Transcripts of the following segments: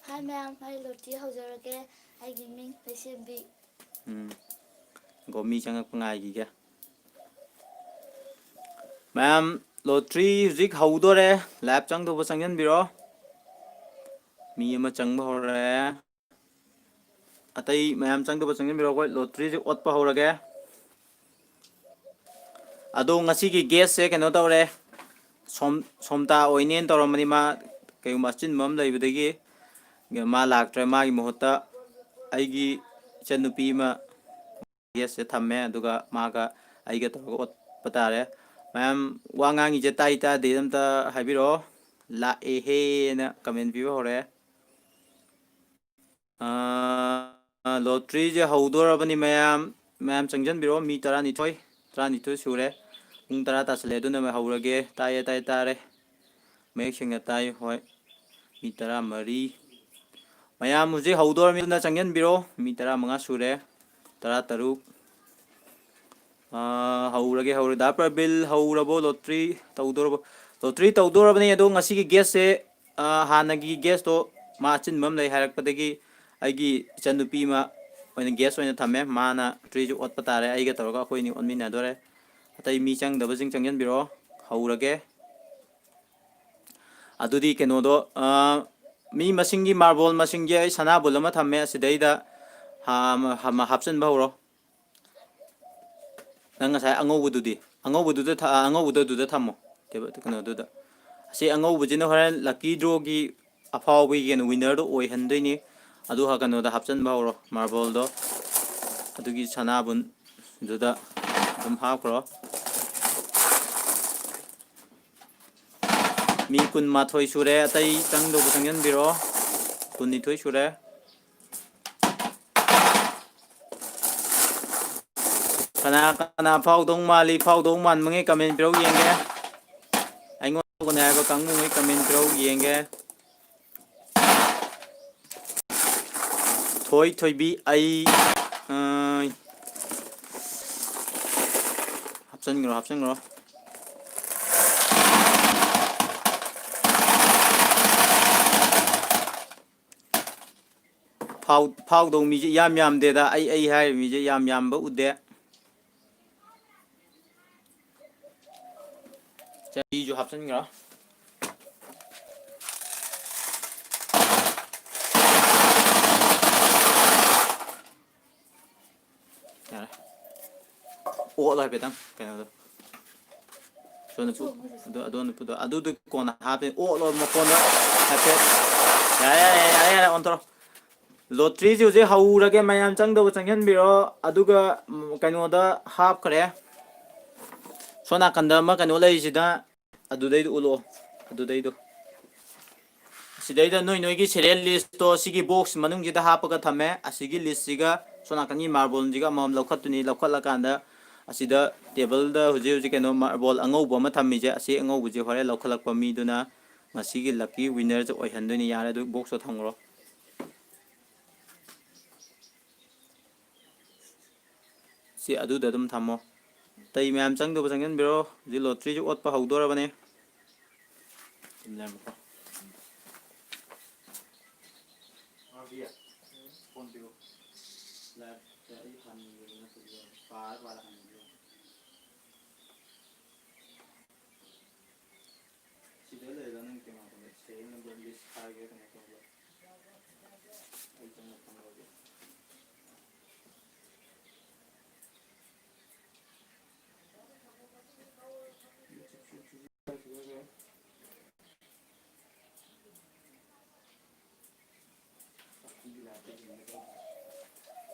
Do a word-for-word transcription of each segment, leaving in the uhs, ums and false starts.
ꯍꯥꯏ ꯃꯌꯥꯝ, ꯑꯩ ꯂꯣꯇ꯭ꯔꯤ ꯍꯧꯖꯔꯒꯦ꯫ ꯑꯩꯒꯤ ꯃꯤꯡ ꯂꯩꯁꯦꯝꯕꯤ꯫ ꯎꯝ꯫ ꯒꯣ ꯃꯤ ꯆꯪꯉꯛꯄ ꯉꯥꯏꯈꯤꯒꯦ꯫ ꯃꯌꯥꯝ, ꯂꯣꯇ꯭ꯔꯤ ꯍꯧꯖꯤꯛ ꯍꯧꯗꯣꯔꯦ꯫ ꯂꯥꯏꯚ ꯆꯪꯗꯧꯕ ꯆꯪꯁꯤꯟꯕꯤꯔꯣ꯫ ꯃꯤ ꯑꯃ ꯆꯪꯕ ꯍꯧꯔꯦ꯫ ꯑꯇꯩ ꯃꯌꯥꯝ ꯆꯪꯗꯧꯕ ꯆꯪꯁꯤꯟꯕꯤꯔꯣ꯫ ꯑꯩꯈꯣꯏ ꯂꯣꯇ꯭ꯔꯤꯁꯦ ꯑꯣꯠꯄ ꯍꯧꯔꯒꯦ꯫ ꯑꯗꯣ ꯉꯁꯤꯒꯤ ꯒꯦꯁꯁꯦ ꯀꯩꯅꯣ ꯇꯧꯔꯦ, ꯁꯣꯝ ꯁꯣꯝꯇꯥ ꯑꯣꯏꯅꯦꯅ ꯇꯧꯔꯝꯕꯅꯤ꯫ ꯃꯥ ꯀꯩꯒꯨꯝꯕ ꯑꯆꯤꯟꯕ ꯑꯃ ꯂꯩꯕꯗꯒꯤ ꯃꯥ ꯂꯥꯛꯇ꯭ꯔꯦ꯫ ꯃꯥꯒꯤ ꯃꯍꯨꯠꯇ ꯑꯩꯒꯤ ꯏꯆꯟꯅꯨꯄꯤ ꯑꯃ ꯒꯦꯁꯁꯦ ꯊꯝꯃꯦ, ꯑꯗꯨꯒ ꯃꯥꯒ ꯑꯩꯒ ꯇꯧꯔꯒ ꯑꯣꯠꯄ ꯇꯥꯔꯦ꯫ ꯃꯌꯥꯝ, ꯋꯥ ꯉꯥꯡꯉꯤꯁꯦ ꯇꯥꯏ ꯇꯥꯗꯦ ꯑꯝꯇ ꯍꯥꯏꯕꯤꯔꯛꯑꯣ꯫ ꯂꯥꯛꯑꯦꯍꯦꯅ ꯀꯃꯦꯟ ꯄꯤꯕ ꯍꯧꯔꯦ꯫ ꯑꯥ, ꯂꯣꯇ꯭ꯔꯤꯁꯦ ꯍꯧꯗꯣꯔꯕꯅꯤ ꯃꯌꯥꯝ꯫ ꯃꯌꯥꯝ ꯆꯪꯁꯤꯟꯕꯤꯔꯣ꯫ ꯃꯤ ꯇꯔꯥꯅꯤꯊꯣꯏ, ꯇꯔꯥꯅꯤꯊꯣꯏ ꯁꯨꯔꯦ꯫ ꯄꯨꯡ ꯇꯔꯥ ꯇꯥꯁꯜꯂꯦ, ꯑꯗꯨꯅ ꯍꯧꯔꯒꯦ꯫ ꯇꯥꯏꯌꯦ, ꯇꯥꯏ, ꯇꯥꯔꯦ꯫ ꯃꯌꯦꯛ ꯁꯦꯡꯅ ꯇꯥꯏ꯫ ꯍꯣꯏ꯫ ꯃꯤ ꯇꯔꯥꯃꯔꯤ꯫ ꯃꯌꯥꯝ ꯍꯧꯖꯤꯛ ꯍꯧꯗꯣꯔꯕꯅꯤ, ꯑꯗꯨꯅ ꯆꯪꯁꯤꯟꯕꯤꯔꯣ꯫ ꯃꯤ ꯇꯔꯥꯃꯉꯥ ꯁꯨꯔꯦ꯫ ꯇꯔꯥꯇꯔꯨꯛ꯫ ꯑꯥ, ꯍꯧꯔꯒꯦ, ꯍꯧꯔꯦ꯫ ꯗꯥ ꯄ꯭ꯔꯕꯤꯜ, ꯍꯧꯔꯕꯣ? ꯂꯣꯇ꯭ꯔꯤ ꯇꯧꯗꯣꯔꯕꯣ? ꯂꯣꯇ꯭ꯔꯤ ꯇꯧꯗꯣꯔꯕꯅꯤ, ꯑꯗꯣ ꯉꯁꯤꯒꯤ ꯒꯦꯁꯁꯦ, ꯑꯥ, ꯍꯥꯟꯅꯒꯤ ꯒꯦꯁꯇꯣ ꯃꯥ ꯑꯆꯤꯟꯕ ꯑꯃ ꯂꯩ ꯍꯥꯏꯔꯛꯄꯗꯒꯤ ꯑꯩꯒꯤ ꯏꯆꯟꯅꯨꯄꯤ ꯑꯃ ꯑꯣꯏꯅ ꯒꯦꯁ ꯑꯣꯏꯅ ꯊꯝꯃꯦ꯫ ꯃꯥꯅ ꯂꯣꯇ꯭ꯔꯤꯁꯦ ꯑꯣꯠꯄ ꯇꯥꯔꯦ꯫ ꯑꯩꯒ ꯇꯧꯔꯒ ꯑꯩꯈꯣꯏ ꯑꯅꯤ ꯑꯣꯠꯃꯤꯟꯅꯗꯣꯔꯦ꯫ ꯑꯇꯩ ꯃꯤ ꯆꯪꯗꯕꯁꯤꯡ ꯆꯪꯁꯤꯟꯕꯤꯔꯛꯑꯣ꯫ ꯍꯧꯔꯒꯦ꯫ ꯑꯗꯨꯗꯤ ꯀꯩꯅꯣꯗꯣ, ꯑꯥ, ꯃꯤ ꯃꯁꯤꯡꯒꯤ, ꯃꯥꯔꯕꯣꯜ ꯃꯁꯤꯡꯒꯤ ꯑꯩ ꯁꯅꯥꯕꯨꯜ ꯑꯃ ꯊꯝꯃꯦ꯫ ꯑꯁꯤꯗꯩꯗ ꯍꯥ-, ꯍꯥ-, ꯍꯥꯞꯆꯤꯟꯕ ꯍꯧꯔꯣ꯫ ꯅꯪ ꯉꯁꯥꯏ ꯑꯉꯧꯕꯗꯨꯗꯤ? ꯑꯉꯧꯕꯗꯨꯗ ꯊ-, ꯑꯉꯧꯕꯗꯣ ꯑꯗꯨꯗ ꯊꯝꯃꯣ꯫ ꯇꯦꯕꯜ, ꯀꯩꯅꯣꯗꯨꯗ꯫ ꯑꯁꯤ ꯑꯉꯧꯕꯁꯤꯅ ꯍꯣꯔꯦꯟ ꯂꯛꯀꯤ ꯗ꯭ꯔꯣꯒꯤ ꯑꯐꯥꯎꯕꯒꯤ ꯀꯩꯅꯣ ꯋꯤꯟꯅꯔꯗꯣ ꯑꯣꯏꯍꯟꯗꯣꯏꯅꯤ꯫ ꯑꯗꯨ ꯍ-, ꯀꯩꯅꯣꯗ ꯍꯥꯞꯆꯤꯟꯕ ꯍꯧꯔꯣ, ꯃꯥꯔꯕꯣꯜꯗꯣ꯫ ꯑꯗꯨꯒꯤ ꯁꯅꯥꯕꯨꯟꯗꯨꯗ ꯑꯗꯨꯝ ꯍꯥꯞꯈ꯭ꯔꯣ꯫ ꯃꯤ ꯀꯨꯟꯃꯥꯊꯣꯏ ꯁꯨꯔꯦ, ꯑꯇꯩ ꯆꯪꯗꯧꯕ ꯆꯪꯁꯤꯟꯕꯤꯔꯣ꯫ ꯀꯨꯟꯅꯤꯊꯣꯏ ꯁꯨꯔꯦ꯫ ꯀꯅꯥ ꯀꯅꯥ ꯐꯥꯎꯗꯧ ꯃꯥꯜꯂꯤ? ꯐꯥꯎꯗꯧ ꯃꯥꯟꯕꯉꯩ ꯀꯃꯦꯟ ꯄꯤꯔꯧ ꯌꯦꯡꯒꯦ꯫ ꯑꯩꯉꯣꯟꯗ ꯐꯥꯎꯒꯅꯤ ꯍꯥꯏꯕ ꯀꯥꯡꯕꯨꯉꯩ ꯀꯃꯦꯟ ꯄꯤꯔꯧ ꯌꯦꯡꯒꯦ꯫ ꯊꯣꯏ ꯊꯣꯏꯕꯤ, ꯑꯩ, ꯑ, ꯍꯥꯞꯆꯤꯟꯈ꯭ꯔꯣ, ꯍꯥꯞꯆꯤꯟꯈ꯭ꯔꯣ꯫ ꯐꯥꯎ-, ꯐꯥꯎꯗꯧ ꯃꯤꯁꯦ ꯏꯌꯥꯝ ꯌꯥꯝꯗꯦꯗ꯫ ꯑꯩ, ꯑꯩ ꯍꯥꯏꯔꯤꯕ ꯃꯤꯁꯦ ꯌꯥꯝ ꯌꯥꯝꯕ ꯎꯗꯦ꯫ ꯆꯍꯤꯁꯨ ꯍꯥꯞꯆꯤꯟꯈ꯭ꯔꯣ꯫ ꯌꯥꯔꯦ꯫ ꯑꯣꯠꯂꯣ ꯍꯥꯏꯐꯦꯠꯇꯪ ꯀꯩꯅꯣꯗꯣ꯫ ꯁꯣꯝꯗ ꯄꯨ-, ꯑꯗꯨ, ꯑꯗꯣꯝꯗ ꯄꯨꯗꯣ-, ꯑꯗꯨꯗꯣ ꯀꯣꯟꯅ ꯍꯥꯞꯄꯦ꯫ ꯑꯣꯠꯂꯣ ꯃꯀꯣꯟꯗ ꯍꯥꯏꯐꯦꯠ꯫ ꯌꯥꯔꯦ, ꯌꯥꯔꯦ, ꯌꯥꯔꯦ, ꯌꯥꯔꯦ, ꯑꯣꯟꯊꯣꯔꯣ꯫ ꯂꯣꯇ꯭ꯔꯤꯁꯤ ꯍꯧꯖꯤꯛ ꯍꯧꯔꯒꯦ, ꯃꯌꯥꯝ ꯆꯪꯗꯧꯕ ꯆꯪꯁꯤꯟꯕꯤꯔꯣ꯫ ꯑꯗꯨꯒ, ꯎꯝ, ꯀꯩꯅꯣꯗ ꯍꯥꯞꯈ꯭ꯔꯦ꯫ ꯁꯣꯝ ꯅꯥꯀꯟꯗ ꯑꯃ ꯀꯩꯅꯣ ꯂꯩꯔꯤꯁꯤꯗ, ꯑꯗꯨꯗꯩꯗ ꯎꯠꯂꯛꯑꯣ, ꯑꯗꯨꯗꯩꯗꯣ꯫ ꯁꯤꯗꯩꯗ ꯅꯣꯏ ꯅꯣꯏꯒꯤ serial listꯇꯣ ꯁꯤꯒꯤ box ꯃꯅꯨꯡꯁꯤꯗ ꯍꯥꯞꯄꯒ ꯊꯝꯃꯦ꯫ ꯑꯁꯤꯒꯤ listꯁꯤꯒ ꯁꯣꯝ ꯅꯥꯀꯟꯒꯤ marble ꯁꯤꯒ ꯑꯃꯃꯝ ꯂꯧꯈꯠꯇꯣꯏꯅꯤ꯫ ꯂꯧꯈꯠꯂꯀꯥꯟꯗ ꯑꯁꯤꯗ tableꯗ ꯍꯧꯖꯤꯛ ꯍꯧꯖꯤꯛ ꯀꯩꯅꯣ marble ꯑꯉꯧꯕ ꯑꯃ ꯊꯝꯃꯤꯁꯦ, ꯑꯁꯤ ꯑꯉꯧꯕꯁꯦ ꯍꯣꯔꯦꯟ ꯂꯧꯈꯠꯂꯛꯄ ꯃꯤꯗꯨꯅ ꯉꯁꯤꯒꯤ lucky winnerꯁꯦ ꯑꯣꯏꯍꯟꯗꯣꯏꯅꯤ꯫ ꯌꯥꯔꯦ, ꯑꯗꯨ boxꯇꯣ ꯊꯝꯈ꯭ꯔꯣ꯫ ꯁꯤ ꯑꯗꯨꯗ ꯑꯗꯨꯝ ꯊꯝꯃꯣ꯫ ꯑꯇꯩ ꯃꯌꯥꯝ ꯆꯪꯗꯧꯕ ꯆꯪꯁꯤꯟꯕꯤꯔꯣ꯫ ꯍꯧꯖꯤꯛ lotteryꯁꯨ ꯑꯣꯠꯄ ꯍꯧꯗꯣꯔꯕꯅꯦ꯫ ꯁꯤꯗ ꯂꯩꯔꯒ ꯅꯪ ꯀꯩꯅꯣ ꯇꯧꯔꯦ, serial number list ꯍꯥꯏꯒꯦ ꯀꯩꯅꯣ ꯇꯧꯔꯦ꯫ ꯑꯩ ꯆꯪꯉꯛꯄ ꯂꯣꯏꯔꯦ꯫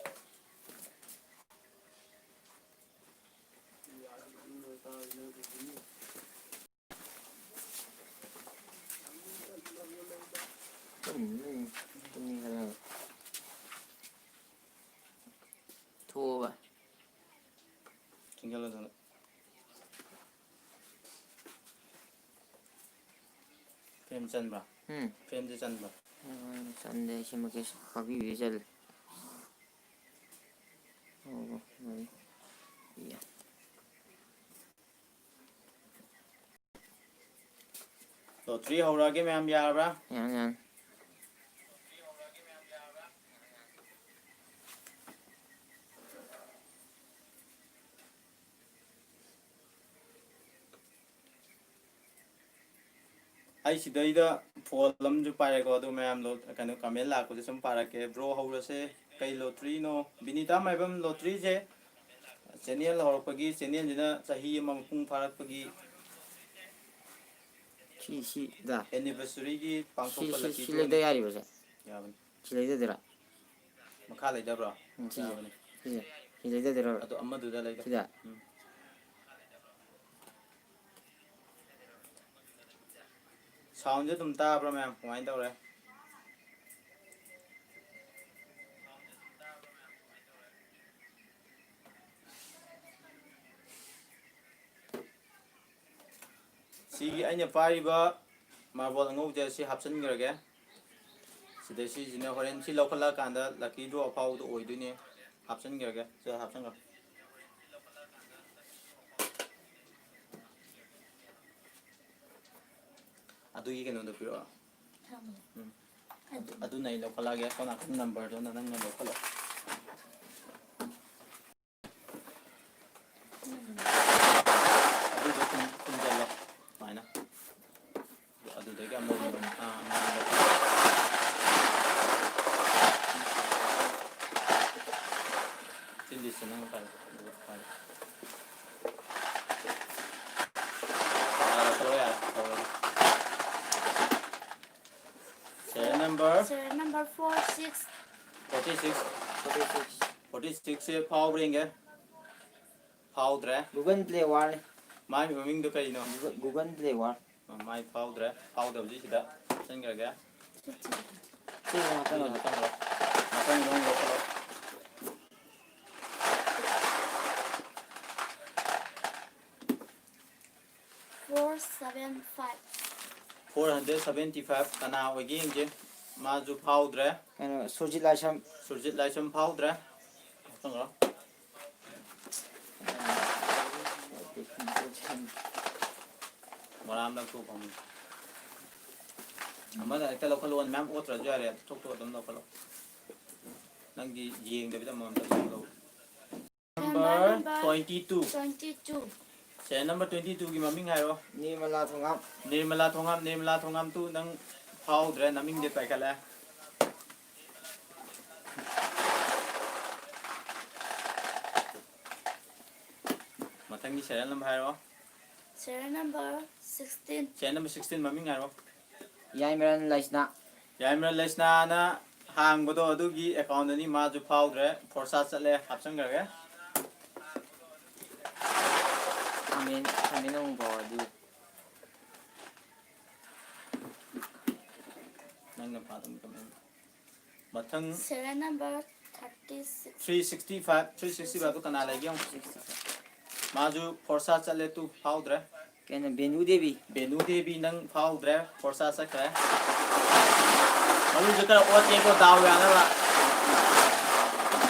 ꯊꯣꯛꯑꯣꯕ꯫ ꯆꯤꯡꯈꯠꯂꯣ ꯑꯗꯨꯅ꯫ Frame ꯆꯟꯕ꯭ꯔꯥ? ꯎꯝ꯫ Frameꯗꯤ ꯆꯟꯕ꯭ꯔꯥ? ꯎꯝ, ꯆꯟꯗꯦ꯫ ꯁꯤꯃ ꯀꯦꯁ ꯄꯥꯛꯄꯤꯕꯤꯗ ꯆꯜꯂꯦ꯫ ꯑꯣ, ꯃꯥꯅꯤ꯫ ꯏꯌꯥ꯫ Lottery ꯍꯧꯔꯛꯑꯒꯦ ꯃꯌꯥꯝ, ꯌꯥꯔꯕ꯭ꯔꯥ? ꯌꯥꯅꯤ, ꯌꯥꯅꯤ꯫ ꯑꯩ ꯁꯤꯗꯩꯗ ꯐꯣꯟ ꯑꯃꯁꯨ ꯄꯥꯏꯔꯦꯀꯣ, ꯑꯗꯨ ꯃꯌꯥꯝ ꯂꯣ-, ꯀꯩꯅꯣ, ꯀꯃꯦꯟ ꯂꯥꯛꯄꯁꯦ ꯁꯨꯝ ꯄꯥꯔꯛꯀꯦ꯫ ꯕ꯭ꯔꯣ, ꯍꯧꯔꯁꯦ꯫ ꯀꯩ ꯂꯣꯇ꯭ꯔꯤꯅꯣ? ꯕꯤꯅꯤꯇꯥ ꯃꯥꯏꯕꯝ, ꯂꯣꯇ꯭ꯔꯤꯁꯦ ꯆꯦꯅꯦꯜ ꯍꯧꯔꯛꯄꯒꯤ, ꯆꯦꯅꯦꯜꯁꯤꯅ ꯆꯍꯤ ꯑꯃ ꯃꯄꯨꯡ ꯐꯥꯔꯛꯄꯒꯤ ꯁꯤ, ꯁꯤ, ꯗꯥ꯫ ꯑꯦꯅꯤꯚꯔꯁꯔꯤꯒꯤ ꯁꯤ, ꯄꯥꯡꯊꯣꯛꯄ ꯁꯤ, ꯂꯛꯀꯤ ꯁꯤ ꯗ꯭ꯔꯣꯅꯤ꯫ ꯂꯩꯗ ꯌꯥꯔꯤꯕꯁꯦ? ꯌꯥꯕꯅꯤ꯫ ꯁꯤ ꯂꯩꯗꯗꯣꯏꯔꯥ? ꯃꯈꯥ ꯂꯩꯗꯕ꯭ꯔꯣ? ꯎꯝ, ꯁꯤꯁꯦ꯫ ꯌꯥꯕꯅꯤ꯫ ꯁꯤꯁꯦ꯫ ꯁꯤ ꯂꯩꯗꯗꯣꯏꯔꯣ? ꯑꯗꯣ ꯑꯃꯗꯨꯗ ꯂꯩꯗ꯫ ꯁꯤꯗ? ꯎꯝ꯫ ꯁꯥꯎꯟꯁꯦ ꯑꯗꯨꯝ ꯇꯥꯕ꯭ꯔꯥ ꯃꯌꯥꯝ? ꯀꯃꯥꯏꯅ ꯇꯧꯔꯦ? ꯁꯤꯒꯤ ꯑꯩꯅ ꯄꯥꯏꯔꯤꯕ ꯃꯥꯔꯕꯣꯜ ꯑꯉꯧꯕꯁꯦ ꯁꯤ ꯍꯥꯞꯆꯤꯟꯈ꯭ꯔꯒꯦ꯫ ꯁꯤꯗ ꯁꯤꯁꯤꯅ ꯍꯣꯔꯦꯟ ꯁꯤ ꯂꯧꯈꯠꯂꯛꯑꯀꯥꯟꯗ ꯂꯛꯀꯤ ꯗ꯭ꯔꯣ ꯑꯐꯥꯎꯕꯗꯣ ꯑꯣꯏꯗꯣꯏꯅꯦ꯫ ꯍꯥꯞꯆꯤꯟꯈ꯭ꯔꯒꯦ꯫ ꯁꯤꯗ ꯍꯥꯞꯆꯤꯟꯈ꯭ꯔꯣ꯫ ꯑꯗꯨꯒꯤ ꯀꯩꯅꯣꯗꯣ ꯄꯤꯔꯛꯑꯣ꯫ ꯊꯝꯃꯣ꯫ ꯎꯝ꯫ ꯑꯗꯨ ꯑꯗꯨꯅ ꯑꯩ ꯂꯧꯈꯠꯂꯛꯑꯒꯦ꯫ ꯁꯣꯝ ꯅꯥꯀꯟ ꯅꯝꯕꯔꯗꯨꯅ ꯅꯪꯅ ꯂꯧꯈꯠꯂꯣ꯫ ꯑꯗꯨꯗꯣ ꯈꯨꯝ-, ꯈꯨꯝꯖꯤꯜꯂꯣ ꯁꯨꯃꯥꯏꯅ꯫ ꯑꯗꯨꯗꯒꯤ ꯑꯃ ꯑꯣꯏꯅ, ꯑꯥ, ꯑꯃ ꯑꯣꯏꯅ꯫ ꯁꯤ ꯂꯤꯁꯁꯦ ꯅꯪ ꯄꯥꯏꯔꯣ, ꯑꯗꯨꯒ ꯄꯥꯏꯔꯣ꯫ ꯌꯥꯔꯦ, ꯊꯣꯛꯂꯛꯑꯣ, ꯌꯥꯔꯦ, ꯇꯧꯔꯒꯦ꯫ Serial number? Serial number four six. Forty six. Forty six. Forty six ꯁꯦ ꯐꯥꯎꯕ꯭ꯔꯥ ꯌꯦꯡꯒꯦ꯫ ꯐꯥꯎꯗ꯭ꯔꯦ꯫ Google Play War꯫ ꯃꯥꯒꯤ ꯃꯃꯤꯡꯗꯣ ꯀꯔꯤꯅꯣ? Google, Google Play War꯫ ꯑ, ꯃꯥꯏ ꯐꯥꯎꯗ꯭ꯔꯦ꯫ ꯐꯥꯎꯗꯕꯁꯤ ꯁꯤꯗ ꯍꯥꯞꯆꯤꯟꯈ꯭ꯔꯒꯦ꯫ ꯁꯤ ꯉꯥꯛꯇꯪ ꯑꯗꯨ ꯉꯥꯛꯇꯪ꯫ ꯍꯥꯞꯆꯤꯟꯈ꯭ꯔꯣ꯫ ꯉꯥꯛꯇꯪ ꯑꯗꯨꯝ ꯂꯧꯈꯠꯂꯣ꯫ Four seven five. Four hundred seventy five ꯀꯅꯥ ꯑꯣꯏꯒꯦ ꯌꯦꯡꯁꯦ꯫ ꯃꯥꯁꯨ ꯐꯥꯎꯗ꯭ꯔꯦ꯫ ꯀꯩꯅꯣ, ꯁꯨꯔꯖꯤꯠ ꯂꯥꯏꯁ꯭ꯔꯝ꯫ ꯁꯨꯔꯖꯤꯠ ꯂꯥꯏꯁ꯭ꯔꯝ ꯐꯥꯎꯗ꯭ꯔꯦ꯫ ꯉꯥꯛꯇꯪ ꯉꯥꯏꯔꯣ꯫ ꯃꯣꯔꯥꯝ ꯂꯪꯊꯣꯛ ꯐꯝꯃꯤ꯫ ꯑꯃꯗ ꯍꯦꯛꯇ ꯂꯧꯈꯠꯂꯛꯑꯣ, ꯃꯌꯥꯝ ꯑꯣꯠꯇ꯭ꯔꯁꯨ ꯌꯥꯔꯦ, ꯊꯣꯛ ꯊꯣꯛ ꯑꯗꯨꯝ ꯂꯧꯈꯠꯂꯣ꯫ ꯅꯪꯗꯤ ꯌꯦꯡꯗꯕꯤꯗ ꯑꯃꯃꯝꯇ ꯑꯗꯨꯝ ꯂꯧ꯫ Number number twenty two. Twenty two. Serial number twenty two ꯒꯤ ꯃꯃꯤꯡ ꯍꯥꯏꯔꯣ꯫ ꯅꯤꯔꯃꯂꯥ ꯊꯣꯉꯥꯝ꯫ ꯅꯤꯔꯃꯂꯥ ꯊꯣꯉꯥꯝ, ꯅꯤꯔꯃꯂꯥ ꯊꯣꯉꯥꯝ two ꯅꯪ ꯐꯥꯎꯗ꯭ꯔꯦ, ꯅꯃꯤꯡꯗꯤ ꯄꯥꯏꯈꯠꯂꯦ꯫ ꯃꯊꯪꯒꯤ serial number ꯍꯥꯏꯔꯣ꯫ Serial number sixteen꯫ Serial number sixteen ꯃꯃꯤꯡ ꯍꯥꯏꯔꯣ꯫ ꯌꯥꯏꯃꯔꯟ ꯂꯩꯁꯅꯥ꯫ ꯌꯥꯏꯃꯔꯟ ꯂꯩꯁꯅꯥꯅ ꯍꯥꯡꯕꯗꯣ ꯑꯗꯨꯒꯤ account ꯅꯤ, ꯃꯥꯁꯨ ꯐꯥꯎꯗ꯭ꯔꯦ, ꯐꯣꯔꯁꯥ ꯆꯠꯂꯦ, ꯍꯥꯞꯆꯟꯈ꯭ꯔꯒꯦ꯫ ꯈꯥꯃꯦꯟ, ꯈꯥꯃꯦꯟ ꯑꯃꯨꯛ ꯐꯥꯎꯔꯗꯤ꯫ ꯅꯪꯅ ꯐꯥꯗꯧꯅꯤ ꯈꯥꯃꯦꯟ꯫ ꯃꯊꯪ serial number thirty six꯫ Three sixty five, three sixty five ꯗꯨ ꯀꯅꯥ ꯂꯩꯒꯦ ꯌꯦꯡꯉꯨ꯫ ꯃꯥꯁꯨ ꯐꯣꯔꯁꯥ ꯆꯠꯂꯦ, two ꯐꯥꯎꯗ꯭ꯔꯦ꯫ ꯀꯩꯅꯣ, ꯕꯦꯅꯨ ꯗꯦꯕꯤ꯫ ꯕꯦꯅꯨ ꯗꯦꯕꯤ ꯅꯪ ꯐꯥꯎꯗ꯭ꯔꯦ, ꯐꯣꯔꯁꯥ ꯆꯠꯈ꯭ꯔꯦ꯫ ꯃꯔꯨꯁꯨ ꯈꯔ ꯑꯣꯠꯀꯦꯀꯣ, ꯗꯥꯎ ꯌꯥꯅꯕ꯫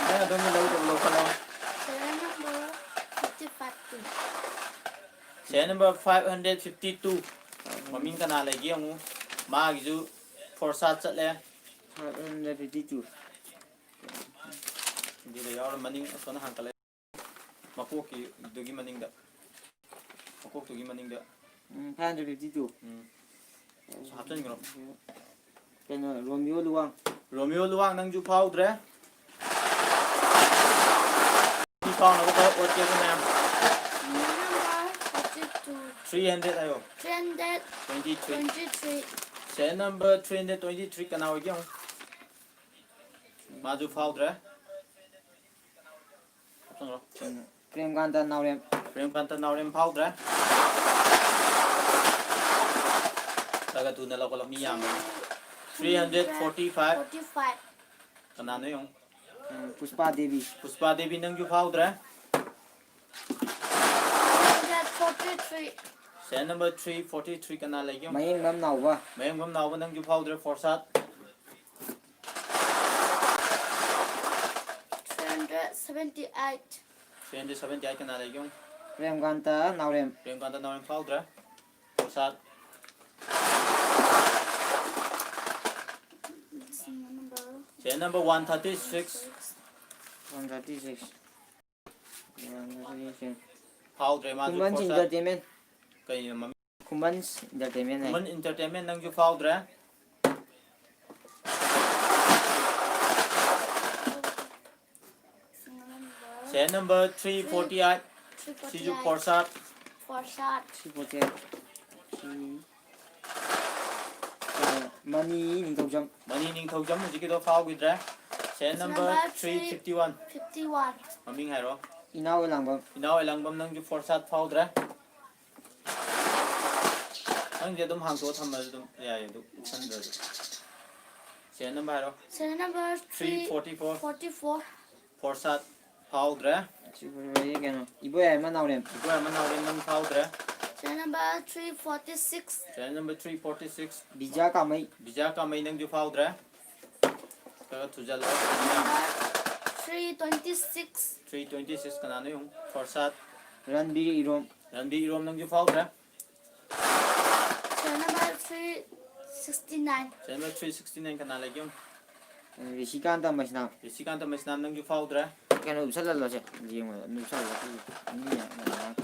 ꯅꯪ ꯑꯗꯣꯝꯒꯤ ꯂꯧꯗꯧ ꯂꯧꯈꯠꯂꯣ꯫ Serial number fifty five two꯫ Serial number five hundred fifty two꯫ ꯃꯃꯤꯡ ꯀꯅꯥ ꯂꯩꯒꯦ ꯌꯦꯡꯉꯨ꯫ ꯃꯥꯒꯤꯁꯨ ꯐꯣꯔꯁꯥ ꯆꯠꯂꯦ꯫ Five hundred fifty two꯫ ꯑꯗꯨꯗ ꯌꯥꯎꯔ ꯃꯅꯤꯡ ꯑꯁꯣꯝꯅ ꯍꯥꯡꯀꯠꯂꯦ꯫ ꯃꯀꯣꯛꯀꯤꯗꯨꯒꯤ ꯃꯅꯤꯡꯗ꯫ ꯃꯀꯣꯛꯇꯨꯒꯤ ꯃꯅꯤꯡꯗ꯫ ꯎꯝ, five hundred fifty two꯫ ꯎꯝ꯫ ꯍꯥꯞꯆꯤꯟꯈ꯭ꯔꯣ꯫ ꯀꯩꯅꯣ, ꯔꯣꯃꯤꯌꯣ ꯂꯨꯋꯥꯡ꯫ ꯔꯣꯃꯤꯌꯣ ꯂꯨꯋꯥꯡ ꯅꯪꯁꯨ ꯐꯥꯎꯗ꯭ꯔꯦ꯫ ꯃꯤ ꯐꯥꯎꯅꯕ ꯈꯔ ꯑꯣꯠꯀꯦ ꯃꯌꯥꯝ꯫ Number forty two꯫ Three hundred ꯍꯥꯏꯌꯣ꯫ Three hundred twenty three꯫ Twenty three꯫ Serial number three hundred twenty three ꯀꯅꯥ ꯑꯣꯏꯒꯦ ꯌꯦꯡꯉꯨ꯫ ꯃꯥꯁꯨ ꯐꯥꯎꯗ꯭ꯔꯦ꯫ ꯍꯥꯞꯆꯤꯟꯈ꯭ꯔꯣ꯫ ꯄ꯭ꯔꯦꯝꯀꯥꯟꯇ ꯅꯥꯎꯔꯦꯝ꯫ ꯄ꯭ꯔꯦꯝꯀꯥꯟꯇ ꯅꯥꯎꯔꯦꯝ ꯐꯥꯎꯗ꯭ꯔꯦ꯫ ꯈꯔ ꯊꯨꯅ ꯂꯧꯈꯠꯂꯣ, ꯃꯤ ꯌꯥꯝꯕꯅꯤ꯫ Three hundred forty five꯫ Forty five꯫ ꯀꯅꯥꯅꯣ ꯌꯦꯡꯉꯨ꯫ ꯎꯝ, ꯄꯨꯁꯄꯥ ꯗꯦꯕꯤ꯫ ꯄꯨꯁꯄꯥ ꯗꯦꯕꯤ ꯅꯪꯁꯨ ꯐꯥꯎꯗ꯭ꯔꯦ꯫ Three hundred forty three꯫ Serial number three forty three ꯀꯅꯥ ꯂꯩꯒꯦ ꯌꯦꯡꯉꯨ꯫ ꯃꯌꯦꯡꯕꯝ ꯅꯥꯎꯕ꯫ ꯃꯌꯦꯡꯕꯝ ꯅꯥꯎꯕ ꯅꯪꯁꯨ ꯐꯥꯎꯗ꯭ꯔꯦ, ꯐꯣꯔꯁꯥꯠ꯫ Three hundred seventy eight꯫ Three hundred seventy eight ꯀꯅꯥ ꯂꯩꯒꯦ ꯌꯦꯡꯉꯨ꯫ ꯄ꯭ꯔꯦꯝꯀꯥꯟꯇ ꯅꯥꯎꯔꯦꯝ꯫ ꯄ꯭ꯔꯦꯝꯀꯥꯟꯇ ꯅꯥꯎꯔꯦꯝ ꯐꯥꯎꯗ꯭ꯔꯦ꯫ ꯐꯣꯔꯁꯥꯠ꯫ Serial number one thirty six꯫ One thirty six꯫ ꯐꯥꯎꯗ꯭ꯔꯦ ꯃꯥꯁꯨ. ꯈꯨꯃꯟ ꯐꯣꯔꯁꯥꯠ. Entertainment. ꯀꯩꯅꯣ ꯃꯃꯤꯡ? ꯈꯨꯃꯟ Entertainment ꯍꯥꯏ. ꯈꯨꯃꯟ Entertainment ꯅꯪꯁꯨ ꯐꯥꯎꯗ꯭ꯔꯦ. Serial number three forty eight. ꯁꯤꯁꯨ ꯐꯣꯔꯁꯥꯠ. ꯐꯣꯔꯁꯥꯠ. ꯁꯤ ꯄꯣꯠꯁꯦ, ꯁꯤ, ꯑ, ꯃꯅꯤ ꯅꯤꯡꯊꯧꯖꯝ꯫ ꯃꯅꯤ ꯅꯤꯡꯊꯧꯖꯝ ꯍꯧꯖꯤꯛꯀꯤꯗꯣ ꯐꯥꯎꯈꯤꯗ꯭ꯔꯦ. Serial number three fifty one. Fifty one. ꯃꯃꯤꯡ ꯍꯥꯏꯔꯣ꯫ ꯏꯅꯥꯎ ꯑꯣꯏꯂꯥꯡꯕꯝ꯫ ꯏꯅꯥꯎ ꯑꯣꯏꯂꯥꯡꯕꯝ ꯅꯪꯁꯨ ꯐꯣꯔꯁꯥꯠ ꯐꯥꯎꯗ꯭ꯔꯦ꯫ ꯅꯪꯁꯦ ꯑꯗꯨꯝ ꯍꯥꯡꯇꯣꯛꯑ ꯊꯝꯃꯁꯨ ꯑꯗꯨꯝ ꯌꯥꯏꯌꯦ, ꯑꯗꯨ ꯎꯠꯁꯟꯗ꯭ꯔꯁꯨ꯫ Serial number ꯍꯥꯏꯔꯣ꯫ Serial number three forty four. Forty four. ꯐꯣꯔꯁꯥꯠ ꯐꯥꯎꯗ꯭ꯔꯦ꯫ ꯁꯤ ꯀꯩꯅꯣ, ꯏꯕꯣꯌꯥꯏꯃ ꯅꯥꯎꯔꯦꯝ꯫ ꯏꯕꯣꯌꯥꯏꯃ ꯅꯥꯎꯔꯦꯝ ꯅꯪ ꯐꯥꯎꯗ꯭ꯔꯦ꯫ Serial number three forty six. Serial number three forty six. Bija ꯀꯥꯃꯩ꯫ ꯕꯤꯖꯥ ꯀꯥꯃꯩ ꯅꯪꯁꯨ ꯐꯥꯎꯗ꯭ꯔꯦ꯫ ꯈꯔ ꯊꯨꯖꯜꯂꯣ꯫ Number three twenty six. Three twenty six ꯀꯅꯥꯅꯣ ꯌꯦꯡꯉꯨ? ꯐꯣꯔꯁꯥꯠ꯫ ꯔꯟꯕꯤꯔ ꯏꯔꯣꯝ꯫ ꯔꯟꯕꯤꯔ ꯏꯔꯣꯝ ꯅꯪꯁꯨ ꯐꯥꯎꯗ꯭ꯔꯦ꯫ Serial number three sixty nine. Serial number three sixty nine ꯀꯅꯥ ꯂꯩꯒꯦ ꯌꯦꯡꯉꯨ? ꯔꯤꯁꯤꯀꯥꯟꯇ ꯃꯩꯁꯅꯥꯝ꯫ ꯔꯤꯁꯤꯀꯥꯟꯇ ꯃꯩꯁꯅꯥꯝ ꯅꯪꯁꯨ ꯐꯥꯎꯗ꯭ꯔꯦ꯫ ꯀꯩꯅꯣ ꯎꯞꯁꯜꯍꯜꯂꯣꯁꯦ, ꯌꯦꯡꯉꯣ, ꯑꯗꯨꯝ ꯎꯞꯁꯜꯍꯜꯂꯣ꯫ ꯃꯤ ꯌꯥꯝ, ꯌꯥꯝ ꯉꯥꯡ-,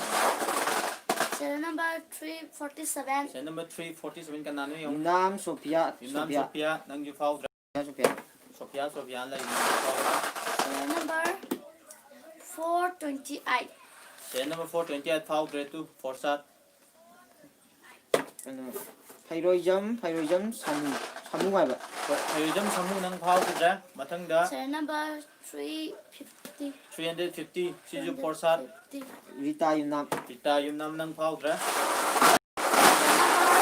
Serial number three forty seven. Serial number three forty seven ꯀꯅꯥꯅꯣ ꯌꯦꯡꯉꯨ? ꯌꯨꯝꯅꯥꯝ ꯁꯣꯐꯤꯌꯥ, ꯌꯨꯝꯅꯥꯝ ꯁꯣꯐꯤꯌꯥ꯫ ꯁꯣꯐꯤꯌꯥ ꯅꯪꯁꯨ ꯐꯥꯎꯗ꯭ꯔꯦ꯫ ꯁꯣꯐꯤꯌꯥ꯫ ꯁꯣꯐꯤꯌꯥ, ꯁꯣꯐꯤꯌꯥ ꯂꯩ, ꯅꯪꯁꯨ ꯐꯥꯎꯗ꯭ꯔꯦ꯫ Serial number four twenty eight. Serial number four twenty eight ꯐꯥꯎꯗ꯭ꯔꯦ, ꯇꯨ ꯐꯣꯔꯁꯥꯠ꯫ ꯀꯩꯅꯣ, ꯐꯩꯔꯣꯏꯖꯝ, ꯐꯩꯔꯣꯏꯖꯝ ꯁꯥꯃꯨ, ꯁꯥꯃꯨ ꯍꯥꯏꯕ꯫ ꯍꯣꯏ, ꯐꯩꯔꯣꯏꯖꯝ ꯁꯥꯃꯨ ꯅꯪ ꯐꯥꯎꯈꯤꯗ꯭ꯔꯦ꯫ ꯃꯊꯪꯗ Serial number three fifty. Three hundred fifty, ꯁꯤꯁꯨ ꯐꯣꯔꯁꯥꯠ꯫ Fifty. ꯔꯤꯇꯥ ꯌꯨꯝꯅꯥꯝ꯫ ꯔꯤꯇꯥ ꯌꯨꯝꯅꯥꯝ ꯅꯪ ꯐꯥꯎꯗ꯭ꯔꯦ꯫ Serial number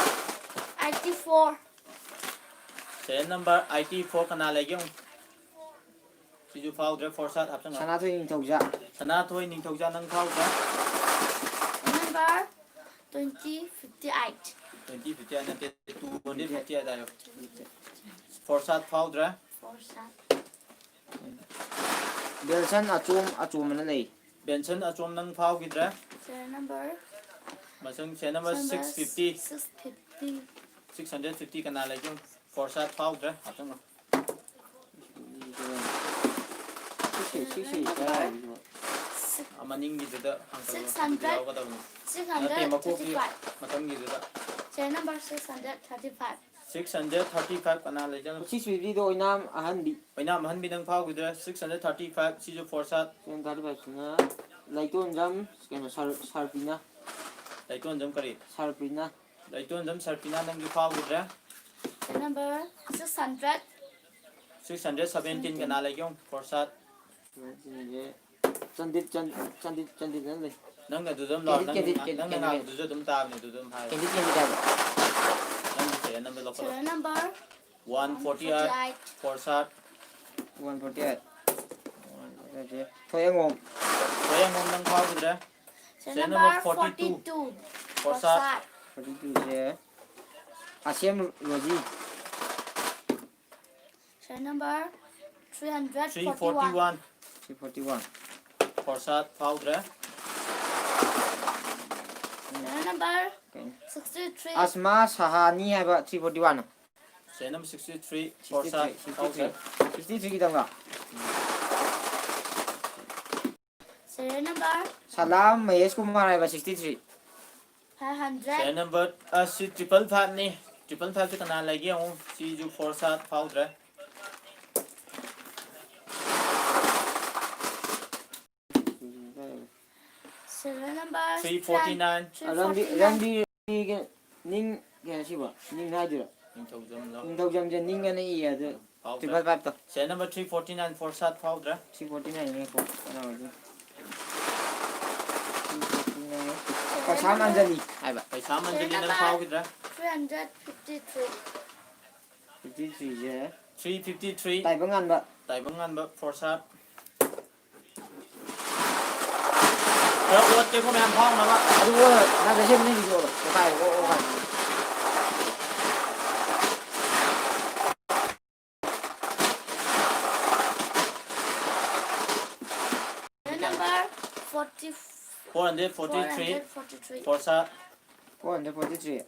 eighty four. Serial number eighty four ꯀꯅꯥ ꯂꯩꯒꯦ ꯌꯦꯡꯉꯨ? ꯁꯤꯁꯨ ꯐꯥꯎꯗ꯭ꯔꯦ, ꯐꯣꯔꯁꯥꯠ ꯍꯥꯞꯆꯤꯟꯈ꯭ꯔꯣ꯫ ꯁꯅꯥꯊꯣꯏ ꯅꯤꯡꯊꯧꯖꯥ꯫ ꯁꯅꯥꯊꯣꯏ ꯅꯤꯡꯊꯧꯖꯥ ꯅꯪ ꯐꯥꯎꯗ꯭ꯔꯦ꯫ Number twenty fifty eight. Twenty fifty eight ꯅꯠꯇꯦ, two hundred fifty eight ꯍꯥꯏꯌꯣ꯫ ꯐꯣꯔꯁꯥꯠ ꯐꯥꯎꯗ꯭ꯔꯦ꯫ ꯐꯣꯔꯁꯥꯠ꯫ ꯕꯦꯜꯁꯟ ꯑꯆꯣꯝ, ꯑꯆꯣꯝ ꯑꯅ ꯂꯩ꯫ ꯕꯦꯟꯁꯟ ꯑꯆꯣꯝ ꯅꯪ ꯐꯥꯎꯈꯤꯗ꯭ꯔꯦ꯫ Serial number. ꯃꯊꯪ serial number six fifty. Six fifty. Six hundred fifty ꯀꯅꯥ ꯂꯩꯒꯦ? ꯐꯣꯔꯁꯥꯠ ꯐꯥꯎꯗ꯭ꯔꯦ꯫ ꯍꯥꯞꯆꯤꯟꯈ꯭ꯔꯣ꯫ Serial number ꯃꯅꯤꯡꯒꯤꯗꯨꯗ ꯍꯥꯡꯀꯠꯂꯣ, ꯑꯗꯨꯗ ꯌꯥꯎꯒꯗꯕꯅꯤ꯫ ꯅꯠꯇꯦ, ꯃꯀꯣꯛꯀꯤ ꯃꯊꯪꯒꯤꯗꯨꯗ꯫ Serial number six hundred thirty-five꯫ Six hundred thirty-five ꯀꯅꯥ ꯂꯩꯖꯠꯅꯣ? Six fiftyꯗꯣ ꯑꯣꯏꯅꯥꯝ ꯑꯍꯟꯕꯤ꯫ ꯑꯣꯏꯅꯥꯝ ꯑꯍꯟꯕꯤ ꯅꯪ ꯐꯥꯎꯈꯤꯗ꯭ꯔꯦ꯫ Six hundred thirty-five, ꯁꯤꯁꯨ four shot꯫ Seven thirty-fiveꯁꯤꯅ ꯂꯩꯇꯣꯟꯖꯝ, ꯀꯩꯅꯣ, ꯁꯔ-, ꯁꯔꯄꯤꯅ꯫ ꯂꯩꯇꯣꯟꯖꯝ ꯀꯔꯤ? ꯁꯔꯄꯤꯅ꯫ ꯂꯩꯇꯣꯟꯖꯝ ꯁꯔꯄꯤꯅ ꯅꯪꯒꯤ ꯐꯥꯎꯈꯤꯗ꯭ꯔꯦ꯫ Serial number six hundred꯫ Six hundred seventeen ꯀꯅꯥ ꯂꯩꯒꯦ ꯌꯦꯡꯉꯨ, four shot꯫ ꯆꯟꯗꯤꯠ, ꯆꯟ-, ꯆꯟꯗꯤꯠ, ꯆꯟꯗꯤꯠ ꯑꯅ ꯂꯩ꯫ ꯅꯪꯅ ꯑꯗꯨꯗ ꯑꯗꯨꯝ ꯂꯥꯎ, ꯀꯦꯟꯗꯤꯠ, ꯅꯪ, ꯀꯦꯟꯗꯤꯠ, ꯀꯦꯟꯗꯤꯠ, ꯅꯪꯅ ꯀꯦꯟꯗꯤꯠ꯫ ꯉꯥꯡꯕꯗꯨꯁꯨ ꯑꯗꯨꯝ ꯇꯥꯕꯅꯦ, ꯑꯗꯨ ꯑꯗꯨꯝ ꯍꯥꯏꯌꯣ꯫ ꯀꯦꯟꯗꯤꯠ, ꯀꯦꯟꯗꯤꯠ ꯍꯥꯏꯕ꯫ ꯅꯪꯒꯤ serial number ꯂꯧꯈꯠꯂꯣ꯫ One forty eight, four shot꯫ One forty eight꯫ ꯊꯣꯏ ꯑꯉꯣꯝ꯫ ꯊꯣꯏ ꯑꯉꯣꯝ ꯅꯪ ꯐꯥꯎꯈꯤꯗ꯭ꯔꯦ꯫ Serial number forty two꯫ Four shot꯫ Forty twoꯁꯦ Asem Roji. Serial number three hundred forty one꯫ Three forty one꯫ Three forty one꯫ Four shot ꯐꯥꯎꯗ꯭ꯔꯦ꯫ Serial number ꯀꯩꯅꯣ? Sixty three꯫ ꯑꯁꯃꯥ ꯁꯍꯥꯅꯤ ꯍꯥꯏꯕ three forty one꯫ Serial number sixty three, four shot ꯐꯥꯎꯗ꯭ꯔꯦ꯫ Sixty three ꯈꯤꯇꯪꯒ꯫ Serial number ꯁꯂꯥꯝ ꯃꯍꯦꯁ ꯀꯨꯃꯥꯔ ꯍꯥꯏꯕ sixty three꯫ Five hundred꯫ Serial number, ꯑ, ꯁꯤ triple five ꯅꯤ꯫ Triple five ꯁꯤ ꯀꯅꯥ ꯂꯩꯒꯦ ꯌꯦꯡꯉꯨ꯫ ꯁꯤꯁꯨ four shot ꯐꯥꯎꯗ꯭ꯔꯦ꯫ Serial number three forty nine꯫ Three forty nine꯫ ꯔꯟꯕꯤꯔ, ꯔꯟꯕꯤꯔꯒꯤ ꯅꯤꯡ ꯀꯩ ꯍꯥꯏ ꯁꯤꯕꯣ? ꯅꯤꯡ ꯍꯥꯏꯗꯣꯏꯔꯣ? ꯅꯤꯡꯊꯧꯖꯝꯂꯣ? ꯅꯤꯡꯊꯧꯖꯝꯁꯦ ꯅꯤꯡ ꯑꯅ ꯏꯌꯦ ꯑꯗꯨ꯫ ꯐꯥꯎꯗ꯭ꯔꯦ꯫ Triple five ꯇꯣ꯫ Serial number three forty nine, four shot ꯐꯥꯎꯗ꯭ꯔꯦ꯫ Three forty nine ꯅꯦꯀꯣ꯫ ꯀꯅꯥ ꯑꯣꯏꯗꯣꯏꯅꯣ? Three forty nine꯫ ꯄꯩꯁꯥ ꯃꯟꯖꯂꯤ ꯍꯥꯏꯕ꯫ ꯄꯩꯁꯥ ꯃꯟꯖꯂꯤ ꯅꯪ ꯐꯥꯎꯈꯤꯗ꯭ꯔꯦ꯫ Three hundred fifty three꯫ Fifty three ꯁꯦ꯫ Three fifty three꯫ ꯇꯥꯏꯕꯪ ꯉꯥꯟꯕ꯫ ꯇꯥꯏꯕꯪ ꯉꯥꯟꯕ, four shot꯫ ꯈꯔ ꯑꯣꯠꯀꯦꯀꯣ ꯃꯌꯥꯝ ꯐꯥꯎꯅꯕ꯫ ꯑꯗꯨ ꯑꯣꯠꯂ ꯅꯪ ꯀꯩꯁꯦꯝ ꯅꯪꯒꯤꯁꯨ ꯑꯣꯠꯂꯣ꯫ ꯑꯣꯠꯈꯥꯏ, ꯑꯣꯠ, ꯑꯣꯠꯈꯥꯏ꯫ Number forty, four hundred forty three, four hundred forty three꯫ Four shot꯫ Four hundred forty three꯫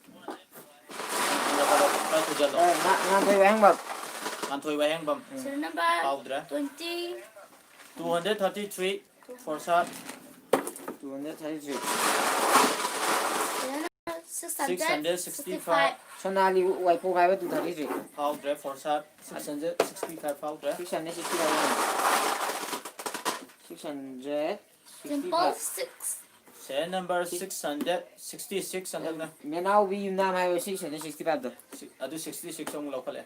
ꯈꯔ ꯊꯨꯖꯜꯂꯣ꯫ ꯑꯦ, ꯉꯥ-, ꯉꯥꯟꯊꯣꯏ ꯋꯥꯍꯦꯡꯕꯝ꯫ ꯉꯥꯟꯊꯣꯏ ꯋꯥꯍꯦꯡꯕꯝ꯫ ꯎꯝ꯫ Serial number ꯀꯥꯎꯗ꯭ꯔꯦ꯫ Twenty꯫ Two hundred thirty three꯫ Four shot. Two hundred thirty three. Six hundred sixty five. ꯁꯣꯅꯥꯂꯤ ꯋꯥꯏꯄꯣꯛ ꯍꯥꯏꯕ two thirty three. ꯐꯥꯎꯗ꯭ꯔꯦ. Four shot. Six hundred sixty five ꯐꯥꯎꯗ꯭ꯔꯦ. Six hundred sixty five. Six hundred sixty five. Dimple six. Serial number six hundred sixty six ꯍꯟꯗꯛꯅ. ꯃꯦꯅꯥꯎꯕꯤ ꯌꯨꯝꯅꯥꯝ ꯍꯥꯏꯕ six hundred sixty five ꯗꯣ. ꯑꯗꯨ sixty six ꯑꯃꯨꯛ ꯂꯧꯈꯠꯂꯦ.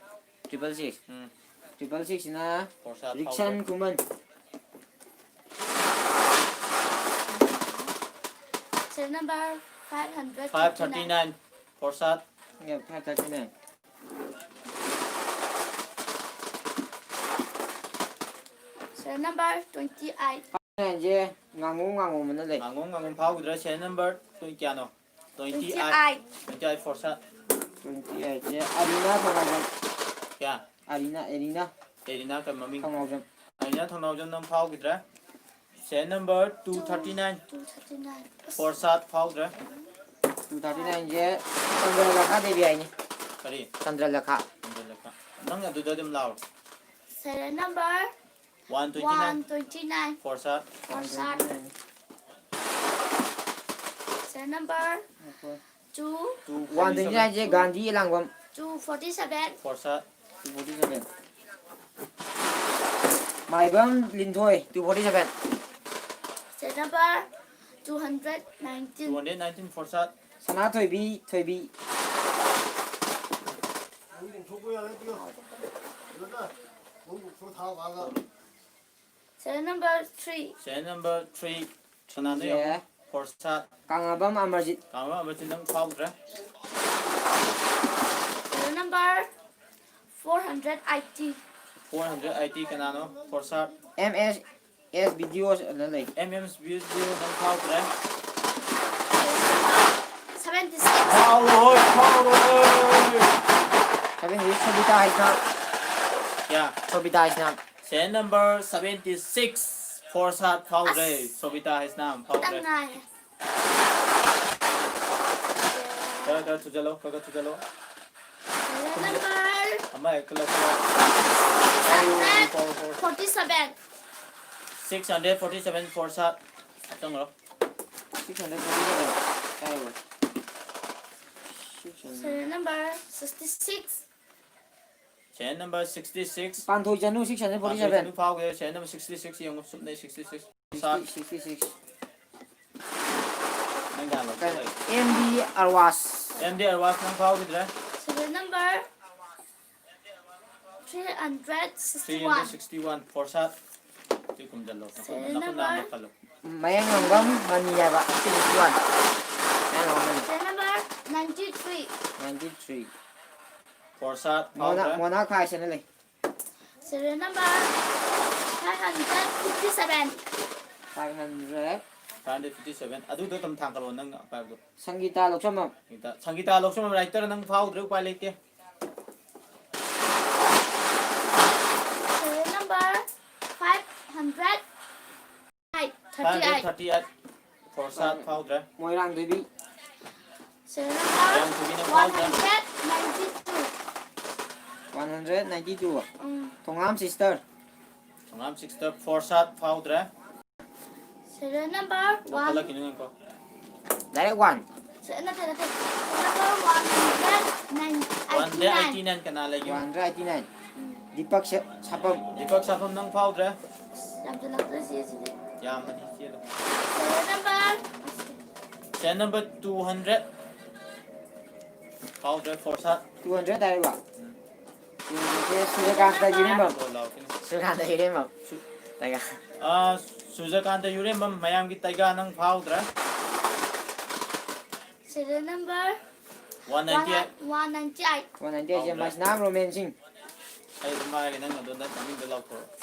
Triple six. ꯎꯝ. Triple six ꯁꯤꯅ Four shot ꯔꯤꯛꯁꯟ ꯐꯥꯎꯗ꯭ꯔꯦ. ꯈꯨꯃꯟ. Serial number five hundred Five thirty nine. Four shot. Yeah, five thirty nine. Serial number twenty eight. Nine ꯁꯦ ꯉꯥꯉꯣꯝ ꯉꯥꯉꯣꯝ ꯑꯅ ꯂꯩ. ꯉꯥꯉꯣꯝ ꯉꯥꯉꯣꯝ ꯐꯥꯎꯈꯤꯗ꯭ꯔꯦ. Serial number twenty ꯀꯌꯥꯅꯣ? Twenty Twenty eight. eight. Twenty eight. Four shot. Twenty eight ꯁꯦ ꯑꯔꯤꯅꯥ ꯊꯧꯅꯥꯎꯖꯝ. ꯀꯌꯥ? ꯑꯔꯤꯅꯥ, ꯑꯦꯔꯤꯅꯥ ꯑꯦꯔꯤꯅꯥ ꯀꯩ ꯃꯃꯤꯡ? ꯊꯧꯅꯥꯎꯖꯝ. ꯑꯔꯤꯅꯥ ꯊꯧꯅꯥꯎꯖꯝ ꯅꯪ ꯐꯥꯎꯈꯤꯗ꯭ꯔꯦ. Serial number two thirty nine. Two thirty nine. Four shot ꯐꯥꯎꯗ꯭ꯔꯦ. Two thirty nine ꯁꯦ ꯆꯟꯗ꯭ꯔꯂꯦꯈꯥ ꯗꯦꯕꯤ ꯍꯥꯏꯅꯤ. ꯀꯔꯤ? ꯆꯟꯗ꯭ꯔꯂꯦꯈꯥ. ꯆꯟꯗ꯭ꯔꯂꯦꯈꯥ. ꯅꯪ ꯑꯗꯨꯗ ꯑꯗꯨꯝ ꯂꯥꯎꯔꯣ. Serial number One twenty nine. One twenty nine. Four shot. Four shot. Serial number two. Two One twenty nine ꯁꯦ ꯒꯥꯟꯙꯤ ꯑꯦꯂꯥꯡꯕꯝ. Two forty seven. Four shot. Two forty seven. ꯃꯥꯏꯕꯝ ꯂꯤꯟꯊꯣꯏ, two forty seven. Serial number two hundred nineteen. Two hundred nineteen. Four shot. ꯁꯅꯥꯊꯣꯏꯕꯤ ꯊꯣꯏꯕꯤ. Serial number three. Serial number three. ꯀꯅꯥꯅꯣ ꯌꯦꯡꯉꯣ? Four shot. ꯀꯪꯂꯥꯕꯝ Amarjeet. ꯀꯪꯂꯥꯕꯝ Amarjeet ꯅꯪ ꯐꯥꯎꯗ꯭ꯔꯦ꯫ Serial number four hundred eighty. Four hundred eighty ꯀꯅꯥꯅꯣ? Four shot. M S S videos ꯑꯅ ꯂꯩ꯫ M S videos ꯅꯪ ꯐꯥꯎꯗ꯭ꯔꯦ꯫ Seventy six. ꯐꯥꯎꯔꯣꯏ, ꯐꯥꯎꯔꯣꯏ꯫ Seventy six ꯁꯣꯕꯤꯇꯥ Heisnam. ꯀꯌꯥ? ꯁꯣꯕꯤꯇꯥ Heisnam. Serial number seventy six. Four shot ꯐꯥꯎꯗ꯭ꯔꯦ꯫ ꯑꯁ꯫ ꯁꯣꯕꯤꯇꯥ ꯍꯩꯁꯅꯥꯝ ꯐꯥꯎꯗ꯭ꯔꯦ꯫ ꯈꯤꯇꯪ ꯉꯥꯏꯔꯦ꯫ ꯈꯔ ꯈꯔ ꯊꯨꯖꯜꯂꯣ, ꯈꯔ ꯈꯔ ꯊꯨꯖꯜꯂꯣ꯫ Serial number ꯑꯃ ꯍꯦꯛꯇ ꯂꯧꯈꯠꯂꯣ꯫ Four, four, four. Forty seven. Six hundred forty seven, four shot. ꯆꯪꯉꯔꯣ꯫ Six hundred forty seven. ꯀꯥꯏ ꯌꯧꯔꯦ? Six hundred. Serial number sixty six. Serial number sixty six. ꯄꯥꯟꯊꯣꯏ ꯆꯅꯨ, six hundred forty seven. ꯐꯥꯎꯒꯦ꯫ Serial number sixty six ꯌꯦꯡꯉꯨ꯫ ꯁꯨꯞꯅꯩ sixty six. Shot. Sixty six. ꯅꯪ ꯀꯌꯥ ꯂꯧꯁꯤꯜꯂꯦ? M D Arwas. M D Arwas ꯅꯪ ꯐꯥꯎꯈꯤꯗ꯭ꯔꯦ꯫ Serial number three hundred Three hundred sixty one. Sixty one, four shot. ꯁꯤ ꯈꯨꯝꯖꯤꯜꯂꯣ꯫ ꯅꯈꯨꯠ Serial ꯅꯈꯨꯠ number. ꯅꯥꯝꯃ ꯈꯜꯂꯣ꯫ ꯃꯌꯥꯡꯂꯥꯡꯕꯝ ꯃꯅꯤ ꯍꯥꯏꯕ, sixty one. Mayanglangbam Mani. Serial number ninety three. Ninety three. Four shot Mona ꯐꯥꯎꯈ꯭ꯔꯦ꯫ ꯃꯣꯅꯥ ꯈꯥꯏꯁꯅ ꯂꯩ. Serial number five hundred fifty seven. Five hundred. Five hundred fifty seven꯫ ꯑꯗꯨꯗꯣ ꯑꯗꯨꯝ ꯊꯥꯡꯒꯠꯂꯣ ꯅꯪ ꯑꯄꯥꯏꯕꯗꯣ꯫ ꯁꯪꯒꯤꯇꯥ ꯂꯧꯁ꯭ꯔꯝꯕꯝ. ꯁꯪꯒꯤꯇꯥ, ꯁꯪꯒꯤꯇꯥ ꯂꯧꯁ꯭ꯔꯝꯕꯝ writer ꯅꯪ ꯐꯥꯎꯗ꯭ꯔꯦ ꯎꯄꯥꯏ ꯂꯩꯇꯦ꯫ Serial number five hundred eight. Five hundred Thirty eight. Thirty eight꯫ Four shot ꯐꯥꯎꯗ꯭ꯔꯦ꯫ ꯃꯣꯏꯔꯥꯡ ꯊꯣꯏꯕꯤ. Serial number ꯌꯥꯝ ꯊꯨꯕꯤꯅ one ꯐꯥꯎꯗ꯭ꯔꯦ꯫ Hundred ninety two. One hundred ninety two. ꯎꯝ. ꯊꯣꯉꯥꯝ sister. ꯊꯣꯉꯥꯝ sister꯫ Four shot ꯐꯥꯎꯗ꯭ꯔꯦ꯫ Serial number one. ꯂꯧꯈꯠꯂꯛꯈꯤꯅꯨ ꯉꯥꯏꯈꯣ꯫ Direct one. Serial, ꯅꯠꯇꯦ, ꯅꯠꯇꯦ. Serial number one hundred ninety nine. One hundred eighty nine ꯀꯅꯥ ꯂꯩꯒꯦ? One hundred eighty nine. Deepak ꯁ- ꯁꯥꯄꯝ. ꯗꯤꯄꯛ ꯁꯥꯐꯝ ꯅꯪ ꯐꯥꯎꯗ꯭ꯔꯦ꯫ ꯌꯥꯝꯁꯤꯜꯂꯛꯇ꯭ꯔꯦ ꯁꯤ ꯑꯁꯤꯗꯤ. ꯌꯥꯝꯕꯅꯤ ꯆꯦꯜꯂꯣ꯫ Serial number. Serial number two hundred꯫ ꯐꯥꯎꯗ꯭ꯔꯦ, four shot꯫ Two hundred ꯍꯥꯏꯔꯤꯕ? Two hundred ꯁꯦ ꯁꯨꯔꯖꯀꯥꯟꯇ ꯏꯔꯦꯝꯕꯝ꯫ ꯒꯣꯜ ꯂꯥꯎꯔꯛꯈꯤꯅꯨ꯫ ꯁꯨꯔꯖꯀꯥꯟꯇ ꯏꯔꯦꯝꯕꯝ꯫ ꯇꯥꯏꯒ꯫ ꯑꯥ, ꯁꯨꯔꯖꯀꯥꯟꯇ ꯌꯨꯔꯦꯝꯕꯝ, ꯃꯌꯥꯝꯒꯤ ꯇꯥꯏꯒꯥ ꯅꯪ ꯐꯥꯎꯗ꯭ꯔꯦ꯫ Serial number One ninety eight꯫ One ninety eight. One ninety eight ꯁꯦ ꯃꯁꯅꯥꯝ ꯔꯣꯃꯦꯟ ꯁꯤꯡ꯫ ꯑꯩ ꯑꯗꯨꯝ ꯍꯥꯏꯔꯒꯦ, ꯅꯪ ꯑꯗꯨꯗ ꯃꯃꯤꯡꯗꯣ ꯂꯥꯎꯊꯣꯔꯛꯑꯣ꯫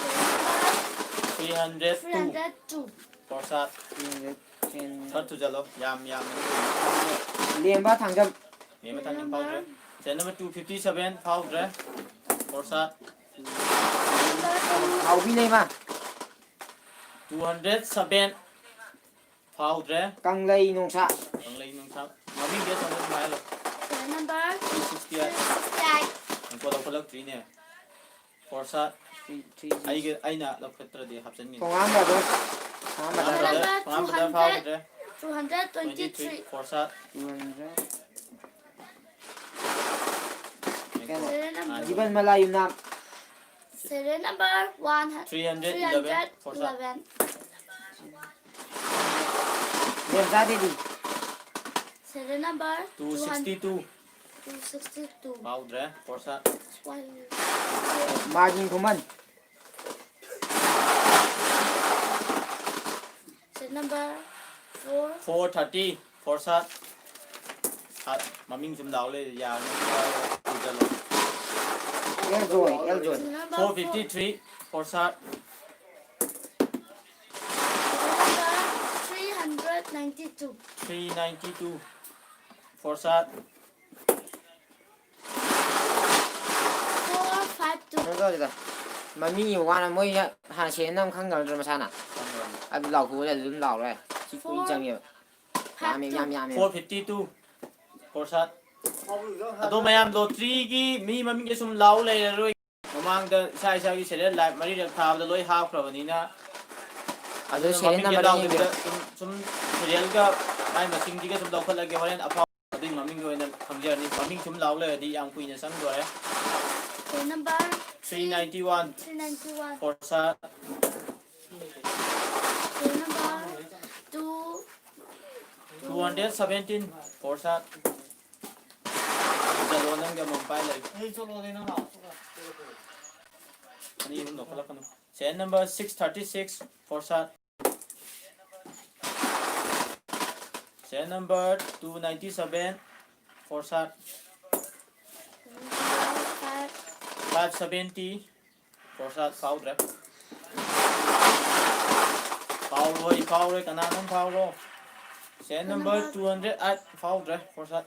Serial number Three hundred two꯫ Three hundred two. Four shot꯫ Two hundred ten. ꯈꯔ ꯊꯨꯖꯜꯂꯣ꯫ ꯌꯥꯝ ꯌꯥꯝ꯫ ꯂꯦꯝꯕ Thangjam. Memba Thangjam ꯐꯥꯎꯗ꯭ꯔꯦ꯫ Serial number two fifty seven ꯐꯥꯎꯗ꯭ꯔꯦ꯫ Four shot꯫ Number two. ꯍꯥꯎꯕꯤ ꯂꯩꯃ꯫ Two hundred seven ꯐꯥꯎꯗ꯭ꯔꯦ꯫ ꯀꯪꯂꯩ ꯅꯣꯡꯁꯥ꯫ ꯀꯪꯂꯩ ꯅꯣꯡꯁꯥ꯫ ꯃꯃꯤꯡꯗꯤ ꯑꯆꯧꯕ ꯑꯗꯨꯝ ꯍꯥꯏꯍꯜꯂꯣ꯫ Serial number Three sixty eight꯫ three sixty eight. ꯉꯥꯏꯈꯣ, ꯂꯧꯈꯠꯂꯛꯇ꯭ꯔꯤꯅꯦ꯫ Four shot. Three, three, ꯑꯩꯒꯤ ꯑꯩꯅ ꯂꯧꯈꯠꯇ꯭ꯔꯗꯤ ꯍꯥꯞꯆꯤꯟꯈꯤꯅꯤ. ꯇꯣꯉꯥꯟꯕ ꯑꯗꯨꯝ. ꯇꯣꯉꯥꯟꯕ ꯇꯣꯉꯥꯟꯕ ꯑꯗꯨꯝ. ꯇꯣꯉꯥꯟꯕꯗ ꯐꯥꯎꯈꯤꯗ꯭ꯔꯦ. Two hundred Twenty three. twenty-three. Four shot. Two hundred. ꯉꯥꯏꯈꯣ. Serial number. ꯖꯤꯕꯟ ꯃꯂꯥ ꯌꯨꯝꯅꯥꯝ. Serial number one hundred. Three hundred eleven. Four shot. Eleven. Rebja Devi. Serial number Two sixty two. Two sixty two. ꯐꯥꯎꯗ꯭ꯔꯦ. Four shot. Why? Marjin Khuman. Serial number four. Four thirty. Four shot. ꯃꯃꯤꯡ ꯁꯨꯝ ꯂꯥꯎ ꯂꯩ ꯌꯥꯔꯅꯤ. ꯄꯨꯖꯜꯂꯣ. L ꯖꯣꯏ, L ꯖꯣꯏ. Serial number Four fifty three. Four shot. Serial number three hundred ninety two. Three ninety two. Four shot. Four five two. ꯀꯩꯅꯣ ꯇꯧꯔꯤꯗ. ꯃꯃꯤꯡꯒꯤ ꯋꯥꯅ ꯃꯣꯏ ꯍꯥꯟꯅ ꯁꯦꯔꯦꯜ ꯅꯝ ꯈꯪꯗꯕ ꯅꯠꯇ꯭ꯔꯣ ꯃꯁꯥꯅ? ꯑꯗꯨ ꯂꯥꯎꯊꯣꯛꯑꯣ ꯑꯗꯨꯝ ꯂꯥꯎꯔꯦ꯫ ꯁꯤ ꯀꯨꯏ ꯆꯪꯉꯦꯕ. ꯌꯥꯝꯃꯦ, ꯌꯥꯝ ꯌꯥꯝꯃꯦ. Four fifty two. Four shot. ꯑꯗꯣ ꯃꯌꯥꯝ ꯂꯣꯇ꯭ꯔꯤꯒꯤ ꯃꯤ ꯃꯃꯤꯡꯁꯦ ꯁꯨꯝ ꯂꯥꯎ ꯂꯩꯔꯔꯣꯏ. ꯃꯃꯥꯡꯗ ꯏꯁꯥ ꯏꯁꯥꯒꯤ ꯁꯦꯔꯤꯌꯦꯜ ꯂꯥꯏꯐ ꯃꯔꯤꯔꯛ ꯊꯥꯕꯗ ꯂꯣꯏ ꯍꯥꯞꯈ꯭ꯔꯕꯅꯤꯅ, ꯑꯗꯨ ꯑꯗꯨꯅ ꯁꯦꯔꯤꯌꯦꯜ ꯃꯃꯤꯡꯁꯦ ꯅꯝꯕꯔꯗ ꯂꯥꯎꯗꯕꯤꯗ ꯌꯦꯡꯕꯤꯌꯨ. ꯁꯨꯝ ꯁꯨꯝ ꯁꯦꯔꯤꯌꯦꯜꯒ ꯃꯥꯏ ꯃꯁꯤꯡꯁꯤꯒ ꯁꯨꯝ ꯂꯧꯈꯠꯂꯒꯦ꯫ ꯍꯣꯔꯦꯟ ꯑꯐꯥꯎꯕ ꯑꯗꯨꯒꯤ ꯃꯃꯤꯡꯒꯤ ꯑꯣꯏꯅ ꯈꯪꯖꯔꯅꯤ꯫ ꯃꯃꯤꯡ ꯁꯨꯝ ꯂꯥꯎ ꯂꯩꯔꯗꯤ ꯌꯥꯝ ꯀꯨꯏꯅ ꯆꯪꯗꯣꯔꯦ. Serial number Three ninety one. Three ninety one. Four shot. Serial number two. Two hundred seventeen. Four shot. ꯆꯠꯂꯣ, ꯅꯪꯒꯤ ꯑꯃꯃꯝ ꯄꯥꯏ ꯂꯩ꯫ ꯑꯅꯤ ꯑꯍꯨꯝ ꯂꯧꯈꯠꯂꯛꯀꯅꯨ. Serial number six thirty six. Four shot. Serial number two ninety seven. Four shot. Five. Five seventy. Four shot ꯐꯥꯎꯗ꯭ꯔꯦ. ꯐꯥꯎꯔꯣꯏ, ꯐꯥꯎꯔꯣꯏ, ꯀꯅꯥꯅꯣꯝ ꯐꯥꯎꯔꯣ. Serial number two hundred eight. ꯐꯥꯎꯗ꯭ꯔꯦ. Four shot.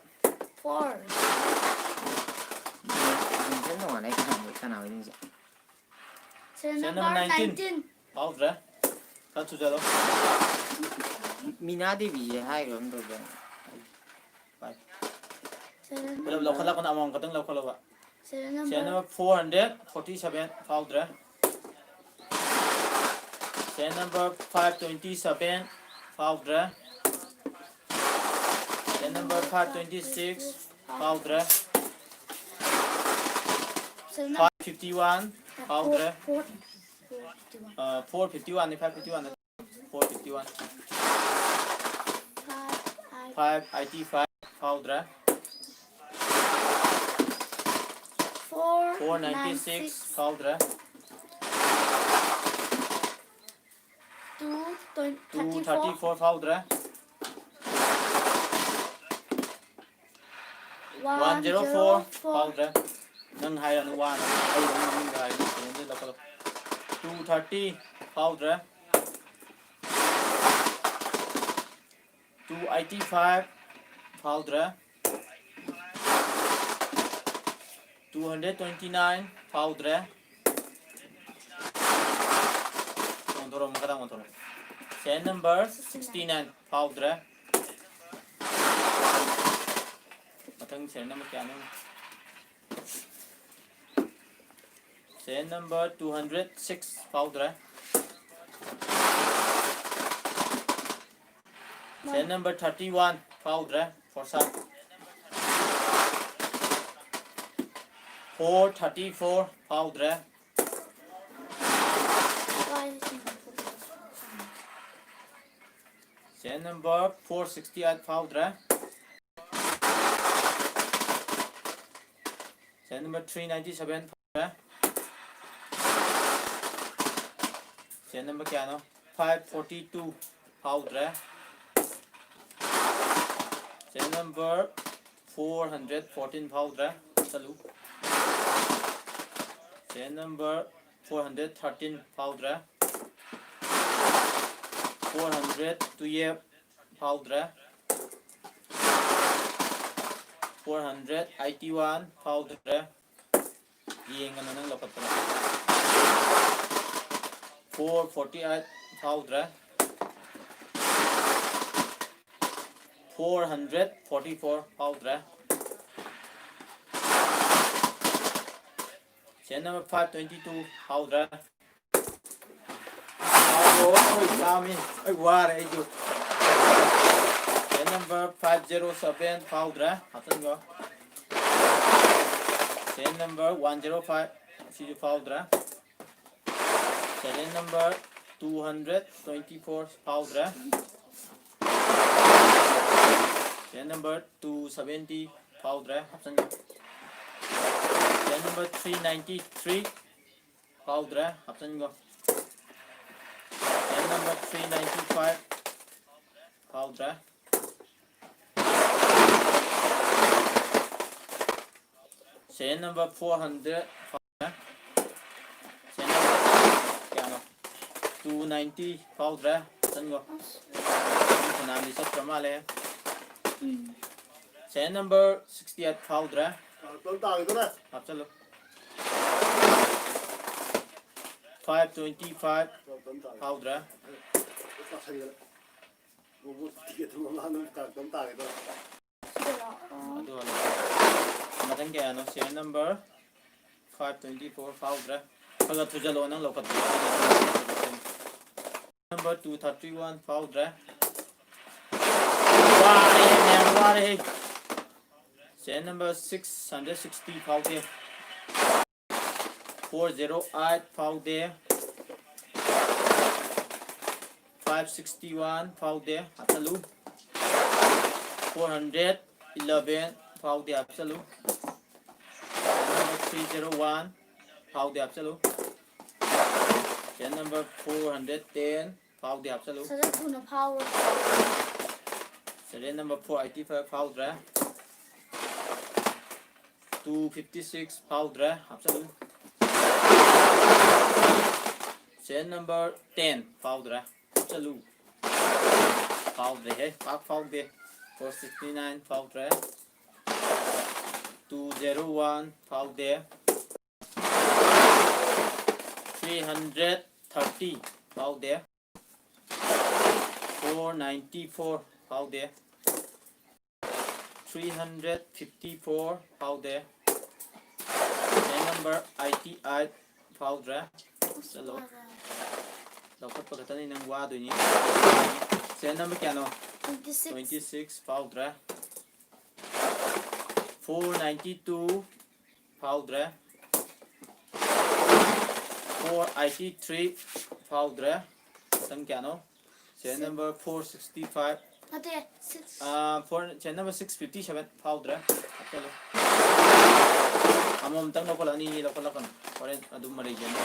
Four. ꯌꯦꯡꯁꯦ ꯇꯣꯉꯥꯟꯅ ꯑꯩ ꯀꯅꯥ ꯀꯅꯥ ꯑꯣꯏꯗꯣꯏꯅꯣ? Serial Serial number number nineteen. Nineteen. ꯐꯥꯎꯗ꯭ꯔꯦ. ꯈꯔ ꯊꯨꯖꯜꯂꯣ. ꯃꯤꯅꯥ ꯗꯦꯕꯤꯁꯦ ꯍꯥꯏꯈ꯭ꯔꯕ ꯅꯠꯇ꯭ꯔꯣ? ꯄꯥꯏ. Serial ꯄꯨꯂꯞ number ꯂꯧꯈꯠꯂꯛꯄꯅ ꯑꯃꯃꯝ ꯈꯛꯇꯪ ꯂꯧꯈꯠꯂꯣꯕ. Serial number four hundred forty seven ꯐꯥꯎꯗ꯭ꯔꯦ꯫ Serial number five twenty seven ꯐꯥꯎꯗ꯭ꯔꯦ꯫ Serial number five twenty six ꯐꯥꯎꯗ꯭ꯔꯦ꯫ Serial number five fifty one ꯐꯥꯎꯗ꯭ꯔꯦ꯫ Four, four fifty one. Four fifty one ꯅꯤ, five fifty one ꯅꯠꯇꯦ꯫ Four fifty one. Five, five eighty five ꯐꯥꯎꯗ꯭ꯔꯦ꯫ Four ninety six ꯐꯥꯎꯗ꯭ꯔꯦ꯫ Two thirty four ꯐꯥꯎꯗ꯭ꯔꯦ꯫ One zero four ꯐꯥꯎꯗ꯭ꯔꯦ꯫ ꯅꯪ ꯍꯥꯏꯔꯅꯨ, one ꯑꯩ ꯑꯗꯨꯝ ꯃꯃꯤꯡꯗ ꯍꯥꯏꯒꯦ꯫ Two thirty ꯐꯥꯎꯗ꯭ꯔꯦ꯫ Two eighty five ꯐꯥꯎꯗ꯭ꯔꯦ꯫ Two hundred twenty nine ꯐꯥꯎꯗ꯭ꯔꯦ꯫ ꯑꯣꯟꯊꯣꯔꯛꯑꯣ, ꯃꯈꯥ ꯇꯥꯡ ꯑꯣꯟꯊꯣꯔꯛꯑꯣ꯫ Serial number sixty nine ꯐꯥꯎꯗ꯭ꯔꯦ꯫ ꯃꯊꯪ serial number ꯀꯌꯥꯅꯣ? Serial number two hundred six ꯐꯥꯎꯗ꯭ꯔꯦ꯫ Serial number thirty one ꯐꯥꯎꯗ꯭ꯔꯦ꯫ Forsa. Four thirty four ꯐꯥꯎꯗ꯭ꯔꯦ꯫ Serial number four sixty eight ꯐꯥꯎꯗ꯭ꯔꯦ꯫ Serial number three ninety seven ꯐꯥꯎꯗ꯭ꯔꯦ꯫ Serial number ꯀꯌꯥꯅꯣ? Five forty two ꯐꯥꯎꯗ꯭ꯔꯦ꯫ Serial number four hundred fourteen ꯐꯥꯎꯗ꯭ꯔꯦ꯫ ꯆꯠꯂꯨ꯫ Serial number four hundred thirteen ꯐꯥꯎꯗ꯭ꯔꯦ꯫ Four hundred twelve ꯐꯥꯎꯗ꯭ꯔꯦ꯫ Four hundred eighty one ꯐꯥꯎꯗ꯭ꯔꯦ꯫ ꯌꯦꯡꯒꯅꯨ ꯅꯪ ꯂꯧꯈꯠꯄꯗ꯫ Four forty eight ꯐꯥꯎꯗ꯭ꯔꯦ꯫ Four hundred forty four ꯐꯥꯎꯗ꯭ꯔꯦ꯫ Serial number five twenty two ꯐꯥꯎꯗ꯭ꯔꯦ. ꯐꯥꯎꯔꯣ, ꯑꯩ ꯂꯥꯝꯃꯤ, ꯑꯩ ꯋꯥꯔꯦ ꯑꯩꯁꯨ. Serial number five zero seven ꯐꯥꯎꯗ꯭ꯔꯦ, ꯍꯥꯞꯆꯤꯟꯈꯣ. Serial number one zero five, ꯁꯤꯁꯨ ꯐꯥꯎꯗ꯭ꯔꯦ. Serial number two hundred twenty four ꯐꯥꯎꯗ꯭ꯔꯦ. Serial number two seventy ꯐꯥꯎꯗ꯭ꯔꯦ, ꯍꯥꯞꯆꯤꯟꯈꯣ. Serial number three ninety three ꯐꯥꯎꯗ꯭ꯔꯦ, ꯍꯥꯞꯆꯤꯟꯈꯣ. Serial number three ninety five ꯐꯥꯎꯗ꯭ꯔꯦ. Serial number four hundred ꯐꯥꯎꯗ꯭ꯔꯦ. Serial number ꯀꯌꯥꯅꯣ? Two ninety ꯐꯥꯎꯗ꯭ꯔꯦ, ꯍꯥꯞꯆꯤꯟꯈꯣ. ꯐꯅꯥꯝꯗꯤ ꯆꯠꯇ꯭ꯔ ꯃꯥꯜꯂꯦ. Serial number sixty eight ꯐꯥꯎꯗ꯭ꯔꯦ, ꯀꯥꯔꯇꯨꯟ ꯇꯥꯈꯤꯗꯣꯔꯦ꯫ ꯍꯥꯞꯆꯜꯂꯨ. Five twenty five ꯐꯥꯎꯗ꯭ꯔꯦ꯫ ꯇꯥꯁꯟꯈ꯭ꯔꯦ꯫ ꯕꯣꯕꯣ ꯇꯤꯀꯦꯠꯇꯨ ꯃꯃꯥꯡꯗ ꯀꯥꯔꯇꯨꯟ ꯇꯥꯈꯤꯗꯣꯔꯦ꯫ ꯑꯗꯨ ꯃꯊꯪ ꯀꯌꯥꯅꯣ? Serial number five twenty four ꯐꯥꯎꯗ꯭ꯔꯦ꯫ ꯈꯔ ꯈꯔ ꯊꯨꯖꯜꯂꯣ ꯅꯪ ꯂꯧꯈꯠꯄ꯫ Number two thirty one ꯐꯥꯎꯗ꯭ꯔꯦ꯫ ꯋꯥꯔꯦꯍꯦ ꯃꯌꯥꯝ, ꯋꯥꯔꯦꯍꯦ꯫ Serial number six hundred sixty ꯐꯥꯎꯗꯦ꯫ Four zero eight ꯐꯥꯎꯗꯦ꯫ Five sixty one ꯐꯥꯎꯗꯦ, ꯍꯥꯞꯆꯜꯂꯨ꯫ Four hundred eleven ꯐꯥꯎꯗꯦ, ꯍꯥꯞꯆꯜꯂꯨ꯫ Number three zero one ꯐꯥꯎꯗꯦ, ꯍꯥꯞꯆꯜꯂꯨ꯫ Serial number four hundred ten ꯐꯥꯎꯗꯦ, ꯍꯥꯞꯆꯜꯂꯨ꯫ ꯁꯠ ꯁꯠ ꯊꯨꯅ ꯐꯥꯎꯑꯣ꯫ Serial number four eighty five ꯐꯥꯎꯗ꯭ꯔꯦ꯫ Two fifty six ꯐꯥꯎꯗ꯭ꯔꯦ, ꯍꯥꯞꯆꯜꯂꯨ꯫ Serial number ten ꯐꯥꯎꯗ꯭ꯔꯦ, ꯍꯥꯞꯆꯜꯂꯨ꯫ ꯐꯥꯎꯗ꯭ꯔꯦꯍꯦ, ꯄꯥꯛ ꯐꯥꯎꯗꯦ꯫ Four sixty nine ꯐꯥꯎꯗ꯭ꯔꯦ꯫ Two zero one ꯐꯥꯎꯗꯦ꯫ Three hundred thirty ꯐꯥꯎꯗꯦ꯫ Four ninety four ꯐꯥꯎꯗꯦ꯫ Three hundred fifty four ꯐꯥꯎꯗꯦ꯫ Serial Number eighty eight ꯐꯥꯎꯗ꯭ꯔꯦ. ꯆꯠꯂꯣ. ꯂꯧꯈꯠꯄ ꯈꯛꯇꯅꯤ ꯅꯪ ꯋꯥꯗꯣꯏꯅꯤ. Serial number ꯀꯌꯥꯅꯣ? Twenty six. Twenty six ꯐꯥꯎꯗ꯭ꯔꯦ. Four ninety two ꯐꯥꯎꯗ꯭ꯔꯦ. Four eighty three ꯐꯥꯎꯗ꯭ꯔꯦ. ꯃꯊꯪ ꯀꯌꯥꯅꯣ? Serial number four sixty five. ꯅꯠꯇꯦ, six. Four, serial number six fifty seven ꯐꯥꯎꯗ꯭ꯔꯦ. ꯍꯥꯞꯆꯜꯂꯨ. ꯑꯃꯃꯝꯇꯪ ꯂꯧꯈꯠꯂꯛ, ꯑꯅꯤ ꯑꯅꯤ ꯂꯧꯈꯠꯂꯛꯀꯅꯨ. ꯍꯣꯔꯦꯟ ꯑꯗꯨꯝ ꯃꯔꯩ ꯌꯦꯟꯅ.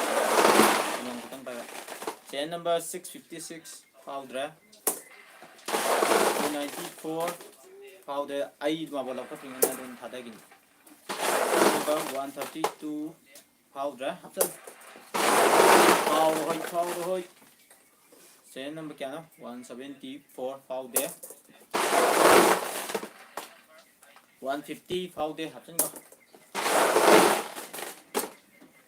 ꯑꯃꯃꯝ ꯈꯛꯇꯪ ꯄꯥꯏꯔꯣ. Serial number six fifty six ꯐꯥꯎꯗ꯭ꯔꯦ. Two ninety four ꯐꯥꯎꯗ꯭ꯔꯦ. ꯑꯩ ꯃꯥꯕꯣ ꯂꯧꯈꯠꯇ꯭ꯔꯤꯉꯩꯗ ꯑꯗꯨꯝ ꯊꯥꯗꯈꯤꯅꯤ. Number one thirty two ꯐꯥꯎꯗ꯭ꯔꯦ. ꯍꯥꯞꯆꯜꯂꯨ. ꯐꯥꯎꯔꯣ ꯍꯣꯏ, ꯐꯥꯎꯔꯣ ꯍꯣꯏ. Serial number ꯀꯌꯥꯅꯣ? One seventy four ꯐꯥꯎꯗꯦ. One fifty ꯐꯥꯎꯗꯦ, ꯍꯥꯞꯆꯤꯟꯈꯣ.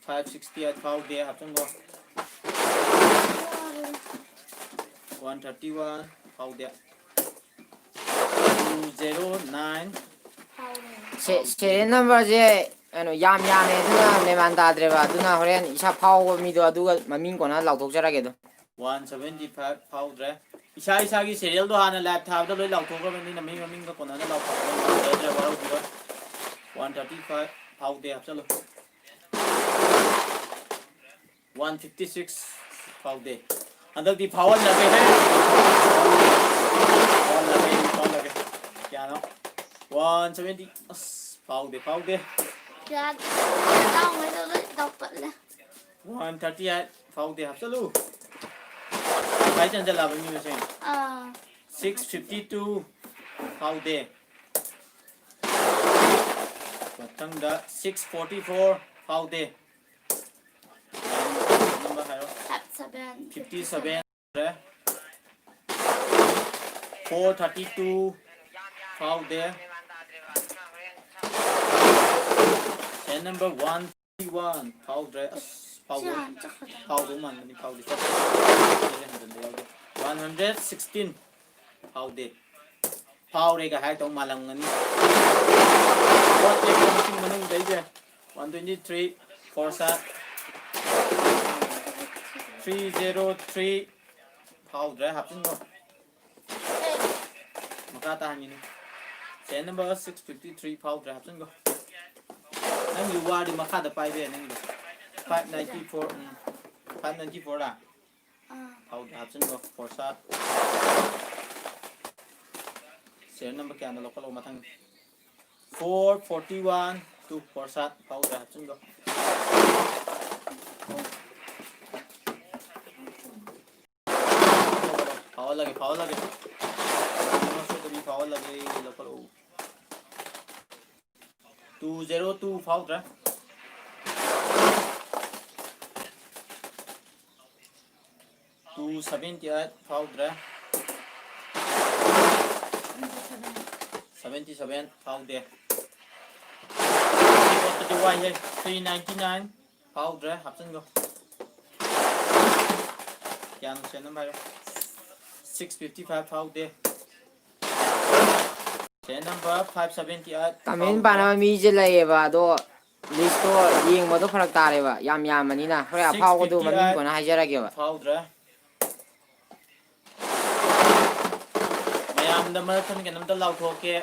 Five sixty eight ꯐꯥꯎꯗꯦ, ꯍꯥꯞꯆꯤꯟꯈꯣ. One thirty one ꯐꯥꯎꯗꯦ. Two zero nine. ꯐꯥꯎꯔꯦ꯫ ꯁꯦ- serial numberꯁꯦ ꯀꯩꯅꯣ ꯌꯥꯝ ꯌꯥꯝꯃꯦ, ꯑꯗꯨꯅ ꯃꯦꯃꯥꯟ ꯇꯥꯗ꯭ꯔꯦꯕ꯫ ꯑꯗꯨꯅ ꯍꯣꯔꯦꯟ ꯏꯁꯥ ꯐꯥꯎꯕ ꯃꯤꯗꯣ ꯑꯗꯨꯒ ꯃꯃꯤꯡ ꯀꯣꯟꯅ ꯂꯥꯎꯊꯣꯛꯆꯔꯒꯦ ꯑꯗꯨꯝ꯫ One seventy five ꯐꯥꯎꯗ꯭ꯔꯦ. ꯏꯁꯥ ꯏꯁꯥꯒꯤ serialꯗꯣ ꯍꯥꯟꯅ live ꯊꯥꯕꯗ ꯂꯣꯏ ꯂꯥꯎꯊꯣꯛꯈ꯭ꯔꯕꯅꯤꯅ ꯃꯃꯤꯡ ꯃꯃꯤꯡꯒ ꯀꯣꯟꯅꯅ ꯂꯥꯎꯊꯣꯛꯈ꯭ꯔꯕꯅꯤꯅ ꯋꯥꯔꯧꯕꯤꯔꯣꯏ꯫ One thirty five ꯐꯥꯎꯗꯦ, ꯍꯥꯞꯆꯜꯂꯨ꯫ One fifty six ꯐꯥꯎꯗꯦ꯫ ꯍꯟꯗꯛꯇꯤ ꯐꯥꯎꯍꯜꯂꯒꯦ꯫ ꯐꯥꯎꯍꯜꯂꯒꯦ, ꯐꯥꯎꯍꯜꯂꯒꯦ꯫ ꯀꯌꯥꯅꯣ? One seventy꯫ ꯑꯁ, ꯐꯥꯎꯗꯦ, ꯐꯥꯎꯗꯦ꯫ ꯌꯥꯗ꯭ꯔꯦ꯫ ꯇꯥꯎꯉꯩꯗꯣ ꯂꯣꯏ ꯇꯧꯈꯠꯂꯦ꯫ One thirty eight ꯐꯥꯎꯗꯦ, ꯍꯥꯞꯆꯜꯂꯨ꯫ ꯇꯪꯈꯥꯏ ꯆꯟꯖꯜꯂꯛꯑꯕꯅꯤ ꯃꯁꯤꯡ꯫ ꯑꯥ꯫ Six fifty two ꯐꯥꯎꯗꯦ꯫ ꯃꯊꯪꯗ six forty four ꯐꯥꯎꯗꯦ꯫ Number ꯍꯥꯏꯔꯣ꯫ Five seven. Fifty seven꯫ Four thirty two ꯐꯥꯎꯗꯦ꯫ Serial number one thirty one ꯐꯥꯎꯗ꯭ꯔꯦ꯫ ꯑꯁ, ꯁꯤ ꯐꯥꯎꯗ꯭ꯔꯦ꯫ ꯍꯥꯟꯅ ꯆꯠꯈ꯭ꯔꯗꯥꯏ? ꯐꯥꯎꯗꯧ ꯃꯥꯟꯕꯅꯤ, ꯐꯥꯎꯗꯦ꯫ ꯆꯠꯈ꯭ꯔꯦ꯫ ꯍꯟꯖꯟꯕ ꯌꯥꯎꯗꯦ꯫ One hundred sixteen ꯐꯥꯎꯗꯦ꯫ ꯐꯥꯎꯔꯦꯒ ꯍꯥꯏꯔꯛꯇꯧ ꯃꯥꯜꯂꯝꯒꯅꯤ꯫ WhatsApp ꯃꯁꯤꯡ ꯃꯅꯨꯡꯗꯩꯁꯦ꯫ One twenty three, four shot. Three zero three. ꯐꯥꯎꯗ꯭ꯔꯦ, ꯍꯥꯞꯆꯤꯟꯈꯣ꯫ ꯃꯈꯥ ꯇꯥꯍꯟꯒꯤꯅꯤ꯫ Serial number six fifty three ꯐꯥꯎꯗ꯭ꯔꯦ, ꯍꯥꯞꯆꯤꯟꯈꯣ꯫ ꯅꯪꯒꯤ ꯋꯥꯔꯗꯤ ꯃꯈꯥꯗ ꯄꯥꯏꯕ ꯌꯥꯏ ꯅꯪꯒꯤꯗꯣ꯫ Five ninety four, ꯎꯝ꯫ Five ninety four ꯔꯥ? ꯑꯥ꯫ ꯐꯥꯎꯗ꯭ꯔꯦ, ꯍꯥꯞꯆꯤꯟꯈꯣ꯫ Four shot꯫ Serial number ꯀꯌꯥꯅꯣ ꯂꯧꯈꯠꯂꯣ ꯃꯊꯪ꯫ Four forty one, two, four shot꯫ ꯐꯥꯎꯗ꯭ꯔꯦ, ꯍꯥꯞꯆꯤꯟꯈꯣ꯫ ꯐꯥꯎꯍꯜꯂꯒꯦ, ꯐꯥꯎꯍꯜꯂꯒꯦ꯫ ꯐꯥꯎꯍꯜꯂꯒꯦ, ꯂꯧꯈꯠꯂꯛꯎ꯫ Two zero two ꯐꯥꯎꯗ꯭ꯔꯦ꯫ Two seventy eight ꯐꯥꯎꯗ꯭ꯔꯦ꯫ Seventy seven ꯐꯥꯎꯗꯦ꯫ ꯑꯗꯨꯗꯤ ꯋꯥꯏꯍꯦ꯫ Three ninety nine ꯐꯥꯎꯗ꯭ꯔꯦ, ꯍꯥꯞꯆꯤꯟꯈꯣ꯫ ꯀꯌꯥꯅꯣ serial number ꯍꯥꯏꯔꯣ꯫ Six fifty five ꯐꯥꯎꯗꯦ꯫ Serial number five seventy eight ꯀꯃꯦꯟ ꯐꯥꯎꯗ꯭ꯔꯦ꯫ ꯄꯥꯅꯕ ꯃꯤꯁꯦ ꯂꯩꯌꯦꯕ, ꯑꯗꯣ ꯂꯤꯁꯇꯣ ꯌꯦꯡꯕꯗꯣ ꯐꯔꯛ ꯇꯥꯔꯦꯕ, ꯌꯥꯝ ꯌꯥꯝꯕꯅꯤꯅ꯫ ꯍꯣꯔꯦꯟ ꯑꯐꯥꯎꯕꯗꯣ ꯃꯃꯤꯡ ꯀꯣꯟꯅ ꯍꯥꯏꯖꯔꯒꯦꯕ꯫ ꯐꯥꯎꯗ꯭ꯔꯦ꯫ ꯃꯌꯥꯝꯗ ꯃꯔꯛ ꯊꯠꯅ ꯀꯩꯅꯣꯝꯇ ꯂꯥꯎꯊꯣꯛꯀꯦ꯫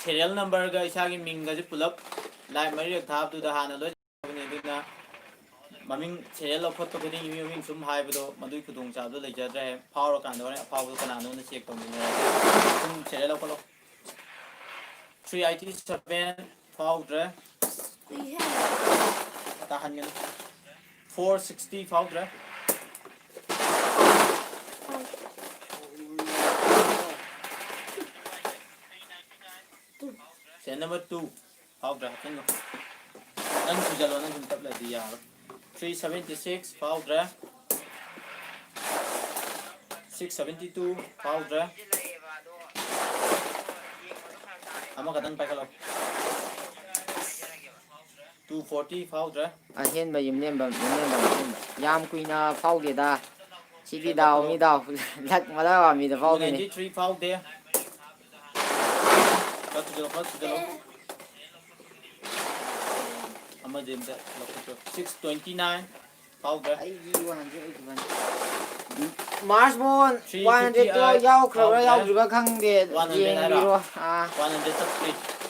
Serial numberꯒ ꯏꯁꯥꯒꯤ ꯃꯤꯡꯒꯁꯦ ꯄꯨꯂꯞ ꯂꯥꯏꯛ ꯃꯔꯤꯔꯛ ꯊꯥꯕꯗꯨꯗ ꯍꯥꯟꯅ ꯂꯣꯏ ꯇꯧꯕꯅꯤ꯫ ꯑꯗꯨꯅ ꯃꯃꯤꯡ serial ꯂꯧꯈꯠꯄ ꯈꯨꯗꯤꯡꯒꯤ ꯃꯤ ꯃꯃꯤꯡ ꯁꯨꯝ ꯍꯥꯏꯕꯗꯣ ꯃꯗꯨꯒꯤ ꯈꯨꯗꯣꯡꯆꯥꯕꯗꯣ ꯂꯩꯖꯗ꯭ꯔꯦ꯫ ꯐꯥꯎꯔꯀꯥꯟꯗ ꯍꯣꯔꯦꯟ ꯑꯐꯥꯎꯕꯗꯣ ꯀꯅꯥꯅꯣꯅ check ꯇꯧꯃꯤꯟꯅꯔꯒ ꯁꯨꯝ serial ꯂꯧꯈꯠꯂꯣ꯫ Three eighty seven ꯐꯥꯎꯗ꯭ꯔꯦ꯫ ꯀꯨꯏꯍꯦ꯫ ꯇꯥꯍꯟꯒꯅꯤ꯫ Four sixty ꯐꯥꯎꯗ꯭ꯔꯦ꯫ Serial number two ꯐꯥꯎꯗ꯭ꯔꯦ, ꯍꯥꯞꯆꯤꯟꯈꯣ꯫ ꯅꯪ ꯁꯨꯖꯜꯂꯣ, ꯅꯪ ꯁꯨꯝ ꯇꯞꯂꯗꯤ ꯌꯥꯔꯣꯏ꯫ Three seventy six ꯐꯥꯎꯗ꯭ꯔꯦ꯫ Six seventy two ꯐꯥꯎꯗ꯭ꯔꯦ꯫ ꯑꯃꯈꯛꯇꯪ ꯄꯥꯏꯈꯠꯂꯣ꯫ Two forty ꯐꯥꯎꯗ꯭ꯔꯦ꯫ ꯑꯍꯦꯟꯕ ꯌꯨꯝꯂꯦꯝꯕꯝ, ꯌꯨꯝꯂꯦꯝꯕꯝ, ꯌꯨꯝꯂꯦꯝꯕꯝ꯫ ꯌꯥꯝ ꯀꯨꯏꯅ ꯐꯥꯎꯗꯦꯗ꯫ ꯁꯤꯗꯤ ꯗꯥꯎ, ꯃꯤ ꯗꯥꯎ꯫ ꯂꯛ ꯃꯗꯥꯎ ꯌꯥꯕ ꯃꯤꯗ ꯐꯥꯎꯗꯣꯏꯅꯦ꯫ Two ninety three ꯐꯥꯎꯗꯦ꯫ ꯈꯔ ꯊꯨꯖꯜꯂꯣ, ꯈꯔ ꯊꯨꯖꯜꯂꯣ꯫ ꯑꯃꯁꯦ ꯑꯝꯇ ꯂꯧꯊꯣꯛꯄꯤꯌꯨ꯫ Six twenty nine ꯐꯥꯎꯗ꯭ꯔꯦ꯫ ꯑꯩꯒꯤ one hundred ꯑꯣꯏꯈꯤꯕꯅꯤ꯫ ꯃꯥꯔꯁ ꯃꯣꯍꯟ, one hundred ꯇꯣ ꯌꯥꯎꯈ꯭ꯔꯕ꯭ꯔꯥ ꯌꯥꯎꯗ꯭ꯔꯤꯕ꯭ꯔꯥ ꯈꯪꯗꯦ, ꯌꯦꯡꯕꯤꯔꯣ꯫ ꯑꯥ,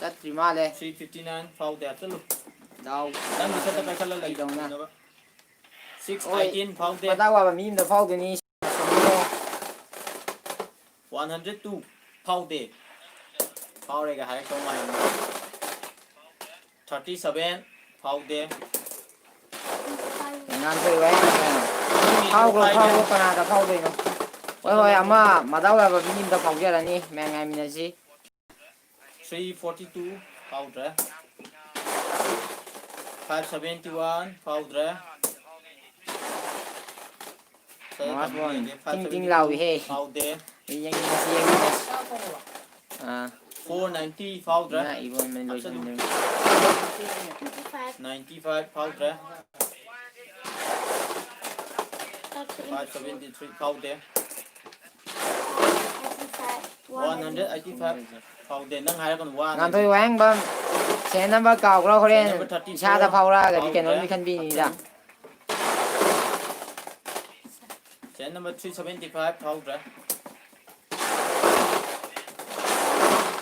ꯆꯠꯇ꯭ꯔꯤ ꯃꯥꯜꯂꯦ꯫ Three fifty nine ꯐꯥꯎꯗꯦ꯫ ꯍꯥꯞꯆꯜꯂꯨ꯫ ꯗꯥꯎ ꯅꯪꯒꯤ ꯁꯠꯇ ꯄꯥꯏꯈꯠꯂ ꯂꯩ꯫ ꯀꯩꯗꯧꯅ? Six eighteen ꯐꯥꯎꯗꯦ꯫ ꯃꯗꯥꯎ ꯌꯥꯕ ꯃꯤ ꯑꯃꯗ ꯐꯥꯎꯗꯣꯏꯅꯤ꯫ One hundred two ꯐꯥꯎꯗꯦ꯫ ꯐꯥꯎꯔꯦꯒ ꯍꯥꯏꯔꯛꯇꯧ ꯃꯥꯜꯂꯤ꯫ Thirty seven ꯐꯥꯎꯗꯦ꯫ ꯉꯥꯟꯊꯣꯏ ꯋꯥꯍꯦꯡꯕꯝ꯫ ꯐꯥꯎꯈ꯭ꯔꯣ, ꯐꯥꯎꯈ꯭ꯔꯣ, ꯀꯅꯥꯗ ꯐꯥꯎꯗꯣꯏꯅꯣ? ꯍꯣꯏ, ꯍꯣꯏ, ꯑꯃ ꯃꯗꯥꯎ ꯌꯥꯕ ꯃꯤ ꯑꯃꯗ ꯐꯥꯎꯖꯔꯅꯤ, ꯃꯌꯥꯝ ꯉꯥꯏꯃꯤꯟꯅꯁꯤ꯫ Three forty two ꯐꯥꯎꯗ꯭ꯔꯦ꯫ Five seventy one ꯐꯥꯎꯗ꯭ꯔꯦ꯫ ꯃꯥꯁ ꯕꯣꯟ ꯇꯤꯡ ꯇꯤꯡ ꯂꯥꯎꯏꯍꯦ꯫ ꯐꯥꯎꯗꯦ꯫ ꯌꯦꯡꯃꯤꯟꯅꯁꯤ, ꯌꯦꯡꯃꯤꯟꯅꯁꯤ꯫ ꯑꯥ꯫ Four ninety ꯐꯥꯎꯗ꯭ꯔꯦ꯫ ꯏꯃꯥ ꯏꯕꯣꯟ ꯃꯩ ꯂꯣꯏꯁꯤꯟꯗ꯭ꯔꯦ꯫ Ninety five ꯐꯥꯎꯗ꯭ꯔꯦ꯫ Five seventy three ꯐꯥꯎꯗꯦ꯫ One hundred eighty five ꯐꯥꯎꯗꯦ꯫ ꯅꯪ ꯍꯥꯏꯔꯛꯀꯅꯨ, ꯋꯥ ꯉꯥꯟꯊꯣꯏ ꯋꯥꯍꯦꯡꯕꯝ, ꯁꯦꯟ ꯅꯝꯕꯔ ꯀꯥꯎꯈ꯭ꯔꯣ, ꯍꯣꯔꯦꯟ ꯏꯁꯥꯗ ꯐꯥꯎꯔꯛꯑꯒꯗꯤ ꯀꯩꯅꯣꯝꯗꯤ ꯈꯟꯕꯤꯅꯤꯗ꯫ Serial number three seventy five ꯐꯥꯎꯗ꯭ꯔꯦ꯫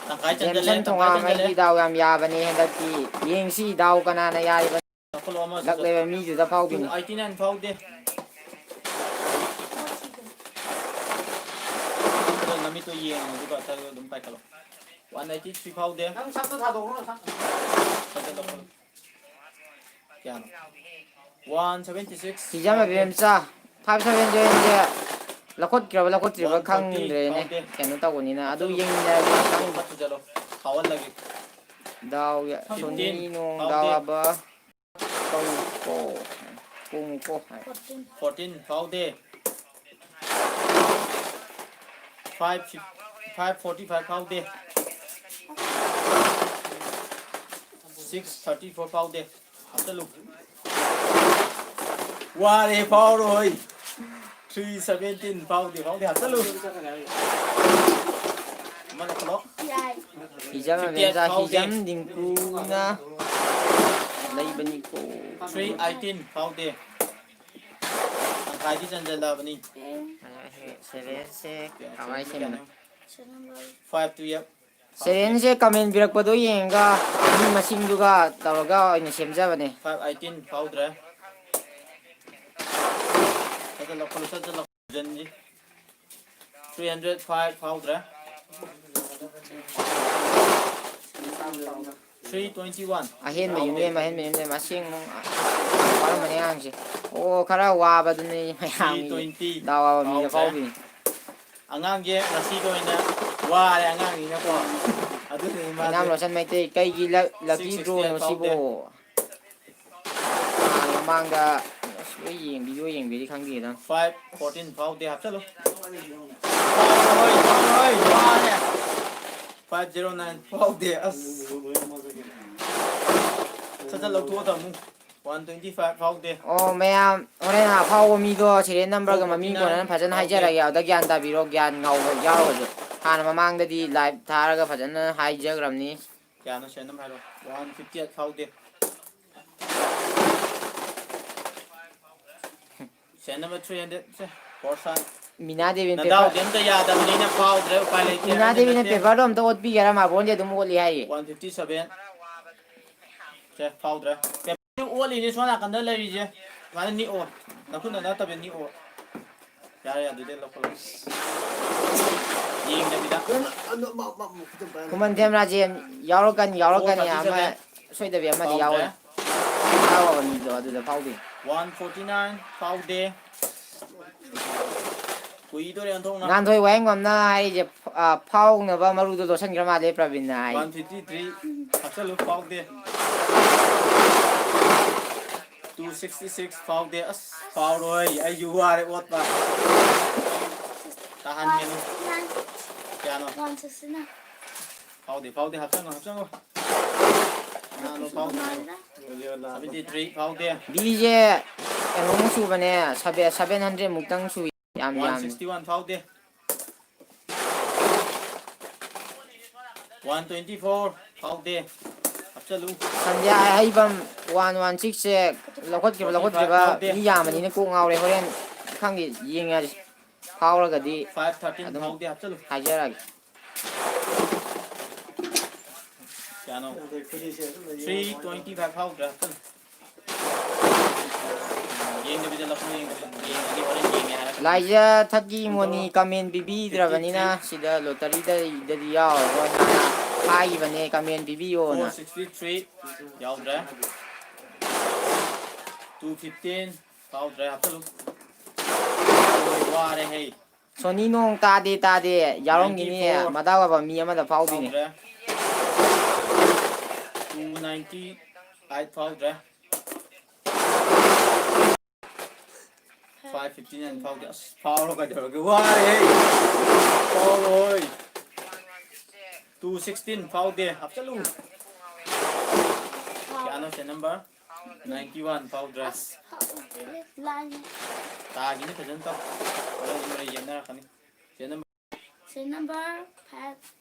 ꯇꯪꯈꯥꯏ ꯆꯟꯖꯜꯂꯦ, ꯖꯦꯝꯁꯟ ꯇꯪꯈꯥꯏ ꯆꯟꯖꯜꯂꯦ꯫ ꯊꯣꯉꯥꯃꯩꯒꯤ ꯗꯥꯎ ꯌꯥꯝ ꯌꯥꯕꯅꯦ ꯍꯟꯗꯛꯇꯤ꯫ ꯌꯦꯡꯁꯤ ꯗꯥꯎ ꯀꯅꯥꯅ ꯌꯥꯔꯤꯕ꯫ ꯂꯧꯈꯠꯂꯣ ꯑꯃꯁꯨ꯫ ꯂꯛ ꯂꯩꯕ ꯃꯤꯗꯨꯗ ꯐꯥꯎꯈꯤꯅꯤ꯫ Two eighty nine ꯐꯥꯎꯗꯦ꯫ ꯑꯗꯣ ꯅꯃꯤꯠꯇꯣ ꯌꯦꯡꯉꯣ, ꯑꯗꯨꯒ ꯑꯗꯨꯝ ꯄꯥꯏꯈꯠꯂꯣ꯫ One eighty three ꯐꯥꯎꯗꯦ꯫ ꯅꯪ ꯁꯛꯇꯣ ꯊꯥꯗꯣꯛꯈ꯭ꯔꯣ, ꯁꯛ꯫ ꯁꯛꯇꯣ ꯂꯧꯈꯠꯂꯣ꯫ ꯀꯌꯥꯅꯣ? One seventy six ꯍꯤꯖꯝ ꯐꯥꯎꯗꯦ꯫ ꯑꯕꯦꯝꯆꯥ, five seven seven ꯁꯦ ꯂꯧꯈꯠꯈ꯭ꯔꯕ ꯂꯧꯈꯠꯇ꯭ꯔꯤꯕ ꯈꯪꯗ꯭ꯔꯦꯅꯦ꯫ One thirty ꯐꯥꯎꯗꯦ꯫ ꯀꯩꯅꯣ ꯇꯧꯕꯅꯤꯅ ꯑꯗꯨ ꯍꯥꯞꯆꯜꯂꯨ꯫ ꯌꯦꯡꯃꯤꯟꯅꯔꯒꯦ꯫ ꯈꯪꯗꯦ꯫ ꯐꯥꯎꯍꯜꯂꯒꯦ꯫ ꯗꯥꯎ ꯌꯥ-, ꯁꯣꯅꯤ ꯐꯤꯐꯇꯤꯟ ꯅꯣꯡ ꯐꯥꯎꯗꯦ꯫ ꯗꯥꯎ ꯌꯥꯕ꯫ ꯀꯣꯡꯀꯣ, ꯀꯣꯡꯀꯣ ꯍꯥꯏ꯫ Fourteen ꯐꯥꯎꯗꯦ꯫ Five, five forty five ꯐꯥꯎꯗꯦ꯫ Six thirty four ꯐꯥꯎꯗꯦ꯫ ꯍꯥꯞꯆꯜꯂꯨ꯫ ꯋꯥꯔꯦ, ꯐꯥꯎꯔꯣꯏ꯫ Three seventeen ꯐꯥꯎꯗꯦ, ꯐꯥꯎꯗꯦ, ꯍꯥꯞꯆꯜꯂꯨ꯫ ꯑꯃ ꯂꯧꯈꯠꯂꯣ꯫ ꯍꯤꯖꯝ ꯐꯤꯐꯇꯤ ꯑꯦꯠ ꯑꯕꯦꯝꯆꯥ, ꯐꯥꯎꯗꯦ꯫ ꯍꯤꯖꯝ ꯗꯤꯡꯀꯨꯅ ꯂꯩꯕꯅꯤꯀꯣ꯫ Three eighteen ꯐꯥꯎꯗꯦ꯫ ꯇꯪꯈꯥꯏꯗꯤ ꯆꯟꯖꯜꯂꯛꯑꯕꯅꯤ꯫ ꯁꯦꯂꯦꯟꯁꯦ ꯀꯃꯥꯏꯅ ꯁꯦꯝꯕꯅꯣ? Five twelve꯫ ꯁꯦꯂꯦꯟꯁꯦ ꯀꯃꯦꯟ ꯄꯤꯔꯛꯄꯗꯣ ꯌꯦꯡꯉꯒ ꯃꯤ ꯃꯁꯤꯡꯗꯨꯒ ꯇꯧꯔꯒ ꯑꯣꯏꯅ ꯁꯦꯝꯖꯕꯅꯦ꯫ Five eighteen ꯐꯥꯎꯗ꯭ꯔꯦ꯫ ꯆꯠꯂꯣ, ꯈꯣꯠꯂꯣ, ꯆꯠꯂꯣ꯫ ꯖꯟꯖꯤ꯫ Three hundred five ꯐꯥꯎꯗ꯭ꯔꯦ꯫ Three twenty one꯫ ꯑꯍꯦꯟꯕ ꯌꯨꯝꯂꯦꯝ, ꯑꯍꯦꯟꯕ ꯌꯨꯝꯂꯦꯝ ꯑꯁꯦꯡꯕ ꯋꯥꯔꯝꯕꯅꯤ ꯑꯉꯥꯡꯁꯦ꯫ ꯑꯣ, ꯈꯔ ꯋꯥꯕꯗꯨꯅꯤ ꯃꯌꯥꯝꯒꯤ ꯗꯥꯎ ꯋꯥꯕ ꯃꯤꯗ ꯐꯥꯎꯕꯤꯅꯤ꯫ ꯑꯉꯥꯡꯁꯦ ꯉꯁꯤꯒꯤ ꯑꯣꯏꯅ ꯋꯥꯔꯦ ꯑꯉꯥꯡꯅꯤꯅꯀꯣ꯫ ꯑꯗꯨꯅ ꯏꯅꯥꯝ ꯔꯣꯁꯟ ꯃꯩꯇꯩ ꯀꯩꯒꯤ ꯂꯛ-, ꯂꯛꯀꯤ ꯗ꯭ꯔꯣꯅꯣ ꯁꯤꯕꯣ? ꯃꯃꯥꯡꯗ ꯑꯁ ꯂꯣꯏ ꯌꯦꯡꯕꯤ, ꯂꯣꯏ ꯌꯦꯡꯕꯤꯗꯤ ꯈꯪꯗꯦꯗ꯫ Five fourteen ꯐꯥꯎꯗꯦ, ꯍꯥꯞꯆꯜꯂꯨ꯫ ꯐꯥꯎꯔꯣꯏ, ꯐꯥꯎꯔꯣꯏ, ꯋꯥꯔꯦ꯫ Five zero nine ꯐꯥꯎꯗꯦ, ꯑꯁ꯫ ꯁꯠ ꯁꯠ ꯂꯧꯊꯣꯛꯑꯣ ꯇꯥꯃꯣ꯫ One twenty five ꯐꯥꯎꯗꯦ꯫ ꯑꯣ, ꯃꯌꯥꯝ ꯍꯣꯔꯦꯟ ꯑꯐꯥꯎꯕ ꯃꯤꯗꯣ ꯁꯤꯔꯤꯌꯦꯜ ꯅꯝꯕꯔꯒ ꯃꯃꯤꯡ ꯀꯣꯟꯅꯅ ꯐꯖꯅ ꯍꯥꯏꯖꯔꯒꯦ, ꯑꯗꯨꯗ ꯒ꯭ꯌꯥꯟ ꯇꯥꯕꯤꯔꯣ, ꯒ꯭ꯌꯥꯟ ꯉꯥꯎꯕ ꯌꯥꯎꯔꯒꯁꯨ꯫ ꯍꯥꯟꯅ ꯃꯃꯥꯡꯗꯗꯤ ꯂꯥꯏꯚ ꯊꯥꯔꯒ ꯐꯖꯅ ꯍꯥꯏꯖꯈ꯭ꯔꯕꯅꯤ꯫ ꯀꯌꯥꯅꯣ ꯁꯦꯟ ꯑꯃ ꯍꯥꯏꯔꯣ꯫ One fifty eight ꯐꯥꯎꯗꯦ꯫ ꯁꯦꯟ ꯑꯃ three hundred ꯁꯦ꯫ ꯐꯣꯔꯁꯥꯟ꯫ ꯃꯤꯅꯥ ꯗꯦꯕꯤꯅ ꯅꯗꯥꯎꯗꯤ ꯑꯝꯇ ꯌꯥꯗꯕꯅꯤꯅ ꯐꯥꯎꯗ꯭ꯔꯦ, ꯎꯄꯥꯏ ꯂꯩꯇꯦ꯫ ꯃꯤꯅꯥ ꯗꯦꯕꯤꯅ ꯄꯦꯄꯔꯗꯣ ꯑꯝꯇ ꯑꯣꯠꯄꯤꯒꯦꯔꯥ? ꯃꯥꯔꯕꯣꯜꯗꯤ ꯑꯗꯨꯝ ꯑꯣꯠꯂꯤ ꯍꯥꯏꯌꯦ꯫ One fifty seven꯫ ꯁꯦ, ꯐꯥꯎꯗ꯭ꯔꯦ꯫ ꯄꯦꯄꯔꯗꯤ ꯑꯣꯠꯂꯤꯅꯦ ꯁꯣꯝ ꯅꯥꯀꯟꯗ ꯂꯩꯔꯤꯁꯦ꯫ ꯁꯨꯃꯥꯏꯅ ꯅꯤꯛꯑꯣ꯫ ꯅꯈꯨꯠꯅ ꯅꯠꯇꯕ ꯅꯤꯛꯑꯣ꯫ ꯌꯥꯔꯦ, ꯑꯗꯨꯗꯤ ꯂꯧꯈꯠꯂꯣ꯫ ꯌꯦꯡꯗꯕꯤꯗ꯫ ꯈꯨꯃꯟꯊꯦꯝ ꯔꯥꯖꯦꯟ ꯌꯥꯎꯔꯛꯀꯅꯤ, ꯌꯥꯎꯔꯛꯀꯅꯤ꯫ ꯑꯃ ꯁꯣꯏꯗꯕꯤ ꯑꯃꯗꯤ ꯌꯥꯎꯋꯦ꯫ ꯐꯥꯎꯗ꯭ꯔꯦ꯫ ꯌꯥꯎꯔꯕ ꯃꯤꯗꯣ ꯑꯗꯨꯗ ꯐꯥꯎꯗꯦ꯫ One forty nine ꯐꯥꯎꯗꯦ꯫ ꯀꯨꯏꯗꯣꯔꯦ ꯑꯣꯟꯊꯣꯛꯅ꯫ ꯉꯥꯟꯊꯣꯏ ꯋꯥꯍꯦꯡꯕꯝꯅ ꯍꯥꯏꯔꯤꯁꯦ, ꯑ, ꯐꯥꯎꯅꯕ ꯃꯔꯨꯗꯣ ꯂꯣꯠꯁꯟꯈ꯭ꯔ ꯃꯥꯜꯂꯦ ꯄ꯭ꯔꯕꯤꯟꯅ ꯍꯥꯏ꯫ One fifty three ꯍꯥꯞꯆꯜꯂꯨ, ꯐꯥꯎꯗꯦ꯫ Two sixty six ꯐꯥꯎꯗꯦ꯫ ꯑꯁ, ꯐꯥꯎꯔꯣꯏ꯫ ꯑꯩꯁꯨ ꯋꯥꯔꯦ ꯑꯣꯠꯄ꯫ ꯇꯥꯍꯟꯒꯅꯨ꯫ ꯀꯌꯥꯅꯣ? One sixty nine꯫ ꯐꯥꯎꯗꯦ, ꯐꯥꯎꯗꯦ꯫ ꯍꯥꯞꯆꯪꯉꯣ, ꯍꯥꯞꯆꯪꯉꯣ꯫ ꯀꯅꯥꯅꯣ ꯐꯥꯎꯗꯦ? Seventy three ꯐꯥꯎꯗꯦ꯫ ꯕꯤꯁꯦ ꯀꯩꯅꯣꯃꯨꯛ ꯁꯨꯕꯅꯦ, ꯁꯕꯦ-, seven hundred ꯃꯨꯛꯇꯪ ꯁꯨꯏ꯫ ꯌꯥꯝ One ꯌꯥꯝ꯫ sixty one ꯐꯥꯎꯗꯦ꯫ One twenty four ꯐꯥꯎꯗꯦ꯫ ꯆꯠꯂꯨ꯫ ꯁꯟꯙ꯭ꯌꯥ ꯍꯩꯕꯝ ꯋꯥꯟ ꯋꯥꯟ ꯁꯤꯛꯁꯁꯦ ꯂꯧꯈꯠꯈꯤꯕ, ꯂꯧꯈꯠꯇ꯭ꯔꯤꯕ ꯐꯥꯎꯗꯦ꯫ ꯃꯤ ꯌꯥꯝꯕꯅꯤꯅ ꯀꯣꯛ ꯉꯥꯎꯔꯦ꯫ ꯍꯣꯔꯦꯟ ꯈꯪꯗꯦ, ꯌꯦꯡꯉꯁꯤ꯫ ꯐꯥꯎꯔꯒꯗꯤ ꯐꯥꯏꯚ ꯊꯥꯔꯇꯤꯟ ꯑꯗꯨꯝ ꯐꯥꯎꯗꯦ, ꯍꯥꯞꯆꯜꯂꯨ꯫ ꯍꯥꯏꯖꯔꯛꯑꯒꯦ꯫ ꯀꯌꯥꯅꯣ? ꯊ꯭ꯔꯤ ꯇ꯭ꯋꯦꯟꯇꯤ ꯐꯥꯏꯚ ꯐꯥꯎꯗ꯭ꯔꯦ, ꯍꯥꯞꯆꯜꯂꯨ꯫ ꯌꯦꯡꯗꯕꯤꯗ ꯂꯧꯈꯠꯂꯨ, ꯌꯦꯡꯗꯕꯤꯗ꯫ ꯌꯦꯡꯉꯗꯤ ꯍꯣꯔꯦꯟ ꯌꯦꯡꯉꯦ ꯍꯥꯏꯔꯛꯀꯅꯤ꯫ ꯂꯥꯏꯖ ꯊꯛꯀꯤ ꯃꯣꯅꯤ ꯀꯃꯦꯟ ꯄꯤꯕꯤꯗ꯭ꯔꯕꯅꯤꯅ ꯐꯤꯐꯇꯤ ꯊ꯭ꯔꯤ꯫ ꯁꯤꯗ ꯂꯣꯇꯔꯤꯗꯗꯤ ꯌꯥꯎꯔꯔꯣꯏ꯫ ꯍꯥꯟꯅ ꯍꯥꯏꯈꯤꯕꯅꯦ ꯀꯃꯦꯟ ꯄꯤꯕꯤꯌꯣꯅ꯫ ꯐꯣꯔ ꯁꯤꯛꯁꯇꯤ ꯊ꯭ꯔꯤ ꯌꯥꯎꯗ꯭ꯔꯦ꯫ ꯇꯨ ꯐꯤꯐꯇꯤꯟ ꯐꯥꯎꯗ꯭ꯔꯦ, ꯍꯥꯞꯆꯜꯂꯨ꯫ ꯋꯥꯔꯦ ꯍꯦ꯫ ꯁꯣꯅꯤ ꯅꯣꯡ ꯇꯥꯗꯦ, ꯇꯥꯗꯦ꯫ ꯌꯥꯎꯔꯝꯒꯤꯅꯤ꯫ ꯅꯥꯏꯟꯇꯤ ꯐꯣꯔ ꯃꯗꯥꯎ ꯌꯥꯕ ꯃꯤ ꯑꯃꯗ ꯐꯥꯎꯗꯣꯏꯅꯦ꯫ ꯐꯥꯎꯗ꯭ꯔꯦ꯫ ꯇꯨ ꯅꯥꯏꯟꯇꯤ ꯑꯩꯠ ꯐꯥꯎꯗ꯭ꯔꯦ꯫ ꯐꯥꯏꯚ ꯐꯤꯐꯇꯤ ꯅꯥꯏꯟ ꯐꯥꯎꯗꯦ꯫ ꯑꯁ, ꯐꯥꯎꯔꯣ ꯀꯩꯗꯧꯔꯒꯦ? ꯋꯥꯔꯦꯍꯦ꯫ ꯐꯥꯎꯔꯣꯏ꯫ ꯇꯨ ꯁꯤꯛꯁꯇꯤꯟ ꯐꯥꯎꯗꯦ꯫ ꯍꯥꯞꯆꯜꯂꯨ꯫ ꯀꯌꯥꯅꯣ ꯁꯦ ꯅꯝꯕꯔ? ꯅꯥꯏꯟꯇꯤ ꯋꯥꯟ ꯐꯥꯎꯗ꯭ꯔꯦ꯫ ꯑꯁ, ꯐꯥꯎꯗꯦꯍꯦ꯫ ꯂꯥꯏꯅꯦ꯫ ꯇꯥꯒꯤꯅꯤ ꯐꯖꯅ ꯇꯧ꯫ ꯍꯣꯔꯦꯟ ꯃꯔꯩ ꯌꯦꯠꯅꯔꯛꯀꯅꯤ꯫ ꯁꯦ ꯅꯝꯕꯔ ꯁꯦ number five.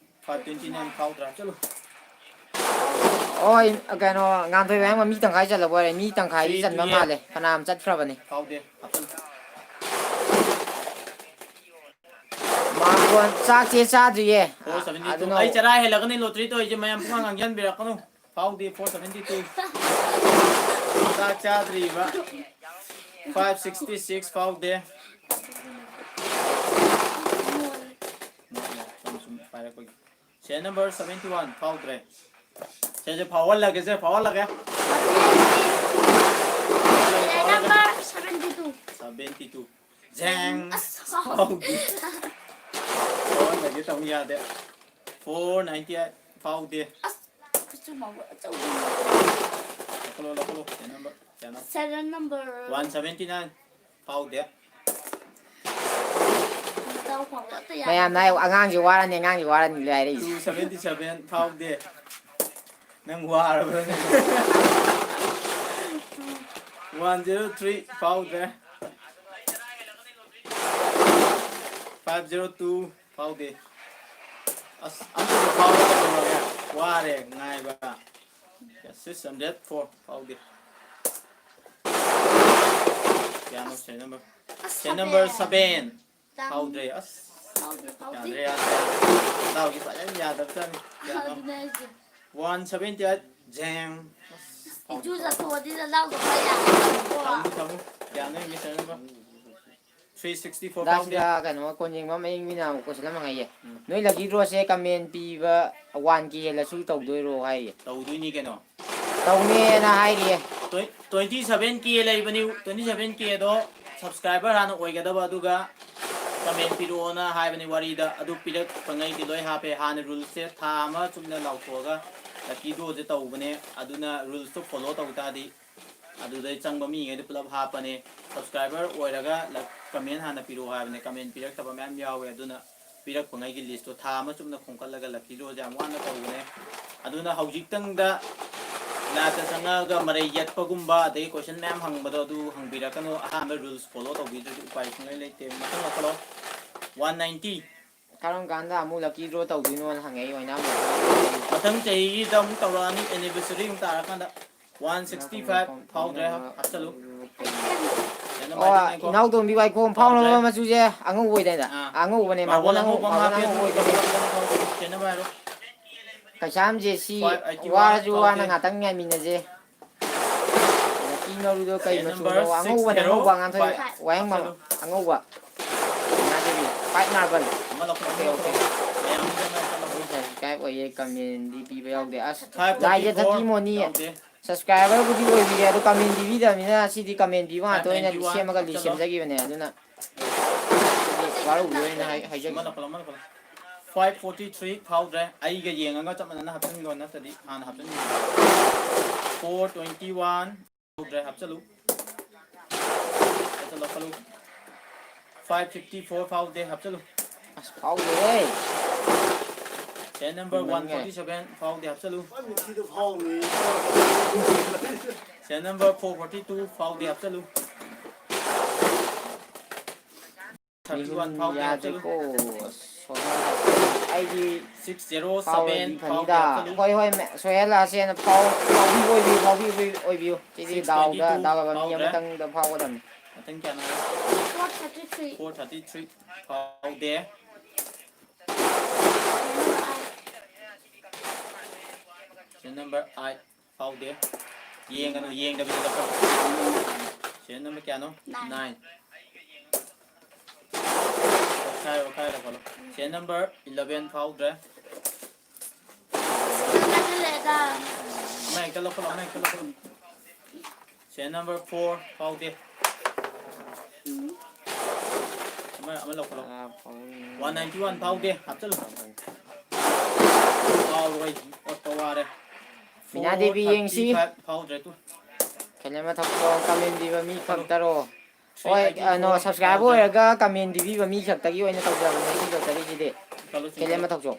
Five twenty nine ꯐꯥꯎꯗ꯭ꯔꯥ? ꯆꯠꯂꯨ꯫ ꯍꯣꯏ, ꯀꯩꯅꯣ, ꯉꯥꯟꯊꯣꯏ ꯃꯌꯥꯝ ꯃꯤ ꯇꯪꯈꯥꯏ ꯆꯜꯂꯕ ꯑꯣꯏꯔꯦ꯫ ꯃꯤ ꯇꯪꯈꯥꯏꯗꯤ ꯆꯟꯕ ꯃꯥꯜꯂꯦ꯫ ꯐꯅꯌꯥꯝ ꯆꯠꯈ꯭ꯔꯕꯅꯦ꯫ ꯐꯥꯎꯗꯦ꯫ ꯍꯥꯞꯆꯜꯂꯨ꯫ ꯃꯥꯔꯕꯣꯜ ꯆꯥꯛꯁꯦ ꯆꯥꯗ꯭ꯔꯤꯌꯦ꯫ Four seventy two. ꯑꯗꯨꯅ ꯑꯩ ꯆꯔꯥ ꯍꯦꯜꯂꯛꯀꯅꯤ, ꯂꯣꯇ꯭ꯔꯤ ꯇꯧꯔꯤꯁꯦ ꯃꯌꯥꯝ ꯄꯨꯡꯉꯥꯡ ꯉꯥꯡꯖꯟꯕꯤꯔꯛꯀꯅꯨ꯫ ꯐꯥꯎꯗꯦ, ꯐꯣꯔ ꯁꯚꯦꯟꯇꯤ ꯇꯨ꯫ ꯆꯥꯛ ꯆꯥꯗ꯭ꯔꯤꯕ꯫ ꯐꯥꯏꯚ ꯁꯤꯛꯁꯇꯤ ꯁꯤꯛꯁ ꯐꯥꯎꯗꯦ꯫ ꯁꯨꯝ, ꯁꯨꯝ ꯄꯥꯏꯔꯛꯄꯒꯤ꯫ ꯁꯦ ꯅꯝꯕꯔ ꯁꯚꯦꯟꯇꯤ ꯋꯥꯟ ꯐꯥꯎꯗ꯭ꯔꯦ꯫ ꯁꯦ, ꯁꯦ, ꯐꯥꯎꯍꯜꯂꯒꯦ, ꯁꯦ, ꯐꯥꯎꯍꯜꯂꯒꯦ꯫ ꯁꯦ number seventy two. Seventy two. ꯖꯦꯡ! ꯑꯁ! ꯐꯥꯎꯗꯦ꯫ ꯐꯥꯎꯍꯜꯂꯒꯦ ꯇꯧ ꯌꯥꯗꯦ꯫ ꯐꯣꯔ ꯅꯥꯏꯟꯇꯤ ꯑꯩꯠ ꯐꯥꯎꯗꯦ꯫ ꯑꯁ! ꯀꯨꯆꯨ ꯃꯥꯟꯕ ꯑꯆꯧꯕ ꯑꯃ꯫ ꯂꯧꯈꯠꯂꯣ, ꯂꯧꯈꯠꯂꯣ꯫ ꯁꯦ ꯅꯝꯕꯔ, ꯁꯦ number. Serial number. One seventy nine ꯐꯥꯎꯗꯦ꯫ ꯃꯇꯥꯎ ꯐꯥꯎꯕ ꯑꯝꯇ ꯌꯥꯗꯦ꯫ ꯃꯌꯥꯝꯅ ꯍꯥꯏ, "ꯑꯉꯥꯡꯁꯦ ꯋꯥꯔꯅꯤ, ꯑꯉꯥꯡꯁꯦ ꯋꯥꯔꯅꯤ" ꯂꯩ ꯍꯥꯏꯔꯛꯏꯁꯦ꯫ ꯇꯨ ꯁꯚꯦꯟꯇꯤ ꯁꯚꯦꯟ ꯐꯥꯎꯗꯦ꯫ ꯅꯪ ꯋꯥꯔꯕ꯭ꯔꯅꯦ? ꯋꯥꯟ ꯖꯦꯔꯣ ꯊ꯭ꯔꯤ ꯐꯥꯎꯗ꯭ꯔꯦ꯫ ꯐꯥꯏꯚ ꯖꯦꯔꯣ ꯇꯨ ꯐꯥꯎꯗꯦ꯫ ꯑꯁ, ꯑꯝꯇꯕꯨ ꯐꯥꯎꯔꯒ ꯇꯧꯔꯒꯦ꯫ ꯋꯥꯔꯦ ꯉꯥꯏꯕ꯫ Six hundred four ꯐꯥꯎꯗꯦ꯫ ꯀꯌꯥꯅꯣ serial number? ꯑꯁ, serial number seven. ꯐꯥꯎꯗ꯭ꯔꯦ꯫ ꯑꯁ, ꯐꯥꯎꯗꯦ, ꯐꯥꯎꯗꯦ꯫ ꯌꯥꯗ꯭ꯔꯦ, ꯌꯥꯗ꯭ꯔꯦ꯫ ꯅꯅꯥꯎꯒꯤ ꯐꯖꯅ ꯌꯥꯗꯕꯖꯥꯠꯅꯤ꯫ ꯀꯌꯥꯅꯣ? ꯑꯗꯨꯅꯦ ꯍꯥꯏꯁꯦ꯫ One seventy eight ꯖꯦꯡ꯫ ꯏꯆꯨ ꯆꯠꯊꯣꯛꯑꯗꯤ ꯅꯅꯥꯎꯗꯣ ꯈꯔ ꯌꯥꯗ꯭ꯔꯦꯀꯣ꯫ ꯊꯝꯃꯨ, ꯊꯝꯃꯨ꯫ ꯀꯌꯥꯅꯣ ꯌꯦꯡꯒꯦ, serial number? Three sixty four ꯐꯥꯎꯗꯦ꯫ ꯗꯥꯁꯤꯗ ꯀꯩꯅꯣ, ꯀꯣꯟꯖꯦꯡꯕꯝ ꯑꯌꯤꯡꯕꯤꯅ ꯑꯃꯨꯛ question ꯑꯃ ꯍꯪꯉꯛꯏꯌꯦ꯫ ꯎꯝ꯫ ꯅꯣꯏ lucky draw ꯁꯦ comment ꯄꯤꯕ one K ꯍꯦꯜꯂꯁꯨ ꯇꯧꯗꯣꯏꯔꯣ ꯍꯥꯏꯔꯤ꯫ ꯇꯧꯗꯣꯏꯅꯤ ꯀꯩꯅꯣ꯫ ꯇꯧꯅꯦꯅ ꯍꯥꯏꯔꯤꯌꯦ꯫ Twen-, twenty seven K ꯂꯩꯕꯅꯤ, twenty seven K ꯗꯣ subscriber ꯍꯥꯟꯅ ꯑꯣꯏꯒꯗꯕ, ꯑꯗꯨꯒ comment ꯄꯤꯔꯛꯑꯣꯅ ꯍꯥꯏꯕꯅꯤ ꯋꯥꯔꯤꯗ, ꯑꯗꯨ ꯄꯤꯔꯛꯄꯉꯩꯗꯤ ꯂꯣꯏ ꯍꯥꯞꯄꯦ꯫ ꯍꯥꯟꯅ rules ꯁꯦ ꯊꯥ ꯑꯃ ꯆꯨꯞꯅ ꯂꯥꯎꯊꯣꯛꯑꯒ lucky draw ꯁꯦ ꯇꯧꯕꯅꯦ, ꯑꯗꯨꯅ rules ꯇꯣ follow ꯇꯧ ꯇꯥꯔꯗꯤ ꯑꯗꯨꯗꯩ ꯆꯪꯕ ꯃꯤꯉꯩꯗꯣ ꯄꯨꯂꯞ ꯍꯥꯞꯄꯅꯦ꯫ Subscriber ꯑꯣꯏꯔꯒ ꯂ-, comment ꯍꯥꯟꯅ ꯄꯤꯔꯛꯑꯣ ꯍꯥꯏꯕꯅꯦ꯫ Comment ꯄꯤꯔꯛꯇꯕ ꯃꯌꯥꯝ ꯌꯥꯎꯋꯦ, ꯑꯗꯨꯅ ꯄꯤꯔꯛꯄꯉꯩꯒꯤ list ꯇꯣ ꯊꯥ ꯑꯃ ꯆꯨꯞꯅ ꯈꯣꯝꯀꯠꯂꯒ lucky draw ꯁꯦ ꯌꯥꯝ ꯋꯥꯅ ꯇꯧꯕꯅꯦ꯫ ꯑꯗꯨꯅ ꯍꯧꯖꯤꯛꯇꯪꯗ live ꯇ ꯆꯪꯉꯛꯑꯒ ꯃꯔꯩ ꯌꯦꯠꯄꯒꯨꯝꯕ, ꯑꯗꯒꯤ question ꯃꯌꯥꯝ ꯍꯪꯕꯗꯣ ꯑꯗꯨ ꯍꯪꯕꯤꯔꯛꯀꯅꯨ꯫ ꯑꯍꯥꯟꯕ rules follow ꯇꯧꯕꯤꯗ꯭ꯔꯗꯤ ꯎꯄꯥꯏ ꯁꯨꯡꯂꯩ ꯂꯩꯇꯦ꯫ ꯃꯊꯪ ꯂꯧꯈꯠꯂꯣ꯫ One ninety꯫ ꯀꯔꯝ ꯀꯥꯟꯗ ꯑꯃꯨꯛ lucky draw ꯇꯧꯗꯣꯏꯅꯣꯅ ꯍꯪꯉꯛꯏ ꯑꯣꯏꯅꯥꯝ꯫ ꯃꯊꯪ ꯆꯍꯤꯒꯤꯗ ꯑꯃꯨꯛ ꯇꯧꯔꯛꯑꯅꯤ, anniversary ꯑꯃꯨꯛ ꯇꯥꯔꯀꯥꯟꯗ꯫ One sixty five ꯐꯥꯎꯗ꯭ꯔꯦ, ꯍꯥꯞꯆꯜꯂꯨ꯫ ꯀꯩꯅꯣ ꯑꯣ, ꯄꯥꯏꯗꯣꯏꯅꯦꯀꯣ? ꯏꯅꯥꯎꯇꯣꯝꯕꯤ ꯋꯥꯏꯈꯣꯝ ꯐꯥꯎꯅꯕ ꯐꯥꯎꯗ꯭ꯔꯦ꯫ ꯃꯆꯨꯁꯦ ꯑꯉꯧꯕ ꯑꯣꯏꯗꯥꯏꯅꯦ? ꯑꯥ꯫ ꯑꯉꯧꯕꯅꯦ, ꯃꯥꯔꯕꯜ ꯃꯥꯔꯕꯜ ꯑꯉꯧ-, ꯑꯉꯧꯕ ꯑꯃ ꯃꯥꯔꯕꯜ ꯍꯥꯞꯄꯦ, ꯑꯉꯧꯕ ꯑꯗꯨꯒ ꯑꯣꯏꯗꯣꯏꯅꯦ꯫ ꯀꯩꯅꯣ ꯄꯥꯏꯔꯣ꯫ ꯀꯩꯁꯥꯝꯁꯦ ꯁꯤ five eighty one ꯋꯥꯔꯁꯨ ꯐꯥꯎꯗꯦ꯫ ꯋꯥꯅ ꯉꯥꯛꯇꯪ ꯉꯥꯏꯃꯤꯟꯅꯁꯦ꯫ ꯅꯨꯄꯤ ꯃꯔꯨꯗꯣ ꯀꯩ serial number ꯃꯆꯨꯅꯣ? ꯑꯉꯧꯕꯅꯦ, six zero ꯑꯉꯧꯕ, ꯑꯉꯥꯡꯊꯣꯏ꯫ Five꯫ ꯋꯥꯍꯦꯡꯕꯝ꯫ ꯍꯥꯞꯆꯜꯂꯨ꯫ ꯑꯉꯧꯕ꯫ ꯉꯥꯗꯨꯒꯤ white marble꯫ ꯑꯃ ꯂꯧꯈꯠꯂꯣ, ꯑꯣꯀꯦ, ꯑꯃ ꯑꯣꯀꯦ꯫ ꯂꯧꯈꯠꯂꯣ꯫ ꯃꯌꯥꯝ ꯑꯃ ꯂꯧꯈꯠꯂꯣ꯫ Subscribe ꯑꯣꯏꯌꯦ, comment ꯗꯤ ꯄꯤꯕ ꯌꯥꯎꯗꯦ꯫ ꯑꯁ, five thirty four ꯂꯥꯏꯖ ꯊꯛꯀꯤ ꯃꯣꯅꯤ꯫ ꯌꯥꯎꯗꯦ꯫ Subscriber ꯕꯨꯗꯤ ꯑꯣꯏꯕꯤꯔꯦ, ꯑꯗꯣ comment ꯄꯤꯕꯤꯗꯕꯅꯤꯅ ꯁꯤꯗꯤ comment ꯄꯤꯕ ꯉꯥꯛꯇ ꯑꯣꯏꯅ ꯐꯥꯏꯚ ꯇ꯭ꯋꯦꯟꯇꯤ ꯋꯥꯟ ꯁꯦꯝꯃꯒ list ꯍꯥꯞꯆꯜꯂꯣ꯫ ꯁꯦꯝꯖꯈꯤꯕꯅꯦ, ꯑꯗꯨꯅ ꯋꯥꯔꯧꯕꯤꯔꯣꯏꯅ ꯍꯥꯏ-, ꯍꯥꯏꯖꯒꯦ꯫ ꯑꯃ ꯂꯧꯈꯠꯂꯣ, ꯑꯃ ꯂꯧꯈꯠꯂꯣ꯫ Five forty three ꯐꯥꯎꯗ꯭ꯔꯦ꯫ ꯑꯩꯒ ꯌꯦꯡꯉꯒ ꯆꯞ ꯃꯥꯟꯅꯅ ꯍꯥꯞꯆꯤꯟꯈꯣ, ꯅꯠꯇ꯭ꯔꯗꯤ ꯍꯥꯟꯅ ꯍꯥꯞꯆꯤꯟꯈꯤꯕ꯫ Four twenty one ꯐꯥꯎꯗ꯭ꯔꯦ, ꯍꯥꯞꯆꯜꯂꯨ꯫ ꯍꯥꯞꯆꯜꯂꯣ, ꯍꯥꯞꯆꯜꯂꯨ꯫ Five fifty four ꯐꯥꯎꯗꯦ, ꯍꯥꯞꯆꯜꯂꯨ꯫ ꯑꯁ, ꯐꯥꯎꯗꯦꯍꯦ꯫ Serial number ꯀꯨꯏꯃꯟꯈ꯭ꯔꯦ꯫ One forty seven ꯐꯥꯎꯗꯦ, ꯍꯥꯞꯆꯜꯂꯨ꯫ Serial number four forty two ꯐꯥꯎꯗꯦ, ꯍꯥꯞꯆꯜꯂꯨ꯫ Thirty one ꯐꯥꯎꯗꯦ, ꯍꯥꯞꯆꯜꯂꯨ꯫ ꯌꯥꯗ꯭ꯔꯦꯀꯣ꯫ ꯑꯁ꯫ ꯑꯩꯗꯤ ꯁꯤꯛꯁ ꯖꯦꯔꯣ ꯁꯚꯦꯟ ꯐꯥꯎꯔꯗꯤ ꯐꯅꯤꯗ꯫ ꯐꯥꯎꯗꯦ꯫ ꯍꯣꯏ, ꯍꯣꯏ, ꯃꯦ-, ꯁꯣꯏꯍꯜꯂꯛꯑꯁꯦꯅ ꯐꯥꯎ-, ꯐꯥꯎꯕꯤꯕ ꯑꯣꯏꯕꯤꯌꯨ, ꯐꯥꯎꯕꯤꯕ ꯑꯣꯏꯕꯤꯌꯨ꯫ ꯁꯤꯗꯤ ꯁꯤꯛꯁ ꯗꯥꯎꯗ, ꯇ꯭ꯋꯦꯟꯇꯤ ꯇꯨ ꯗꯥꯎ ꯌꯥꯕ ꯃꯤ ꯐꯥꯎꯗ꯭ꯔꯦ꯫ ꯑꯃꯇꯪꯗ ꯐꯥꯎꯒꯗꯕꯅꯤ꯫ ꯃꯊꯪ ꯀꯌꯥꯅꯣ? Four thirty three. Four thirty three ꯐꯥꯎꯗꯦ꯫ ꯁꯤꯔꯤꯌꯦꯜ ꯅꯝꯕꯔ ꯑꯥꯏꯠ ꯐꯥꯎꯗꯦ꯫ ꯌꯦꯡꯒꯅꯨ, ꯌꯦꯡꯗꯕꯤꯗ ꯂꯧꯈꯠꯂꯣ꯫ ꯁꯤꯔꯤꯌꯦꯜ ꯅꯝꯕꯔ ꯀꯌꯥꯅꯣ? ꯅꯥꯏꯟ꯫ ꯅꯥꯏꯟ꯫ ꯑꯣꯈꯥꯏ, ꯑꯣꯈꯥꯏ ꯂꯧꯈꯠꯂꯣ꯫ ꯁꯤꯔꯤꯌꯦꯜ ꯅꯝꯕꯔ ꯏꯂꯚꯦꯟ ꯐꯥꯎꯗ꯭ꯔꯦ꯫ ꯁꯤꯗ ꯆꯪꯁꯤꯜꯂꯛꯑꯦꯗ꯫ ꯑꯃ ꯍꯦꯛꯇ ꯂꯧꯈꯠꯂꯣ, ꯑꯃ ꯍꯦꯛꯇ ꯂꯧꯈꯠꯂꯣ꯫ ꯁꯤꯔꯤꯌꯦꯜ ꯅꯝꯕꯔ ꯐꯣꯔ ꯐꯥꯎꯗꯦ꯫ ꯎꯝ꯫ ꯑꯃ, ꯑꯃ ꯂꯧꯈꯠꯂꯣ꯫ ꯇꯔꯥ ꯐꯥꯎ꯫ ꯋꯥꯟ ꯅꯥꯏꯟꯇꯤ ꯋꯥꯟ ꯐꯥꯎꯗꯦ, ꯍꯥꯞꯆꯜꯂꯨ꯫ ꯀꯥꯎꯔꯣꯏ, ꯑꯣꯠꯄ ꯋꯥꯔꯦ꯫ ꯃꯤꯅꯥ ꯗꯦꯕꯤ ꯌꯦꯡꯁꯤ꯫ ꯐꯣꯔ ꯊꯥꯔꯇꯤ ꯐꯥꯏꯚ ꯐꯥꯎꯗ꯭ꯔꯦ ꯇꯨ꯫ ꯀꯩꯅꯣꯝꯃ ꯊꯛꯄ꯭ꯔꯣ? ꯀꯃꯦꯟ ꯄꯤꯕ ꯃꯤ ꯈꯛꯇꯔꯣ? ꯊ꯭ꯔꯤ ꯍꯣꯏ, ꯑꯥꯏꯇꯤ ꯑ, ꯅꯣ, ꯐꯣꯔ ꯁꯕꯁꯀ꯭ꯔꯥꯏꯕꯔ ꯐꯥꯎꯗ꯭ꯔꯦ꯫ ꯑꯣꯏꯔꯒ ꯀꯃꯦꯟ ꯄꯤꯕꯤꯕ ꯃꯤ ꯈꯛꯇꯒꯤ ꯑꯣꯏꯅ ꯇꯧꯖꯕꯅꯦ ꯁꯤ ꯂꯣꯇꯔꯤꯁꯤꯗꯤ꯫ ꯀꯩꯅꯣꯝꯃ ꯊꯛꯆꯣ꯫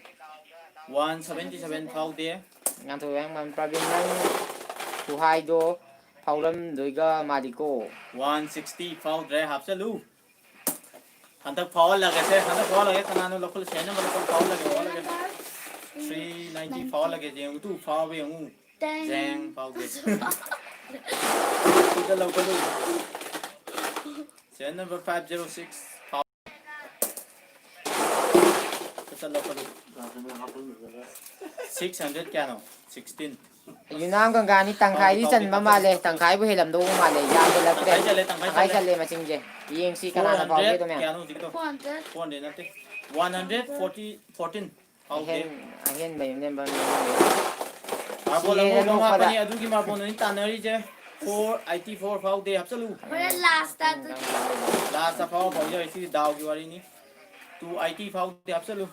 ꯋꯥꯟ ꯁꯚꯦꯟꯇꯤ ꯁꯚꯦꯟ ꯐꯥꯎꯗꯦ꯫ ꯉꯥꯟꯊꯣꯏ ꯋꯥꯍꯦꯡꯕꯝ ꯄ꯭ꯔꯕꯤꯟ, ꯅꯪ ꯈꯨꯍꯥꯏꯗꯣ ꯐꯥꯎꯔꯝꯗꯣꯏꯒ ꯃꯥꯜꯂꯤꯀꯣ꯫ ꯋꯥꯟ ꯁꯤꯛꯁꯇꯤ ꯐꯥꯎꯗ꯭ꯔꯦ, ꯍꯥꯞꯆꯜꯂꯨ꯫ ꯍꯟꯗꯛ ꯐꯥꯎꯍꯜꯂꯒꯦꯁꯦ, ꯍꯟꯗꯛ ꯐꯥꯎꯍꯜꯂꯒꯦ꯫ ꯀꯅꯥꯅꯣ ꯂꯧꯈꯠꯂꯁꯦ? ꯁꯤꯔꯤꯌꯦꯜ ꯅꯝꯕꯔ ꯂꯧꯈꯠꯂ ꯐꯥꯎꯍꯜꯂꯒꯦ, ꯐꯥꯎꯍꯜꯂꯒꯦ꯫ ꯊ꯭ꯔꯤ ꯅꯥꯏꯟꯇꯤ ꯐꯥꯎꯍꯜꯂꯒꯦ, ꯌꯦꯡꯉꯨ ꯇꯨ, ꯐꯥꯎꯕ ꯌꯦꯡꯉꯨ꯫ ꯇꯦꯡ꯫ ꯖꯦꯡ ꯐꯥꯎꯗꯦ꯫ ꯁꯤꯗ ꯂꯧꯈꯠꯂꯨ꯫ Serial number five zero six ꯐꯥꯎ-, ꯁꯤꯗ ꯂꯧꯈꯠꯂꯨ꯫ ꯁꯤꯛꯁ ꯍꯟꯗ꯭ꯔꯦꯠ ꯀꯌꯥꯅꯣ? ꯁꯤꯛꯁꯇꯤꯟ꯫ ꯌꯨꯅꯥꯝ ꯒꯪꯒꯥꯅꯤ ꯇꯪꯈꯥꯏꯗꯤ ꯐꯥꯎꯗꯦ, ꯆꯟꯕ ꯐꯥꯎꯗꯦ, ꯃꯥꯜꯂꯦ, ꯐꯥꯎꯗꯦ꯫ ꯇꯪꯈꯥꯏꯕꯨ ꯍꯦꯜꯂꯝꯗꯧꯕ ꯃꯥꯜꯂꯦ, ꯌꯥꯝꯁꯤꯜꯂꯛꯇ꯭ꯔꯦ꯫ ꯇꯪꯈꯥꯏ ꯆꯜꯂꯦ, ꯇꯪꯈꯥꯏ ꯇꯪꯈꯥꯏ ꯆꯜꯂꯦ꯫ ꯆꯜꯂꯦ ꯃꯁꯤꯡꯁꯦ꯫ ꯌꯦꯡꯁꯤ ꯀꯅꯥꯅ ꯐꯥꯎꯒꯦꯗꯣ ꯃꯌꯥꯝ꯫ ꯀꯌꯥꯅꯣ ꯍꯧꯖꯤꯛꯀꯤꯗꯣ? Four hundred. ꯐꯣꯔ ꯍꯟꯗ꯭ꯔꯦꯠ ꯅꯠꯇꯦ꯫ One hundred forty, fourteen. ꯐꯥꯎꯗꯦ꯫ ꯑꯍꯦꯟ-, ꯑꯍꯦꯟꯕ ꯅꯦꯝꯕ ꯃꯤ꯫ ꯃꯥꯔꯕꯣꯜ ꯁꯤꯔꯦꯗ ꯑꯉꯧꯕ ꯑꯃ ꯅꯣꯛꯄꯗ꯫ ꯍꯥꯞꯄꯅꯤ, ꯑꯗꯨꯒꯤ ꯃꯥꯔꯕꯣꯜ ꯑꯣꯏꯅ ꯇꯥꯟꯅꯔꯤꯁꯦ꯫ ꯐꯣꯔ ꯑꯥꯏꯇꯤ ꯐꯣꯔ ꯐꯥꯎꯗꯦ, ꯍꯥꯞꯆꯜꯂꯨ꯫ ꯍꯣꯔꯦꯟ ꯂꯥꯁꯇ ꯑꯗꯨꯗꯤ꯫ ꯂꯥꯁꯇ ꯐꯥꯎ ꯐꯥꯎꯖꯔꯦ, ꯁꯤꯗꯤ ꯗꯥꯎꯒꯤ ꯋꯥꯔꯤꯅꯤ꯫ ꯇꯨ ꯑꯥꯏꯇꯤ ꯐꯥꯎꯗꯦ, ꯍꯥꯞꯆꯜꯂꯨ꯫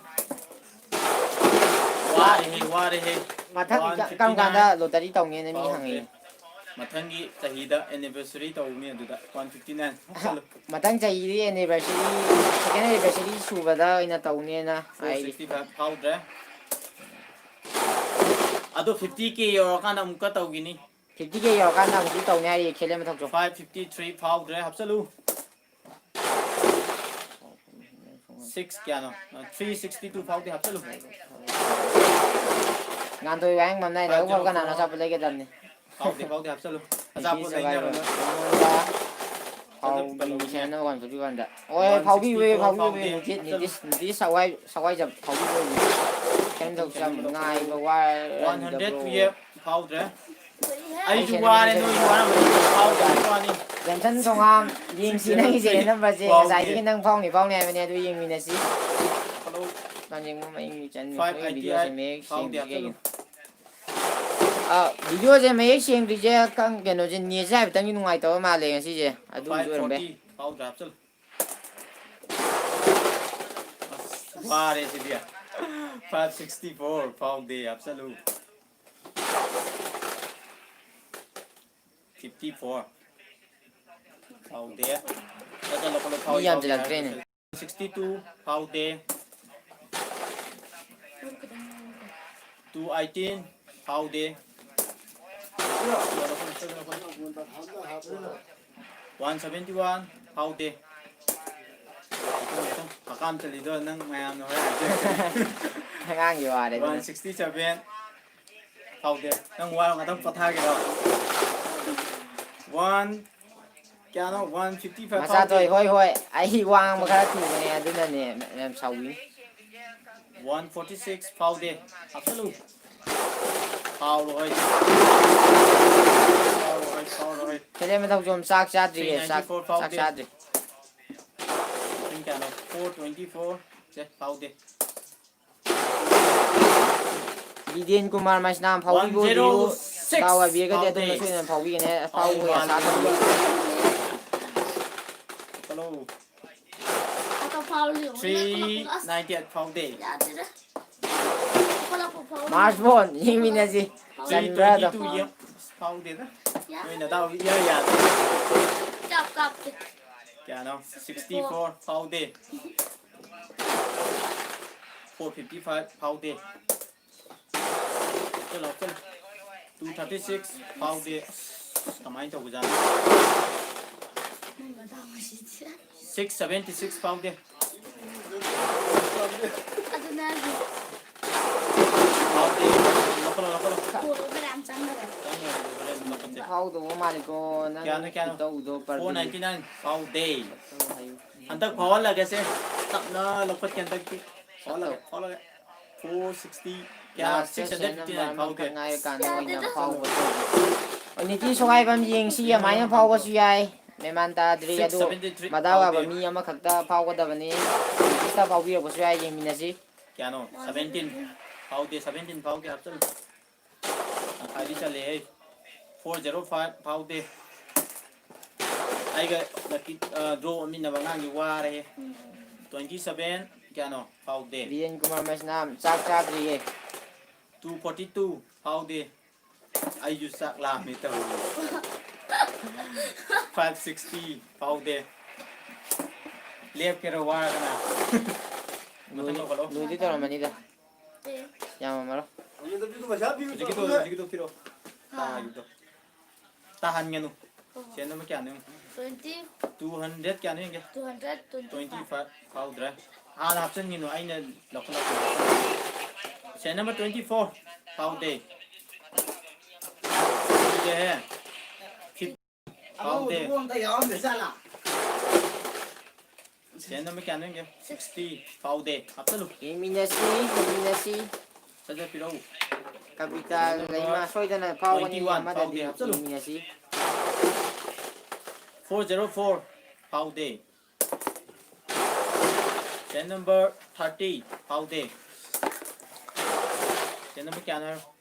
ꯋꯥꯔꯦꯍꯦ, ꯋꯥꯔꯦꯍꯦ꯫ ꯃꯊꯪ ꯀ-, ꯀꯔꯝ ꯀꯥꯟꯗ ꯋꯥꯟ ꯐꯤꯐꯇꯤ ꯅꯥꯏꯟ ꯂꯣꯇꯔꯤ ꯇꯧꯅꯦꯅ ꯃꯤ ꯐꯥꯎꯗ꯭ꯔꯦ꯫ ꯍꯪꯉꯛꯏ? ꯃꯊꯪꯒꯤ ꯆꯍꯤꯗ ꯑꯦꯅꯤꯚꯔꯁꯔꯤ ꯇꯧꯅꯤ ꯑꯗꯨꯗ, ꯋꯥꯟ ꯐꯤꯐꯇꯤ ꯅꯥꯏꯟ꯫ ꯆꯠꯂꯨ꯫ ꯃꯊꯪ ꯆꯍꯤꯗꯤ ꯑꯦꯅꯤꯚꯔꯁꯔꯤ, ꯁꯦꯀꯦꯟ ꯑꯦꯅꯤꯚꯔꯁꯔꯤ ꯁꯨꯕꯗ ꯑꯣꯏꯅ ꯇꯧꯅꯦꯅ ꯍꯥꯏꯔꯤ꯫ ꯐꯣꯔ ꯁꯤꯛꯁꯇꯤ ꯐꯥꯏꯚ ꯐꯥꯎꯗ꯭ꯔꯦ꯫ ꯑꯗꯣ ꯐꯤꯐꯇꯤ ꯀꯦ ꯌꯧꯔꯀꯥꯟꯗ ꯑꯃꯨꯛꯀ ꯇꯧꯈꯤꯅꯤ꯫ ꯐꯤꯐꯇꯤ ꯀꯦ ꯌꯧꯔꯀꯥꯟꯗ ꯑꯃꯨꯛꯁꯨ ꯇꯧꯅꯤ ꯍꯥꯏꯔꯤ, ꯈꯦꯂꯦ ꯃꯊꯛꯁꯨ꯫ ꯐꯥꯏꯚ ꯐꯤꯐꯇꯤ ꯊ꯭ꯔꯤ ꯐꯥꯎꯗ꯭ꯔꯦ, ꯍꯥꯞꯆꯜꯂꯨ꯫ ꯁꯤꯛꯁ ꯀꯌꯥꯅꯣ? ꯊ꯭ꯔꯤ ꯁꯤꯛꯁꯇꯤ ꯇꯨ ꯐꯥꯎꯗꯤ ꯍꯥꯞꯆꯜꯂꯨ꯫ ꯉꯥꯟꯊꯣꯏ ꯋꯥꯍꯦꯡꯕꯝꯅ ꯍꯥꯏꯗꯣ ꯐꯥꯎ ꯀꯅꯥꯅꯣ ꯑꯆꯥꯄꯣꯠ ꯂꯩꯒꯗꯕꯅꯤ? ꯐꯥꯎꯗꯦ, ꯐꯥꯎꯗꯦ, ꯍꯥꯞꯆꯜꯂꯨ꯫ ꯑꯆꯥꯄꯣꯠ ꯂꯩꯅꯕꯅ꯫ ꯐꯥꯎꯕꯤ ꯁꯦꯟꯅ ꯋꯥꯟ ꯐꯤꯐꯇꯤ ꯋꯥꯟꯗ꯫ ꯍꯣꯏ, ꯐꯥꯎꯕꯤꯌꯨ, ꯐꯥꯎꯕꯤꯌꯨ꯫ ꯅꯤꯇꯤꯁ, ꯅꯤꯇꯤꯁ ꯁꯋꯥꯏ, ꯁꯋꯥꯏꯖꯝ ꯐꯥꯎꯕꯤꯌꯨ꯫ ꯁꯦꯟ ꯊꯣꯛꯆꯝ ꯉꯥꯏꯕ ꯋꯥꯔꯝꯗꯕ꯭ꯔꯣ? ꯋꯥꯟ ꯍꯟꯗ꯭ꯔꯦꯠ ꯇꯨꯌꯦꯜꯞ ꯐꯥꯎꯗ꯭ꯔꯦ꯫ ꯑꯩꯁꯨ ꯋꯥꯔꯦ, ꯅꯣꯏꯁꯨ ꯋꯥꯔꯝꯃꯅꯤ, ꯐꯥꯎꯗ꯭ꯔꯦ, ꯋꯥꯅꯤ꯫ ꯖꯟꯁꯟ ꯊꯣꯉꯥꯝ, ꯌꯦꯡꯁꯤ ꯅꯪꯒꯤ ꯁꯦꯔꯤꯌꯦꯜ ꯅꯝꯕꯔꯁꯦ꯫ ꯉꯁꯥꯏꯗꯒꯤ ꯅꯪ ꯐꯥꯎꯅꯤ ꯐꯥꯎꯅꯤ ꯍꯥꯏꯕꯅꯦ, ꯑꯗꯨ ꯌꯦꯡꯃꯤꯟꯅꯁꯤ꯫ ꯂꯝꯖꯤꯡꯕ ꯃꯌꯤꯡ ꯆꯟ꯫ ꯐꯥꯏꯚ ꯑꯩꯈꯣꯏ ꯑꯥꯏꯠꯇꯤ ꯚꯤꯗꯤꯑꯣꯁꯦ ꯑꯥꯏꯠ ꯃꯌꯦꯛ ꯐꯥꯎꯗꯦ, ꯁꯦꯡꯗ꯭ꯔꯤ ꯍꯥꯞꯆꯜꯂꯨ꯫ ꯀꯩꯒꯤꯅꯣ? ꯑꯥ, ꯚꯤꯗꯤꯑꯣꯁꯦ ꯃꯌꯦꯛ ꯁꯦꯡꯗ꯭ꯔꯤꯁꯦ ꯈꯪ-, ꯀꯩꯅꯣꯁꯦ, ꯅꯦꯠꯁꯦ ꯍꯥꯏꯐꯦꯠꯇꯪꯗꯤ ꯅꯨꯡꯉꯥꯏꯇꯕ ꯃꯥꯜꯂꯦ ꯉꯁꯤꯁꯦ, ꯑꯗꯨꯒꯤꯁꯨ ꯐꯥꯏꯚ ꯑꯣꯏꯔꯝꯕ ꯌꯥꯏ꯫ ꯐꯣꯔꯇꯤ ꯐꯥꯎꯗ꯭ꯔꯦ, ꯍꯥꯞꯆꯜꯂꯨ꯫ ꯑꯁ, ꯋꯥꯔꯦ ꯁꯤꯗꯤ꯫ ꯐꯥꯏꯚ ꯁꯤꯛꯁꯇꯤ ꯐꯣꯔ ꯐꯥꯎꯗꯦ, ꯍꯥꯞꯆꯜꯂꯨ꯫ ꯐꯤꯐꯇꯤ ꯐꯣꯔ ꯐꯥꯎꯗꯦ꯫ ꯆꯠꯂꯣ, ꯆꯠꯂꯣ, ꯐꯥꯎꯏ, ꯃꯤ ꯐꯥꯎꯗꯦ ꯌꯥꯝꯁꯤꯜꯂꯛꯇ꯭ꯔꯦꯅꯦ꯫ ꯍꯥꯏꯔꯛꯑꯣ꯫ ꯁꯤꯛꯁꯇꯤ ꯇꯨ ꯐꯥꯎꯗꯦ꯫ ꯇꯨ ꯑꯩꯠꯇꯤꯟ ꯐꯥꯎꯗꯦ꯫ ꯋꯥꯟ ꯁꯚꯦꯟꯇꯤ ꯋꯥꯟ ꯐꯥꯎꯗꯦ꯫ ꯍꯀꯥꯝ ꯆꯜꯂꯤꯗꯣ ꯅꯪ ꯃꯌꯥꯝꯅ ꯍꯣꯔꯦꯟ ꯍꯥꯏꯖꯔꯛꯀꯅꯤ꯫ ꯑꯉꯥꯡꯒꯤ ꯋꯥꯔꯦ ꯑꯗꯨꯅ꯫ ꯋꯥꯟ ꯁꯤꯛꯁꯇꯤ ꯁꯚꯦꯟ ꯐꯥꯎꯗꯦ꯫ ꯅꯪ ꯋꯥꯔ ꯉꯥꯛꯇꯪ ꯄꯣꯊꯥꯒꯦꯔꯣ? ꯋꯥꯟ ꯀꯌꯥꯅꯣ? ꯋꯥꯟ ꯐꯤꯐꯇꯤ ꯐꯥꯏꯚ ꯐꯥꯎꯗꯦ꯫ ꯃꯆꯥꯊꯣꯏ, ꯍꯣꯏ, ꯍꯣꯏ, ꯑꯩ ꯋꯥ ꯉꯥꯡꯕ ꯈꯔ ꯊꯨꯕꯅꯦ, ꯑꯗꯨꯅꯅꯦ ꯌꯥꯝ ꯁꯥꯎꯕꯤꯅꯤ꯫ ꯋꯥꯟ ꯐꯣꯔꯇꯤ ꯁꯤꯛꯁ ꯐꯥꯎꯗꯦ꯫ ꯍꯥꯞꯆꯜꯂꯨ꯫ ꯐꯥꯎꯔꯣꯏ꯫ ꯐꯥꯎꯔꯣꯏ, ꯐꯥꯎꯔꯣꯏ꯫ ꯀꯦꯂꯦꯟ ꯃꯊꯧꯖꯝ ꯆꯥꯛ ꯆꯥꯗ꯭ꯔꯤꯌꯦ, ꯊ꯭ꯔꯤ ꯅꯥꯏꯟꯇꯤ ꯆꯥꯛ, ꯐꯣꯔ ꯆꯥꯛ ꯐꯥꯎꯗꯦ꯫ ꯆꯥꯗ꯭ꯔꯤ꯫ ꯄꯨꯡ ꯀꯌꯥꯅꯣ? Four twenty four. ꯁꯦ, ꯐꯥꯎꯗꯦ꯫ ꯕꯤꯗꯦꯟ ꯀꯨꯃꯥꯔ ꯃꯩꯁꯅꯥꯝ ꯐꯥꯎꯕꯤꯕ ꯋꯥꯟ ꯖꯦꯔꯣ ꯑꯣꯏꯕꯤꯌꯨ꯫ ꯁꯤꯛꯁ ꯗꯥꯎ ꯌꯥꯕꯤꯔꯒꯗꯤ ꯐꯥꯎꯗꯦ꯫ ꯑꯗꯣꯝꯅ ꯁꯣꯏꯗꯅ ꯐꯥꯎꯕꯤꯒꯅꯤ꯫ ꯐꯥꯎ ꯐꯥꯎꯕꯒꯤ ꯑꯁꯥ ꯃꯥꯜꯂꯦ꯫ ꯊꯝꯕꯤꯌꯨ꯫ ꯍꯜꯂꯣ꯫ ꯑꯇꯣꯞ ꯐꯥꯎ ꯂꯤꯌꯣ꯫ ꯊ꯭ꯔꯤ ꯅꯥꯏꯟꯇꯤ ꯑꯩꯠ ꯐꯥꯎꯗꯦ꯫ ꯌꯥꯗꯦꯗ꯫ ꯀꯣꯂꯛꯄ ꯐꯥꯎ ꯃꯥꯔꯁ ꯕꯣꯟ ꯌꯦꯡꯃꯤꯟꯅꯁꯤ꯫ ꯊ꯭ꯔꯤ ꯆꯟꯕ꯭ꯔꯥꯗꯣ꯫ ꯇ꯭ꯋꯦꯟꯇꯤ ꯇꯨ ꯌꯦꯡ-, ꯑꯁ, ꯐꯥꯎꯗꯦꯗ꯫ ꯌꯥ-, ꯅꯣꯏ ꯅꯗꯥꯎ ꯏꯌꯥ ꯌꯥꯗꯦ꯫ ꯀꯥꯞ ꯀꯥꯞꯇꯦ꯫ ꯀꯌꯥꯅꯣ? ꯁꯤꯛꯁꯇꯤ ꯐꯣꯔ ꯐꯥꯎꯗꯦ꯫ ꯐꯣꯔ ꯐꯤꯐꯇꯤ ꯐꯥꯏꯚ ꯐꯥꯎꯗꯦ꯫ ꯆꯠꯂꯣ, ꯆꯠꯂꯣ꯫ ꯇꯨ ꯊꯥꯔꯇꯤ ꯁꯤꯛꯁ ꯐꯥꯎꯗꯦ꯫ ꯑꯁ, ꯀꯃꯥꯏꯅ ꯇꯧꯕꯖꯥꯠꯅꯣ? ꯅꯪ ꯃꯗꯥꯎ ꯉꯁꯤꯗꯤ꯫ ꯁꯤꯛꯁ ꯁꯚꯦꯟꯇꯤ ꯁꯤꯛꯁ ꯐꯥꯎꯗꯦ꯫ ꯑꯗꯨꯅ ꯍꯥꯏꯁꯦ꯫ ꯂꯧꯈꯠꯂꯣ, ꯂꯧꯈꯠꯂꯣ꯫ ꯀꯣꯜ ꯑꯣꯚꯔ ꯌꯥꯝ ꯆꯪꯈꯔꯦ꯫ ꯆꯪꯈꯔꯦ, ꯍꯣꯔꯦꯟ ꯂꯧꯈꯠꯁꯦ꯫ ꯐꯥꯎꯗꯧꯕ ꯃꯥꯜꯂꯤꯀꯣ ꯅꯪ ꯀꯌꯥꯅꯣ, ꯀꯌꯥꯅꯣ? ꯈꯨꯇꯧꯗꯣ ꯄꯔꯗꯨꯗꯤ꯫ Four ninety nine ꯐꯥꯎꯗꯦ꯫ ꯍꯥꯏꯌꯨ꯫ ꯍꯟꯗꯛ ꯐꯥꯎꯍꯜꯂꯒꯦꯁꯦ꯫ ꯇꯞꯅ ꯂꯧꯈꯠꯀꯦ ꯍꯟꯗꯛꯇꯤ꯫ ꯐꯥꯎꯍꯜꯂꯒꯦ, ꯐꯥꯎꯍꯜꯂꯒꯦ꯫ Four sixty ꯀꯌꯥ? Last six hundred fifty nine ꯐꯥꯎꯗꯦ꯫ ꯑꯃꯈꯛ ꯉꯥꯏꯔꯀꯥꯟꯗ ꯑꯣꯏꯅ ꯐꯥꯎꯕ ꯇꯧꯔꯦ꯫ ꯑꯣ, ꯅꯤꯇꯤ ꯁꯨꯒꯥꯏꯕꯝ ꯌꯦꯡꯁꯤ, ꯑꯗꯨꯃꯥꯏꯅ ꯐꯥꯎꯕꯁꯨ ꯌꯥꯏ꯫ ꯃꯦꯃꯥꯟ ꯇꯥꯗ꯭ꯔꯤ, ꯑꯗꯨ ꯁꯤꯛꯁ ꯁꯚꯦꯟꯇꯤ ꯊ꯭ꯔꯤ ꯃꯗꯥꯎ ꯌꯥꯕ ꯐꯥꯎꯗꯦ꯫ ꯃꯤ ꯑꯃꯈꯛꯇ ꯐꯥꯎꯒꯗꯕꯅꯤ꯫ ꯅꯤꯇꯤꯁꯇ ꯐꯥꯎꯕꯤꯔꯛꯄꯁꯨ ꯌꯥꯏ, ꯌꯦꯡꯃꯤꯟꯅꯁꯤ꯫ ꯀꯌꯥꯅꯣ? ꯁꯚꯦꯟꯇꯤꯟ ꯐꯥꯎꯗꯦ, ꯁꯚꯦꯟꯇꯤꯟ ꯐꯥꯎꯗꯦ, ꯍꯥꯞꯆꯜꯂꯨ꯫ ꯇꯪꯈꯥꯏꯗꯤ ꯆꯜꯂꯦꯍꯦ꯫ Four zero five ꯐꯥꯎꯗꯦ꯫ ꯑꯩꯒ ꯂꯛꯀꯤ, ꯑ, ꯗ꯭ꯔꯣ ꯑꯣꯠꯃꯤꯟꯅꯕ ꯑꯉꯥꯡꯁꯤ ꯋꯥꯔꯦꯍꯦ꯫ Twenty seven ꯀꯌꯥꯅꯣ? ꯐꯥꯎꯗꯦ꯫ ꯕꯤꯔꯦꯟ ꯀꯨꯃꯥꯔ ꯃꯩꯁꯅꯥꯝ ꯆꯥꯛ ꯆꯥꯗ꯭ꯔꯤꯌꯦ꯫ Two forty two ꯐꯥꯎꯗꯦ꯫ ꯑꯩꯁꯨ ꯆꯥꯛ ꯂꯥꯝꯃꯦ ꯇꯧꯔꯤ꯫ Five sixty ꯐꯥꯎꯗꯦ꯫ ꯂꯦꯞꯀꯦꯔꯣ ꯋꯥꯔꯒꯅ? ꯃꯊꯪ ꯂꯣꯏꯗꯤ-, ꯂꯧꯈꯠꯂꯣ꯫ ꯂꯣꯏꯗꯤ ꯇꯧꯔꯝꯃꯅꯤꯗ꯫ ꯑꯦ꯫ ꯌꯥꯝꯃꯝꯃꯔꯣꯏ꯫ ꯍꯧꯖꯤꯛꯀꯤꯗꯣ, ꯍꯧꯖꯤꯛꯀꯤꯗꯣ ꯄꯤꯔꯛꯑꯣ꯫ ꯍꯥ꯫ ꯇꯥꯒꯤꯕꯗꯣ꯫ ꯇꯥꯍꯟꯒꯅꯨ꯫ ꯑꯣ꯫ ꯁꯦꯟ ꯅꯝꯕꯔ ꯀꯌꯥꯅꯣ ꯌꯦꯡꯉꯨ꯫ Twenty꯫ Two hundred ꯀꯌꯥꯅꯣ ꯌꯦꯡꯒꯦ? Two hundred twenty five꯫ Twenty five ꯐꯥꯎꯗ꯭ꯔꯦ꯫ ꯍꯥꯟꯅ ꯍꯥꯞꯆꯤꯟꯈꯤꯅꯨ, ꯑꯩꯅ ꯂꯧꯈꯠꯂꯛꯀꯦ꯫ ꯁꯦꯟ ꯅꯝꯕꯔ twenty four ꯐꯥꯎꯗꯦ꯫ ꯐꯥꯎꯗꯦꯍꯦ꯫ Fifty ꯐꯥꯎꯗꯦ꯫ ꯑꯉꯧꯕꯗꯨꯕꯨ ꯑꯝꯇ ꯌꯥꯎꯔꯝꯗ ꯖꯥꯠꯂꯥ? ꯁꯦꯟ ꯅꯝꯕꯔ ꯀꯌꯥꯅꯣ ꯌꯦꯡꯒꯦ? Sixty ꯐꯥꯎꯗꯦ꯫ ꯍꯥꯞꯆꯜꯂꯨ꯫ ꯌꯦꯡꯃꯤꯟꯅꯁꯤ, ꯌꯦꯡꯃꯤꯟꯅꯁꯤ꯫ ꯁꯠ ꯁꯠ ꯄꯤꯔꯛꯎ꯫ ꯀꯕꯤꯇꯥ ꯁꯦꯟ ꯅꯝꯕꯔ ꯂꯩꯃ ꯁꯣꯏꯗꯅ ꯐꯥꯎꯒꯅꯤ, twenty one ꯑꯃꯗꯗꯤ ꯐꯥꯎꯗꯦ꯫ ꯍꯥꯞꯆꯜꯂꯨ꯫ ꯌꯦꯡꯃꯤꯟꯅꯁꯤ꯫ Four zero four ꯐꯥꯎꯗꯦ꯫ ꯁꯦꯟ ꯅꯝꯕꯔ thirty ꯐꯥꯎꯗꯦ꯫ ꯁꯦꯟ ꯅꯝꯕꯔ ꯀꯌꯥꯅꯣ?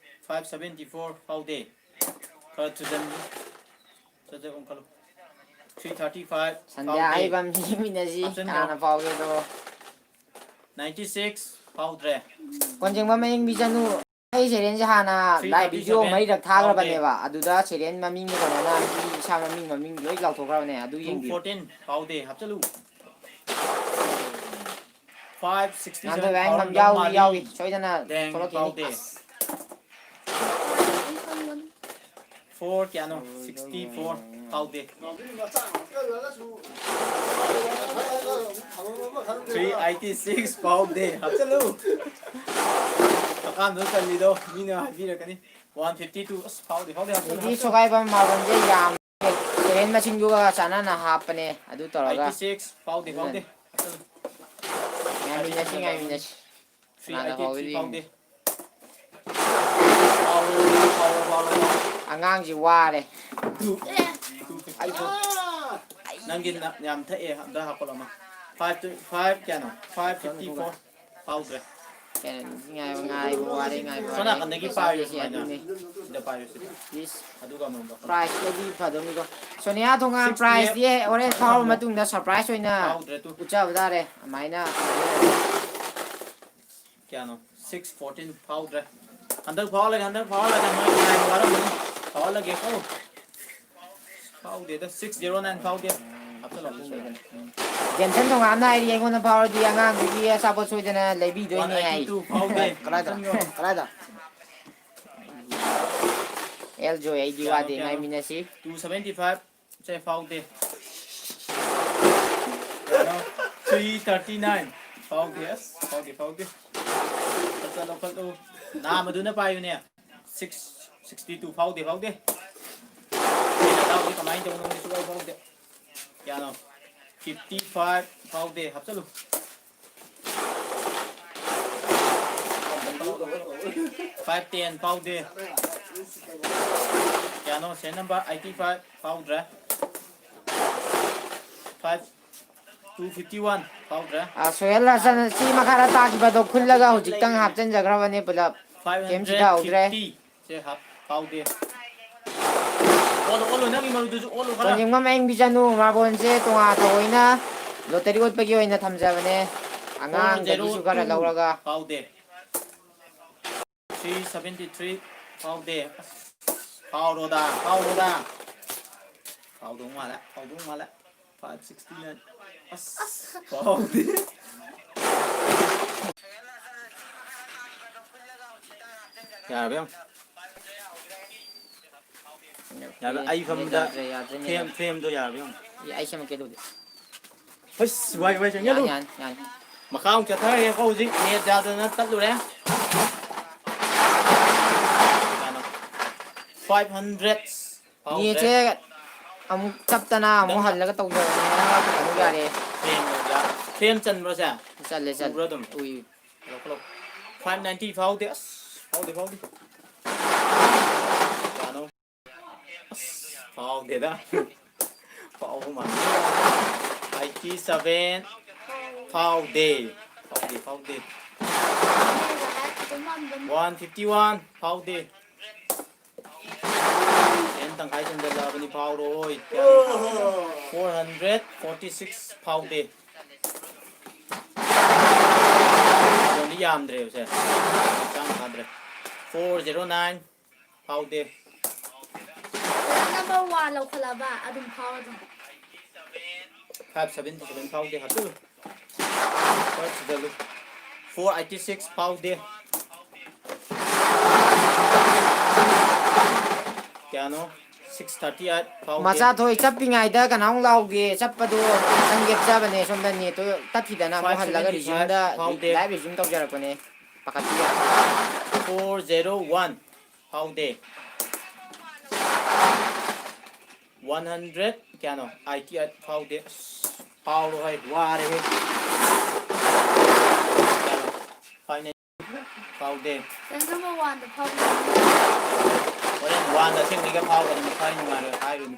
Five seventy four ꯐꯥꯎꯗꯦ꯫ ꯈꯔ ꯊꯨꯖꯟ-, ꯁꯠ ꯁꯠ ꯑꯣꯟꯈꯠꯂꯨ꯫ Three thirty five ꯁꯟꯙ꯭ꯌꯥ ꯐꯥꯎꯗꯦ꯫ ꯑꯍꯩꯕꯝ ꯌꯦꯡꯃꯤꯟꯅꯁꯤ꯫ ꯍꯥꯞꯆꯟꯈ꯭ꯔꯣ꯫ ꯀꯅꯥꯅ ꯐꯥꯎꯒꯦꯗꯣ? Ninety six ꯐꯥꯎꯗ꯭ꯔꯦ꯫ ꯀꯣꯟꯖꯦꯡꯕꯝ ꯃꯌꯤꯡ ꯃꯤꯆꯅꯨ꯫ ꯑꯩ ꯁꯦꯔꯦꯟꯁꯦ ꯍꯥꯟꯅ ꯂꯥꯏꯚ ꯚꯤꯗꯤꯑꯣ ꯃꯔꯤꯔꯛ ꯊꯥꯈ꯭ꯔꯕꯅꯦꯕ꯫ ꯑꯗꯨꯗ ꯁꯦꯔꯦꯟ ꯃꯃꯤꯡꯒꯤ ꯀꯩꯅꯣꯅ ꯃꯤ ꯏꯁꯥ ꯃꯃꯤꯡ, ꯃꯃꯤꯡ ꯂꯣꯏ ꯂꯥꯎꯊꯣꯛꯈ꯭ꯔꯕꯅꯦ꯫ ꯑꯗꯨ ꯌꯦꯡꯕꯤꯌꯨ꯫ Two fourteen ꯐꯥꯎꯗꯦ, ꯍꯥꯞꯆꯜꯂꯨ꯫ Five sixty seven ꯉꯥꯟꯊꯣꯏ ꯚꯥꯏ ꯐꯥꯎꯔꯝꯗꯧ ꯉꯝꯖꯥꯎ ꯃꯥꯜꯂꯤ꯫ ꯌꯥꯎꯏ, ꯁꯣꯏꯗꯅ ꯗꯦꯡ ꯊꯣꯛꯂꯛꯈꯤꯅꯤ꯫ ꯐꯥꯎꯗꯦ꯫ Four ꯀꯌꯥꯅꯣ? Sixty four ꯐꯥꯎꯗꯦ꯫ Three eighty six ꯐꯥꯎꯗꯦ꯫ ꯍꯥꯞꯆꯜꯂꯨ꯫ ꯑꯀꯥꯟꯕ ꯆꯜꯂꯤꯗꯣ ꯃꯤꯅ ꯍꯥꯏꯕꯤꯔꯛꯀꯅꯤ꯫ One fifty two꯫ ꯑꯁ, ꯐꯥꯎꯗꯦ, ꯐꯥꯎꯗꯦ, ꯍꯥꯞꯆꯜꯂꯨ, ꯑꯗꯨꯗꯤ ꯍꯥꯞꯆꯜꯂꯨ꯫ ꯁꯣꯒꯥꯏꯕꯝ ꯃꯥꯔꯕꯜꯁꯦ ꯌꯥꯝ ꯁꯦꯔꯦꯟ ꯃꯁꯤꯡꯗꯨꯒ ꯆꯥꯟꯅꯅ ꯍꯥꯞꯄꯅꯦ꯫ ꯑꯗꯨ ꯇꯧꯔꯒ ꯑꯩꯠꯇꯤ ꯁꯤꯛꯁ ꯐꯥꯎꯗꯦ, ꯐꯥꯎꯗꯦ꯫ ꯉꯥꯏꯃꯤꯟꯅꯁꯤ, ꯉꯥꯏꯃꯤꯟꯅꯁꯤ꯫ ꯀꯅꯥꯅ ꯐꯥꯎꯕ ꯌꯦꯡꯉꯤ? ꯐꯥꯎꯗꯦ꯫ ꯐꯥꯎꯔꯣ, ꯐꯥꯎꯔꯣ, ꯐꯥꯎꯔꯣ, ꯐꯥꯎꯔꯣ꯫ ꯑꯉꯥꯡꯁꯤ ꯋꯥꯔꯦ꯫ Two, two fifty꯫ ꯑꯩꯁꯨ꯫ ꯅꯪꯒꯤ ꯅ-, ꯌꯥꯝ ꯊꯛꯑꯦ, ꯑꯝꯇ ꯍꯥꯞꯀꯠꯂꯣ ꯑꯃ꯫ Five to, five ꯀꯌꯥꯅꯣ? Five fifty four꯫ ꯐꯥꯎꯗ꯭ꯔꯦ꯫ ꯀꯩꯅꯣ, ꯉꯥꯏꯕ, ꯉꯥꯏꯕ ꯋꯥꯔꯦ, ꯉꯥꯏꯕ ꯁꯣꯝ ꯋꯥꯔꯦ꯫ ꯅꯥꯀꯟꯗꯒꯤ ꯄꯥꯏꯌꯨ, ꯄꯩꯁꯥꯁꯦ ꯁꯨꯃꯥꯏꯅ꯫ ꯑꯗꯨꯅꯦ꯫ ꯁꯤꯗ ꯄꯥꯏꯌꯨ, ꯁꯤꯗ꯫ Please꯫ ꯑꯗꯨꯒ ꯑꯃꯃꯝ ꯂꯧꯈꯠꯂꯣ꯫ Prizeꯇꯗꯤ ꯐꯗꯧꯅꯤꯀꯣ꯫ ꯁꯣꯅꯤꯌꯥ ꯊꯣꯡꯉꯥꯟ six twelve prizeꯇꯤ ꯍꯣꯔꯦꯟ ꯐꯥꯎꯔ ꯐꯪꯉꯝꯃꯣ꯫ ꯃꯇꯨꯡꯗ surprise ꯑꯣꯏꯅ ꯐꯥꯎꯗ꯭ꯔꯦ, ꯇꯨ꯫ ꯎꯠꯆꯕ ꯇꯥꯔꯦ꯫ ꯑꯗꯨꯃꯥꯏꯅ꯫ ꯀꯌꯥꯅꯣ? Six fourteen ꯐꯥꯎꯗ꯭ꯔꯦ꯫ ꯍꯟꯗꯛ ꯐꯥꯎꯍꯜꯂꯒꯦ, ꯍꯟꯗꯛ ꯐꯥꯎꯍꯜꯂꯒꯦ, ꯃꯣꯏ ꯉꯥꯏꯕ ꯋꯥꯔꯝꯃꯅꯤ꯫ ꯐꯥꯎꯍꯜꯂꯒꯦꯀꯣ꯫ ꯐꯥꯎꯗꯦꯗ, six zero nine ꯐꯥꯎꯗꯦ꯫ ꯍꯥꯞꯆꯜꯂꯣ, ꯍꯥꯞꯆꯜꯂꯣ꯫ ꯎꯝ꯫ ꯖꯦꯟꯁꯟ ꯊꯣꯉꯥꯝꯅ ꯍꯥꯏꯔꯤ, "ꯑꯩꯉꯣꯟꯗ ꯐꯥꯎꯔꯗꯤ ꯑꯉꯥꯡꯗꯨꯒꯤ ꯑꯆꯥꯄꯣꯠ ꯁꯣꯏꯗꯅ ꯂꯩꯕꯤꯗꯣꯏꯅꯦ" ꯍꯥꯏ꯫ One eighty two ꯐꯥꯎꯗꯦ꯫ ꯀꯗꯥꯏꯗ? ꯍꯥꯞꯆꯜꯂꯣ꯫ ꯀꯗꯥꯏꯗ? ꯑꯦꯜ ꯖꯣꯏ, ꯑꯩꯗꯤ ꯀꯌꯥꯅꯣ, ꯋꯥꯗꯦ, ꯀꯌꯥꯅꯣ? Ngaiminasi. Two seventy five꯫ ꯁꯦ ꯐꯥꯎꯗꯦ꯫ Three thirty nine꯫ ꯐꯥꯎꯗꯦ, ꯑꯁ, ꯐꯥꯎꯗꯦ, ꯐꯥꯎꯗꯦ꯫ ꯂꯧꯈꯠꯂꯨ, ꯂꯧꯈꯠꯂꯨ꯫ ꯅꯥꯝꯃꯗꯨꯅ ꯄꯥꯏꯌꯨꯅꯦ꯫ Six sixty two꯫ ꯐꯥꯎꯗꯦ, ꯐꯥꯎꯗꯦ꯫ ꯑꯩꯅ ꯇꯥꯕꯗꯤ ꯀꯃꯥꯏꯅ ꯇꯧꯕꯅꯣ ꯈꯪꯗꯦ, ꯁꯨꯡꯐꯥꯎ ꯐꯥꯎꯗꯦ꯫ ꯀꯌꯥꯅꯣ? Fifty five꯫ ꯐꯥꯎꯗꯦ, ꯍꯥꯞꯆꯜꯂꯨ꯫ Five ten꯫ ꯐꯥꯎꯗꯦ꯫ ꯀꯌꯥꯅꯣ? Serial number eighty five꯫ ꯐꯥꯎꯗ꯭ꯔꯦ꯫ Five, two fifty one꯫ ꯐꯥꯎꯗ꯭ꯔꯦ꯫ ꯑ, ꯁꯣꯍꯦꯜ ꯍꯁꯟ ꯁꯤ ꯃꯈꯥꯗ ꯇꯥꯈꯤꯕꯗꯣ ꯈꯨꯜꯂꯒ ꯍꯧꯖꯤꯛꯇꯪ ꯍꯥꯞꯆꯤꯟꯖꯈ꯭ꯔꯕꯅꯦ ꯄꯨꯂꯞ꯫ Five hundred fifty꯫ ꯀꯩꯝ ꯁꯤꯊꯍꯧꯗ꯭ꯔꯦ꯫ ꯁꯦ ꯍꯥꯞ-, ꯐꯥꯎꯗꯦ꯫ ꯑꯣꯜꯂꯣ, ꯑꯣꯜꯂꯣ, ꯅꯪꯒꯤ ꯃꯔꯨꯗꯨꯁꯨ ꯑꯣꯜꯂꯣ ꯈꯔ꯫ ꯀꯣꯟꯖꯦꯡꯕꯝ ꯑꯌꯤꯡꯕꯤ ꯆꯅꯨ ꯃꯥꯔꯕꯣꯟꯁꯦ ꯇꯣꯉꯥꯟ ꯇꯧꯑꯣꯏꯅ ꯂꯣꯇꯔꯤ ꯑꯣꯠꯄꯒꯤ ꯑꯣꯏꯅ ꯊꯝꯖꯕꯅꯦ꯫ Four zero two꯫ ꯑꯉꯥꯡꯗꯒꯤꯁꯨ ꯈꯔ ꯂꯧꯔꯒ꯫ ꯐꯥꯎꯗꯦ꯫ Three seventy three꯫ ꯐꯥꯎꯗꯦ꯫ ꯑꯁ, ꯐꯥꯎꯔꯣꯗ, ꯐꯥꯎꯔꯣꯗ꯫ ꯐꯥꯎꯗꯧ ꯃꯥꯜꯂꯦ, ꯐꯥꯎꯗꯧ ꯃꯥꯜꯂꯦ꯫ Five sixty nine꯫ ꯑꯁ, ꯐꯥꯎꯗꯦ꯫ ꯌꯥꯔꯕ ꯌꯦꯡꯉꯣ꯫ ꯌꯥꯔꯕ? ꯑꯩ ꯐꯝꯕꯗ ꯌꯥꯗ꯭ꯔꯦ, ꯌꯥꯗ꯭ꯔꯦ, ꯐ꯭ꯔꯦꯝ, ꯌꯥꯗ꯭ꯔꯦ꯫ ꯐ꯭ꯔꯦꯝꯗꯣ ꯌꯥꯔꯕ ꯌꯦꯡꯉꯣ꯫ ꯑꯦ, ꯑꯩ ꯁꯦꯝꯃꯛꯀꯦ ꯑꯗꯨꯗꯤ꯫ ꯑꯁ, ꯋꯥꯏ, ꯋꯥꯏ, ꯆꯪꯁꯤꯜꯂꯨ꯫ ꯌꯥꯅꯤ, ꯌꯥꯅꯤ, ꯌꯥꯅꯤ꯫ ꯃꯈꯥ ꯑꯃꯨꯛ ꯆꯠꯊꯔꯒꯦꯀꯣ, ꯍꯧꯖꯤꯛ ꯅꯦꯠ ꯌꯥꯗꯅ ꯇꯠꯂꯨꯔꯦ꯫ ꯀꯌꯥꯅꯣ? ꯐꯥꯏꯚ ꯍꯟꯗ꯭ꯔꯦꯠ ꯐꯥꯎꯗ꯭ꯔꯦ꯫ ꯅꯦꯠꯁꯦ ꯑꯃꯨꯛ ꯇꯞꯇꯅ ꯑꯃꯨꯛ ꯅꯪ ꯍꯜꯂꯒ ꯇꯧꯖꯔꯛꯑꯣ꯫ ꯐ꯭ꯔꯦꯝ ꯑꯣꯏꯕ, ꯐ꯭ꯔꯦꯝ ꯆꯟꯕ꯭ꯔꯣ ꯁꯦ? ꯆꯜꯂꯦ, ꯆꯜꯂꯦ꯫ ꯎꯕ꯭ꯔꯣ ꯑꯗꯨꯝ? ꯎꯏ꯫ ꯂꯧꯈꯠꯂꯣ꯫ ꯐꯥꯏꯚ ꯅꯥꯏꯟꯇꯤ ꯐꯥꯎꯗꯦ꯫ ꯑꯁ, ꯐꯥꯎꯗꯦ, ꯐꯥꯎꯗꯦ꯫ ꯀꯌꯥꯅꯣ? ꯑꯁ, ꯐꯥꯎꯗꯦꯗ꯫ ꯐꯥꯎꯕ ꯃꯥꯟꯗꯦ꯫ ꯑꯥꯏꯇꯤ ꯁꯚꯦꯟ ꯐꯥꯎꯗꯦ꯫ ꯐꯥꯎꯗꯦ, ꯐꯥꯎꯗꯦ꯫ ꯋꯥꯟ ꯐꯤꯐꯇꯤ ꯋꯥꯟ ꯐꯥꯎꯗꯦ꯫ ꯁꯦꯟ ꯇꯪꯈꯥꯏ ꯆꯟꯖꯜꯂꯛꯑꯕꯅꯤ, ꯐꯥꯎꯔꯣꯏ꯫ ꯐꯣꯔ ꯍꯟꯗ꯭ꯔꯦꯠ ꯐꯣꯔꯇꯤ ꯁꯤꯛꯁ ꯐꯥꯎꯗꯦ꯫ ꯌꯥꯝꯗ꯭ꯔꯦꯕꯁꯦ꯫ ꯆꯥꯝꯃ ꯐꯥꯗ꯭ꯔꯦ꯫ ꯐꯣꯔ ꯖꯦꯔꯣ ꯅꯥꯏꯟ ꯐꯥꯎꯗꯦ꯫ ꯅꯝꯕꯔ ꯋꯥꯟ ꯂꯧꯈꯠꯂꯕ ꯑꯗꯨꯝ ꯐꯥꯎꯔꯗꯝꯅꯤ꯫ ꯐꯥꯏꯚ ꯁꯚꯦꯟꯇꯤ ꯁꯚꯦꯟ ꯐꯥꯎꯗꯦ, ꯍꯥꯞꯆꯤꯜꯂꯨ꯫ ꯐꯥꯏꯚ ꯁꯤꯗ ꯂꯨ꯫ ꯐꯣꯔ ꯑꯩꯠꯇꯤ ꯁꯤꯛꯁ ꯐꯥꯎꯗꯦ꯫ ꯀꯌꯥꯅꯣ? ꯁꯤꯛꯁ ꯊꯥꯔꯇꯤ ꯑꯩꯠ ꯐꯥꯎꯗꯦ꯫ ꯃꯆꯥ ꯊꯣꯏ ꯆꯞꯄꯤꯉꯩꯗ ꯀꯅꯥꯃꯨꯛ ꯂꯥꯎꯒꯦ? ꯆꯞꯄꯗꯣ ꯈꯤꯇꯪ ꯂꯦꯞꯆꯕꯅꯦ꯫ ꯁꯣꯝꯗ ꯅꯦꯠꯇꯣ ꯇꯠꯈꯤꯗꯅ ꯑꯃꯨꯛ ꯍꯜꯂꯒ ꯐꯥꯏꯚ ꯁꯚꯦꯟꯇꯤ ꯐꯥꯏꯚ resumeꯗ ꯐꯥꯎꯗꯦ꯫ Live resume ꯇꯧꯖꯔꯛꯄꯅꯦ꯫ ꯄꯥꯈꯠꯄꯤꯒꯅꯨ꯫ ꯐꯣꯔ ꯖꯦꯔꯣ ꯋꯥꯟ ꯐꯥꯎꯗꯦ꯫ ꯋꯥꯟ ꯍꯟꯗ꯭ꯔꯦꯠ ꯀꯌꯥꯅꯣ? ꯑꯥꯏꯇꯤ ꯑꯩꯠ ꯐꯥꯎꯗꯦ꯫ ꯑꯁ, ꯐꯥꯎꯔꯣ ꯍꯩ, ꯋꯥꯔꯦ ꯍꯩ꯫ ꯀꯌꯥꯅꯣ? ꯐꯥꯏꯚ ꯅꯥꯏꯟꯇꯤ ꯐꯥꯎꯗꯦ꯫ ꯁꯦꯟ ꯅꯝꯕꯔ ꯋꯥꯟꯗ ꯐꯥꯎꯗꯦ꯫ ꯍꯣꯔꯦꯟ ꯋꯥꯟꯗ ꯑꯁꯦꯡꯕꯩꯒ ꯐꯥꯎꯒꯅꯤ, ꯃꯊ꯭ꯋꯥꯏ ꯅꯨꯡꯉꯥꯏꯔꯣꯏ ꯍꯥꯏꯔꯨꯅꯨ꯫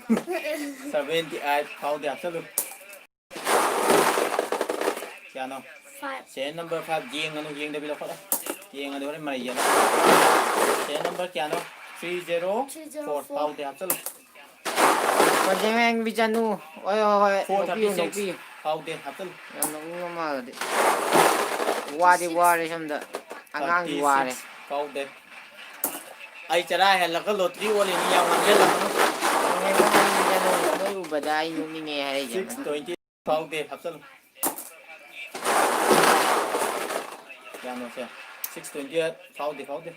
ꯁꯚꯦꯟꯇꯤ ꯑꯩꯠ ꯐꯥꯎꯗꯦ, ꯍꯥꯞꯆꯜꯂꯨ꯫ ꯀꯌꯥꯅꯣ? ꯐꯥꯏꯚ꯫ ꯁꯦꯔꯤꯌꯦꯜ ꯅꯝꯕꯔ ꯐꯥꯏꯚ ꯌꯦꯡꯉꯅꯨ, ꯌꯦꯡꯗꯕꯤ ꯂꯧꯈꯠꯂꯣ꯫ ꯌꯦꯡꯉꯗꯤ ꯍꯣꯔꯦꯟ ꯃꯔꯩ ꯌꯦꯠꯂꯣ꯫ ꯁꯦꯔꯤꯌꯦꯜ ꯅꯝꯕꯔ ꯀꯌꯥꯅꯣ? Three zero four. Three zero four. ꯐꯥꯎꯗꯦ, ꯍꯥꯞꯆꯜꯂꯨ꯫ ꯄꯟꯖꯦꯡ ꯃꯌꯥꯡꯕꯤ ꯆꯅꯨ꯫ ꯍꯣꯏ, ꯍꯣꯏ, ꯍꯣꯏ꯫ Four thirty six. ꯅꯣꯛꯄꯤꯌꯨ, ꯅꯣꯛꯄꯤꯌꯨ꯫ ꯐꯥꯎꯗꯦ, ꯍꯥꯞꯆꯜꯂꯨ꯫ ꯌꯥꯝ ꯅꯣꯛꯅꯤꯡꯕ ꯃꯥꯜꯂꯗꯤ꯫ ꯋꯥꯗꯤ ꯁꯤꯛꯁ꯫ ꯋꯥꯔꯦ ꯁꯣꯝꯗ꯫ ꯑꯉꯥꯡꯗꯤ ꯊꯥꯔꯇꯤ ꯁꯤꯛꯁ ꯋꯥꯔꯦ꯫ ꯐꯥꯎꯗꯦ꯫ ꯑꯩ ꯆꯔꯥ ꯍꯦꯜꯂꯒ ꯂꯣꯇ꯭ꯔꯤ ꯑꯣꯜꯂꯤꯅꯤ, ꯌꯥꯝ ꯉꯥꯡꯁꯤꯜꯂꯛꯀꯅꯨ꯫ ꯅꯣꯏ ꯎꯕꯗ ꯑꯩ ꯅꯣꯛꯅꯤꯡꯉꯦ ꯍꯥꯏꯔꯛꯏꯁꯦ꯫ Six twenty. ꯐꯥꯎꯗꯦ, ꯍꯥꯞꯆꯜꯂꯨ꯫ ꯀꯌꯥꯅꯣ ꯁꯦ? Six twenty eight. ꯐꯥꯎꯗꯦ, ꯐꯥꯎꯗꯦ꯫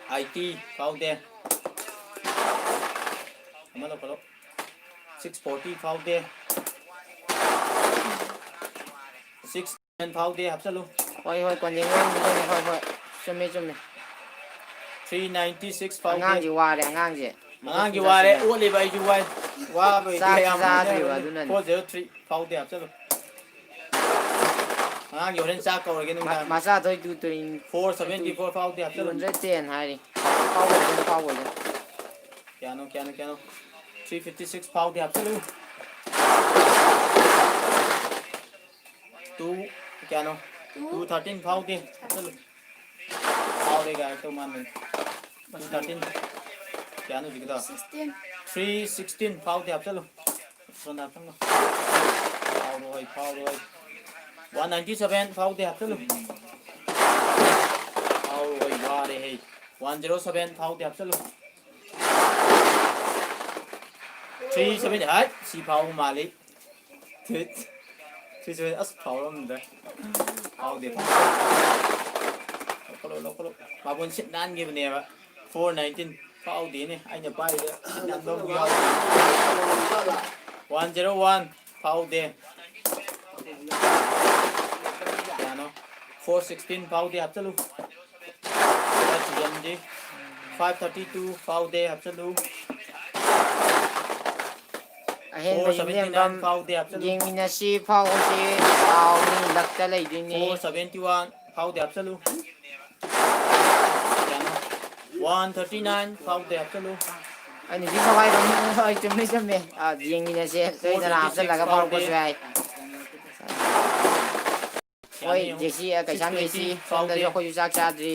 ꯑꯥꯏꯇꯤ꯫ ꯐꯥꯎꯗꯦ꯫ ꯑꯃ ꯂꯧꯈꯠꯂꯣ꯫ Six forty ꯐꯥꯎꯗꯦ. Six ten ꯐꯥꯎꯗꯦ, ꯍꯥꯞꯆꯜꯂꯨ. ꯍꯣꯏ ꯍꯣꯏ, ꯀꯣꯟꯖꯦꯡ ꯋꯥꯟ ꯃꯤꯇꯔꯅꯤ꯫ ꯍꯣꯏ ꯍꯣꯏ, ꯆꯨꯝꯃꯤ ꯆꯨꯝꯃꯤ꯫ Three ninety six ꯐꯥꯎꯗꯦ. ꯑꯉꯥꯡꯁꯤ ꯋꯥꯔꯦ, ꯑꯉꯥꯡꯁꯦ꯫ ꯑꯉꯥꯡꯒꯤ ꯋꯥꯔꯦ, ꯑꯣꯠꯂꯤꯕ ꯑꯩꯁꯨ ꯋꯥꯏ꯫ ꯋꯥꯕꯒꯤ ꯆꯥꯛꯁꯨ ꯌꯥꯝ ꯆꯥꯗ꯭ꯔꯤꯕ, ꯍꯣꯠꯅꯕꯅꯤ꯫ ꯑꯗꯨꯅꯅꯤ꯫ Four zero three ꯐꯥꯎꯗꯦ, ꯍꯥꯞꯆꯜꯂꯨ꯫ ꯑꯉꯥꯡꯒꯤ ꯍꯣꯔꯦꯟ ꯆꯥꯛ ꯀꯧꯔꯒꯦ ꯃ- ꯅꯨꯡꯗꯥꯡ꯫ ꯃꯆꯥ ꯊꯣꯏ ꯇꯨ ꯇ꯭ꯋꯦꯟ- Four seventy four ꯐꯥꯎꯗꯦ, ꯇꯨ ꯍꯥꯞꯆꯜꯂꯨ꯫ ꯍꯟꯗ꯭ꯔꯦꯠ ꯇꯦꯟ ꯍꯥꯏꯔꯤ꯫ ꯐꯥꯎꯕ ꯑꯣꯏꯗꯣꯏꯅꯤ, ꯐꯥꯎꯕ ꯑꯣꯏꯗꯣꯏꯅꯤ꯫ ꯀꯌꯥꯅꯣ, ꯀꯌꯥꯅꯣ, ꯀꯌꯥꯅꯣ? Three fifty six ꯐꯥꯎꯗꯦ, ꯍꯥꯞꯆꯜꯂꯨ꯫ Two, ꯀꯌꯥꯅꯣ? Two thirteen ꯐꯥꯎꯗꯦ, ꯍꯥꯞꯆꯜꯂꯨ꯫ ꯐꯥꯎꯔꯦ ꯒꯥꯏ, ꯇꯧ ꯃꯥꯟꯕꯅꯤ꯫ Two thirteen꯫ ꯀꯌꯥꯅꯣ ꯍꯧꯖꯤꯛꯀꯤꯗꯣ? Three sixteen ꯐꯥꯎꯗꯦ, ꯍꯥꯞꯆꯜꯂꯨ꯫ ꯁꯣꯝꯗ ꯍꯥꯞꯆꯜꯂꯨ꯫ ꯐꯥꯎꯔꯣꯏ, ꯐꯥꯎꯔꯣꯏ꯫ One ninety seven ꯐꯥꯎꯗꯦ, ꯍꯥꯞꯆꯜꯂꯨ꯫ ꯐꯥꯎꯔꯣꯏ, ꯋꯥꯔꯦꯍꯦ꯫ One zero seven ꯐꯥꯎꯗꯦ, ꯍꯥꯞꯆꯜꯂꯨ꯫ Three seven, ꯍꯥꯏ, ꯁꯤ ꯐꯥꯎꯕ ꯃꯥꯜꯂꯤ꯫ Three seven, ꯑꯁ, ꯐꯥꯎꯔꯝꯗ꯭ꯔꯦ꯫ ꯐꯥꯎꯗꯦ, ꯐꯥꯎꯗꯦ꯫ ꯂꯧꯈꯠꯂꯣ, ꯂꯧꯈꯠꯂꯣ꯫ ꯃꯥꯕꯣꯟ ꯁꯤꯠ ꯅꯥꯟꯈꯤꯕꯅꯦꯕ꯫ Four nineteen ꯐꯥꯎꯗꯦꯅꯦ꯫ ꯑꯩꯅ ꯄꯥꯏꯔꯤꯁꯦ ꯁꯤꯠ ꯅꯥꯟꯕ ꯑꯃꯨꯛ ꯌꯥꯎꯗꯦ꯫ One zero one ꯐꯥꯎꯗꯦ꯫ ꯀꯌꯥꯅꯣ? Four sixteen ꯐꯥꯎꯗꯦ, ꯍꯥꯞꯆꯜꯂꯨ꯫ Five thirty two ꯐꯥꯎꯗꯦ, ꯍꯥꯞꯆꯜꯂꯨ꯫ ꯑꯍꯦꯟꯕ Four seventy nine ꯌꯨꯝꯂꯦꯝꯕꯝ ꯐꯥꯎꯗꯦ, ꯍꯥꯞꯆꯜꯂꯨ꯫ ꯌꯦꯡꯃꯤꯟꯅꯁꯤ꯫ ꯐꯥꯎꯕꯁꯤ ꯗꯥꯎꯅꯤ, ꯂꯛꯇ ꯂꯩꯗꯣꯏꯅꯤ꯫ Four seventy one ꯐꯥꯎꯗꯦ, ꯍꯥꯞꯆꯜꯂꯨ꯫ ꯀꯌꯥꯅꯣ? One thirty nine ꯐꯥꯎꯗꯦ, ꯍꯥꯞꯆꯜꯂꯨ꯫ ꯑꯩꯅ ꯍꯧꯖꯤꯛ ꯊꯋꯥꯏ ꯄꯥꯝꯃꯤ꯫ ꯍꯣꯏ, ꯆꯨꯝꯃꯤ ꯆꯨꯝꯃꯤ꯫ ꯑꯥ, ꯌꯦꯡꯃꯤꯟꯅꯁꯦ꯫ ꯁꯣꯏꯗꯅ ꯍꯥꯞꯆꯜꯂꯒ ꯐꯥꯎꯔꯛꯄꯁꯨ ꯌꯥꯏ꯫ ꯍꯣꯏ, ꯌꯥꯅꯤ, ꯌꯦꯡꯉꯨ꯫ ꯖꯦꯁꯤ, ꯑ, ꯀꯩꯁꯥꯝ Six twenty ꯖꯦꯁꯤ, ꯁꯣꯝꯗꯁꯨ ꯐꯥꯎꯗꯦ꯫ ꯑꯩꯈꯣꯏꯁꯨ ꯆꯥꯛ ꯆꯥꯗ꯭ꯔꯤ꯫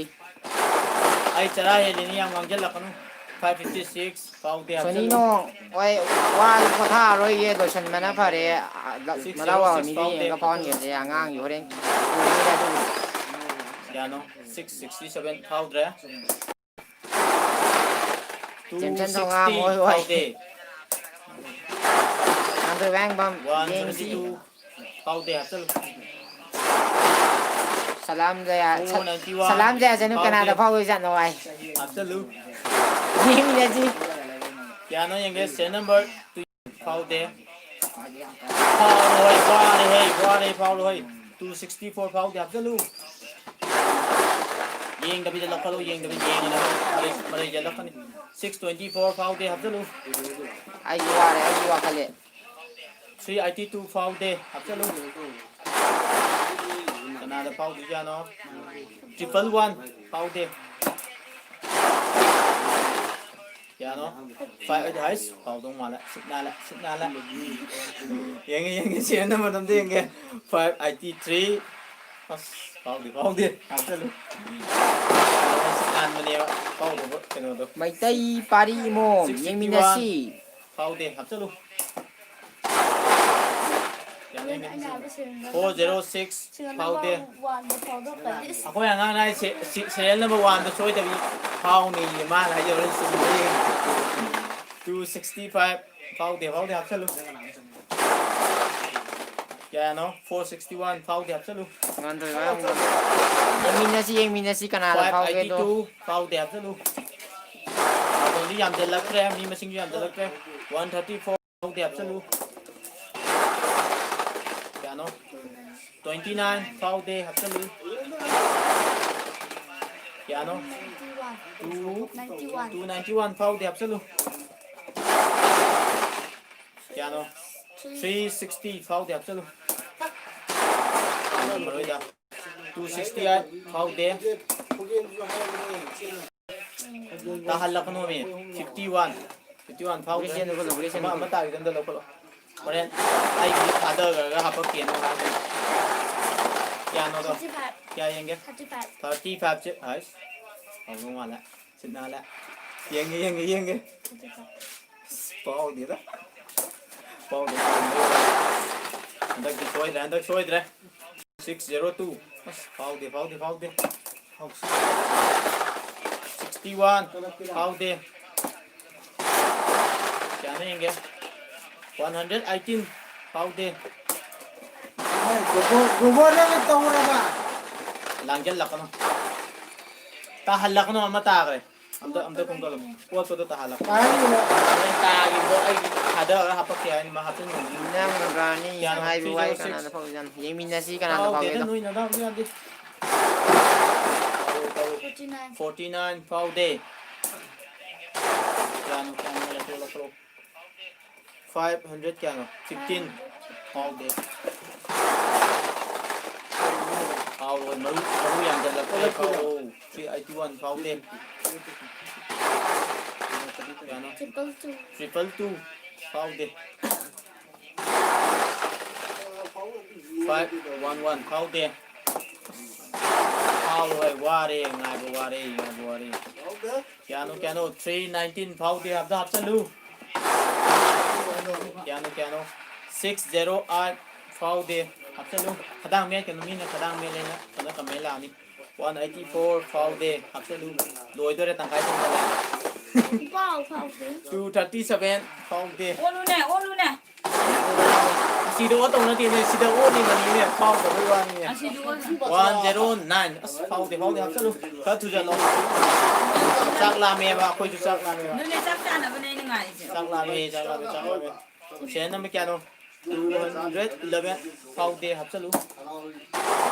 ꯑꯩ ꯆꯔꯥ ꯍꯦꯜꯂꯤꯅꯤ, ꯌꯥꯝ ꯉꯥꯡꯁꯤꯜꯂꯛꯀꯅꯨ꯫ Five fifty six ꯐꯥꯎꯗꯦ, ꯍꯥꯞꯆꯜꯂꯨ꯫ ꯁꯣꯅꯤꯅꯣ, ꯍꯣꯏ, ꯋꯥꯁꯨ ꯄꯣꯊꯥꯔꯔꯣꯏꯒꯦ, ꯂꯣꯏꯁꯤꯟꯕꯅ ꯐꯔꯦ꯫ ꯑ, ꯂ-, Six ꯃꯗꯥꯎ zero ꯌꯥꯕ six ꯃꯤꯗꯤ ꯐꯥꯎꯗꯦ꯫ ꯌꯦꯡꯉꯒ ꯐꯥꯎꯍꯟꯒꯦꯁꯦ, ꯑꯉꯥꯡꯒꯤ ꯍꯣꯔꯦꯟ ꯌꯦꯡꯉꯒꯦ ꯑꯗꯨꯕꯨꯗꯤ꯫ ꯀꯌꯥꯅꯣ? Six sixty seven ꯐꯥꯎꯗ꯭ꯔꯦ꯫ Two ꯖꯦꯝꯁꯟ sixty ꯊꯣꯉꯥꯝ, ꯍꯣꯏ, ꯍꯣꯏ꯫ ꯐꯥꯎꯗꯦ꯫ ꯉꯥꯟꯊꯣꯏ ꯋꯥꯍꯦꯡꯕꯝ, One ꯌꯦꯡꯁꯤ꯫ seventy two ꯐꯥꯎꯗꯦ, ꯍꯥꯞꯆꯜꯂꯨ꯫ ꯁꯂꯥꯝ ꯖꯌꯥ-, Four ninety one ꯁꯂꯥꯝ ꯖꯌꯥꯆꯅꯨ ꯀꯅꯥꯗ ꯐꯥꯎꯗꯦ꯫ ꯐꯥꯎꯗꯣꯏꯖꯥꯠꯅꯣ, ꯚꯥꯏ? ꯍꯥꯞꯆꯜꯂꯨ꯫ ꯌꯦꯡꯃꯤꯟꯅꯁꯤ꯫ ꯀꯌꯥꯅꯣ ꯌꯦꯡꯒꯦ? Serial number ꯐꯥꯎꯗꯦ꯫ ꯐꯥꯎꯔꯣꯏ, ꯋꯥꯔꯦ ꯍꯦ, ꯋꯥꯔꯦ, ꯐꯥꯎꯔꯣꯏ꯫ Two sixty four ꯐꯥꯎꯗꯦ, ꯍꯥꯞꯆꯜꯂꯨ꯫ ꯌꯦꯡꯗꯕꯤꯗ ꯂꯧꯈꯠꯂꯨ, ꯌꯦꯡꯗꯕꯤꯗ ꯌꯦꯡꯉꯦ ꯅꯪ꯫ ꯃꯔꯩ, ꯃꯔꯩ ꯌꯦꯜꯂꯛꯀꯅꯤ꯫ Six twenty four ꯐꯥꯎꯗꯦ, ꯍꯥꯞꯆꯜꯂꯨ꯫ ꯑꯩꯁꯨ ꯋꯥꯔꯦ, ꯑꯩꯁꯨ ꯋꯥꯈꯠꯂꯦ꯫ Three eighty two ꯐꯥꯎꯗꯦ, ꯍꯥꯞꯆꯜꯂꯨ꯫ ꯀꯅꯥꯗ ꯐꯥꯎꯗꯣꯏꯖꯥꯠꯅꯣ? Triple one ꯐꯥꯎꯗꯦ꯫ ꯀꯌꯥꯅꯣ? Five eighty, ꯍꯥꯏꯁ, ꯐꯥꯎꯗꯧ ꯃꯥꯜꯂꯦ꯫ ꯁꯤꯠ ꯅꯥꯜꯂꯦ, ꯁꯤꯠ ꯅꯥꯜꯂꯦ꯫ ꯌꯦꯡꯒꯦ, ꯌꯦꯡꯒꯦ, ꯁꯤ ꯑꯅꯝꯕ ꯑꯝꯇ ꯌꯦꯡꯒꯦ꯫ Five eighty three꯫ ꯑꯁ, ꯐꯥꯎꯗꯦ, ꯐꯥꯎꯗꯦ꯫ ꯍꯥꯞꯆꯜꯂꯨ꯫ ꯁꯤꯠ ꯅꯥꯟꯕꯅꯦꯕ꯫ ꯐꯥꯎꯗꯕ ꯀꯩꯅꯣꯗꯣ꯫ ꯃꯩꯇꯩ ꯄꯥꯔꯤ ꯏꯃꯣꯝ, Six fifty one꯫ ꯌꯦꯡꯃꯤꯟꯅꯁꯤ꯫ ꯐꯥꯎꯗꯦ, ꯍꯥꯞꯆꯜꯂꯨ꯫ ꯌꯥꯅꯤ, ꯌꯥꯅꯤ꯫ Four zero six ꯐꯥꯎꯗꯦ꯫ ꯑꯩꯈꯣꯏ ꯑꯉꯥꯡꯅ ꯍꯥꯏꯁꯦ ꯁꯤ-, serial number one ꯗ ꯁꯣꯏꯗꯕꯤ ꯐꯥꯎꯅꯤꯌꯦ, ꯃꯥꯅ ꯍꯥꯏꯖꯕ ꯆꯨꯝꯕ꯭ꯔꯥ ꯌꯦꯡꯒꯦ꯫ Two sixty five ꯐꯥꯎꯗꯦ, ꯐꯥꯎꯗꯦ, ꯍꯥꯞꯆꯜꯂꯨ꯫ ꯀꯌꯥꯅꯣ? Four sixty one ꯐꯥꯎꯗꯦ, ꯍꯥꯞꯆꯜꯂꯨ꯫ ꯉꯟꯗꯣꯏ ꯉꯔꯥꯡ ꯉꯟꯗꯣꯏ꯫ ꯌꯦꯡꯃꯤꯟꯅꯁꯤ, ꯌꯦꯡꯃꯤꯟꯅꯁꯤ ꯀꯅꯥꯅ ꯐꯥꯎꯒꯦꯗꯣ꯫ Five eighty two ꯐꯥꯎꯗꯦ, ꯍꯥꯞꯆꯜꯂꯨ꯫ ꯃꯇꯝꯗꯤ ꯌꯥꯝꯖꯜꯂꯛꯇ꯭ꯔꯦ, ꯃꯤ ꯃꯁꯤꯡꯁꯨ ꯌꯥꯝꯖꯜꯂꯛꯇ꯭ꯔꯦ꯫ One thirty four ꯐꯥꯎꯗꯦ, ꯍꯥꯞꯆꯜꯂꯨ꯫ ꯀꯌꯥꯅꯣ? Twenty nine ꯐꯥꯎꯗꯦ, ꯍꯥꯞꯆꯜꯂꯨ꯫ ꯀꯌꯥꯅꯣ? Two ninety one꯫ Two ninety one꯫ Two ninety one ꯐꯥꯎꯗꯦ, ꯍꯥꯞꯆꯜꯂꯨ꯫ ꯀꯌꯥꯅꯣ? Three sixty ꯐꯥꯎꯗꯦ, ꯍꯥꯞꯆꯜꯂꯨ꯫ ꯃꯔꯣꯏꯗ꯫ Two sixty eight ꯐꯥꯎꯗꯦ꯫ ꯇꯥꯍꯜꯂꯛꯀꯅꯣꯃꯤ꯫ Fifty one꯫ Fifty one ꯐꯥꯎꯗꯦ꯫ ꯒꯨꯂꯤ ꯆꯦꯟꯗꯣ ꯈꯣꯠꯂꯣ, ꯒꯨꯂꯤ ꯆꯦꯟꯗꯣ ꯑꯃ, ꯑꯃ ꯈꯣꯠꯂꯣ꯫ ꯇꯥꯈꯤꯗꯣ ꯑꯝꯇ ꯂꯧꯈꯠꯂꯣ꯫ ꯍꯣꯔꯦꯟ ꯑꯩꯒꯤ ꯊꯥꯗꯈ꯭ꯔꯒ ꯍꯥꯄꯛꯀꯦꯅ ꯍꯥꯏꯕꯅꯤ꯫ ꯀꯌꯥꯅꯣꯗꯣ? Thirty five꯫ ꯀꯌꯥ ꯌꯦꯡꯒꯦ? Thirty five꯫ Thirty five ꯁꯦ, ꯍꯥꯏꯁ꯫ ꯍꯧꯗꯧ ꯃꯥꯜꯂꯦ꯫ ꯁꯤꯠ ꯅꯥꯜꯂꯦ꯫ ꯌꯦꯡꯒꯦ, ꯌꯦꯡꯒꯦ, ꯌꯦꯡꯒꯦ꯫ Thirty five꯫ ꯑꯁ, ꯐꯥꯎꯗꯦꯗ꯫ ꯐꯥꯎꯗꯦ, ꯐꯥꯎꯗꯦ꯫ ꯍꯟꯗꯛꯇꯤ ꯁꯣꯏꯗ꯭ꯔꯦ, ꯍꯟꯗꯛ ꯁꯣꯏꯗ꯭ꯔꯦ꯫ Six zero two꯫ ꯑꯁ, ꯐꯥꯎꯗꯦ, ꯐꯥꯎꯗꯦ, ꯐꯥꯎꯗꯦ꯫ Sixty one꯫ ꯐꯥꯎꯗꯦ꯫ ꯀꯌꯥꯅꯣ ꯌꯦꯡꯒꯦ? One hundred eighteen꯫ ꯐꯥꯎꯗꯦ꯫ ꯒꯣꯕꯣ-, ꯒꯣꯕꯣꯅ ꯇꯧꯔꯕ? ꯂꯥꯡꯖꯜꯂꯛꯀꯅꯨ꯫ ꯇꯥꯍꯜꯂꯛꯀꯅꯨ, ꯑꯃ ꯇꯥꯈ꯭ꯔꯦ꯫ ꯑꯝꯇ, ꯑꯝꯇ ꯈꯨꯝꯒꯠꯂꯣ꯫ ꯑꯣꯠꯄꯗꯣ ꯇꯥꯍꯜꯂꯛꯀꯅꯨ꯫ ꯇꯥꯍꯜꯂꯤꯕ꯫ ꯍꯣꯔꯦꯟ ꯇꯥꯈꯤꯕꯗꯣ ꯑꯩꯒꯤ ꯊꯥꯗꯔꯒ ꯍꯥꯄꯛꯀꯦ ꯍꯥꯏꯅ ꯃꯥ ꯍꯥꯞꯆꯤꯟꯕꯅꯤ꯫ ꯅꯪ ꯔꯥꯅꯤ ꯀꯌꯥꯅꯣ? ꯅꯪ ꯍꯥꯏꯕ ꯋꯥꯏ ꯀꯅꯥꯗ ꯐꯥꯎꯖꯥꯠꯅꯣ? ꯌꯦꯡꯃꯤꯟꯅꯁꯤ ꯀꯅꯥꯅ ꯐꯥꯎꯒꯦꯗꯣ꯫ ꯅꯣꯏ ꯅꯗꯥꯎ ꯌꯥꯗꯦ꯫ Forty nine. Forty nine ꯐꯥꯎꯗꯦ꯫ ꯀꯌꯥꯅꯣ, ꯀꯌꯥꯅꯣ, ꯂꯧꯊꯣꯛ, ꯂꯧꯊꯣꯛ꯫ Five hundred ꯀꯌꯥꯅꯣ? Fifteen ꯐꯥꯎꯗꯦ꯫ ꯐꯥꯎꯔꯣꯏ, ꯃꯔꯨ, ꯃꯔꯨ ꯌꯥꯝꯖꯜꯂꯛꯇ꯭ꯔꯦ, ꯐꯥꯎꯔꯣ꯫ Three eighty one ꯐꯥꯎꯗꯦ꯫ ꯀꯌꯥꯅꯣ? Triple two. Triple two ꯐꯥꯎꯗꯦ꯫ Five one one ꯐꯥꯎꯗꯦ꯫ ꯐꯥꯎꯔꯣꯏ, ꯋꯥꯔꯦ, ꯉꯥꯏꯕ ꯋꯥꯔꯦ, ꯉꯥꯏꯕ ꯋꯥꯔꯦ꯫ ꯀꯌꯥꯅꯣ, ꯀꯌꯥꯅꯣ? Three nineteen ꯐꯥꯎꯗꯦ, ꯑꯝꯇ ꯍꯥꯞꯆꯜꯂꯨ꯫ ꯀꯌꯥꯅꯣ, ꯀꯌꯥꯅꯣ? Six zero eight ꯐꯥꯎꯗꯦ, ꯍꯥꯞꯆꯜꯂꯨ꯫ ꯈꯗꯥꯡ ꯃꯦꯠꯀꯅꯨ, ꯃꯤꯅ ꯈꯗꯥꯡ ꯃꯦꯠꯂꯦꯅ ꯁꯣꯝꯗ comment ꯂꯥꯛꯑꯅꯤ꯫ One eighty four ꯐꯥꯎꯗꯦ, ꯍꯥꯞꯆꯜꯂꯨ꯫ ꯂꯣꯏꯗꯣꯔꯦ, ꯇꯪꯈꯥꯏ ꯆꯟꯖꯜꯂꯦ꯫ ꯄꯥꯎ ꯐꯥꯎꯗꯦ꯫ Two thirty seven ꯐꯥꯎꯗꯦ꯫ ꯑꯣꯜꯂꯨꯅꯦ, ꯑꯣꯜꯂꯨꯅꯦ꯫ ꯑꯁꯤꯗ ꯑꯣꯟ ꯇꯧ ꯅꯠꯇꯦꯅꯦ, ꯁꯤꯗ ꯑꯣꯟꯂꯤꯕꯅꯤꯅꯦ, ꯐꯥꯎꯗꯕꯩ ꯋꯥꯅꯤꯅꯦ꯫ ꯑꯁꯤꯗ ꯑꯣꯟ꯫ One zero nine. ꯑꯁ, ꯐꯥꯎꯗꯦ, ꯐꯥꯎꯗꯦ, ꯍꯥꯞꯆꯜꯂꯨ꯫ ꯈꯔ ꯊꯨꯖꯜꯂꯣ꯫ ꯆꯥꯛ ꯂꯥꯝꯃꯦꯕ, ꯑꯩꯈꯣꯏꯁꯨ ꯆꯥꯛ ꯂꯥꯝꯃꯦꯕ꯫ ꯑꯗꯨꯅꯦ, ꯆꯥꯛ ꯆꯥꯅꯕꯅꯦ ꯑꯩꯅ ꯉꯥꯏꯔꯤꯁꯦ꯫ ꯆꯥꯛ ꯂꯥꯝꯃꯦ, ꯆꯥꯛ ꯂꯥꯝꯃꯦ, ꯆꯥꯛ ꯂꯥꯝꯃꯦ꯫ Serial number ꯀꯌꯥꯅꯣ? Two hundred eleven ꯐꯥꯎꯗꯦ, ꯍꯥꯞꯆꯜꯂꯨ꯫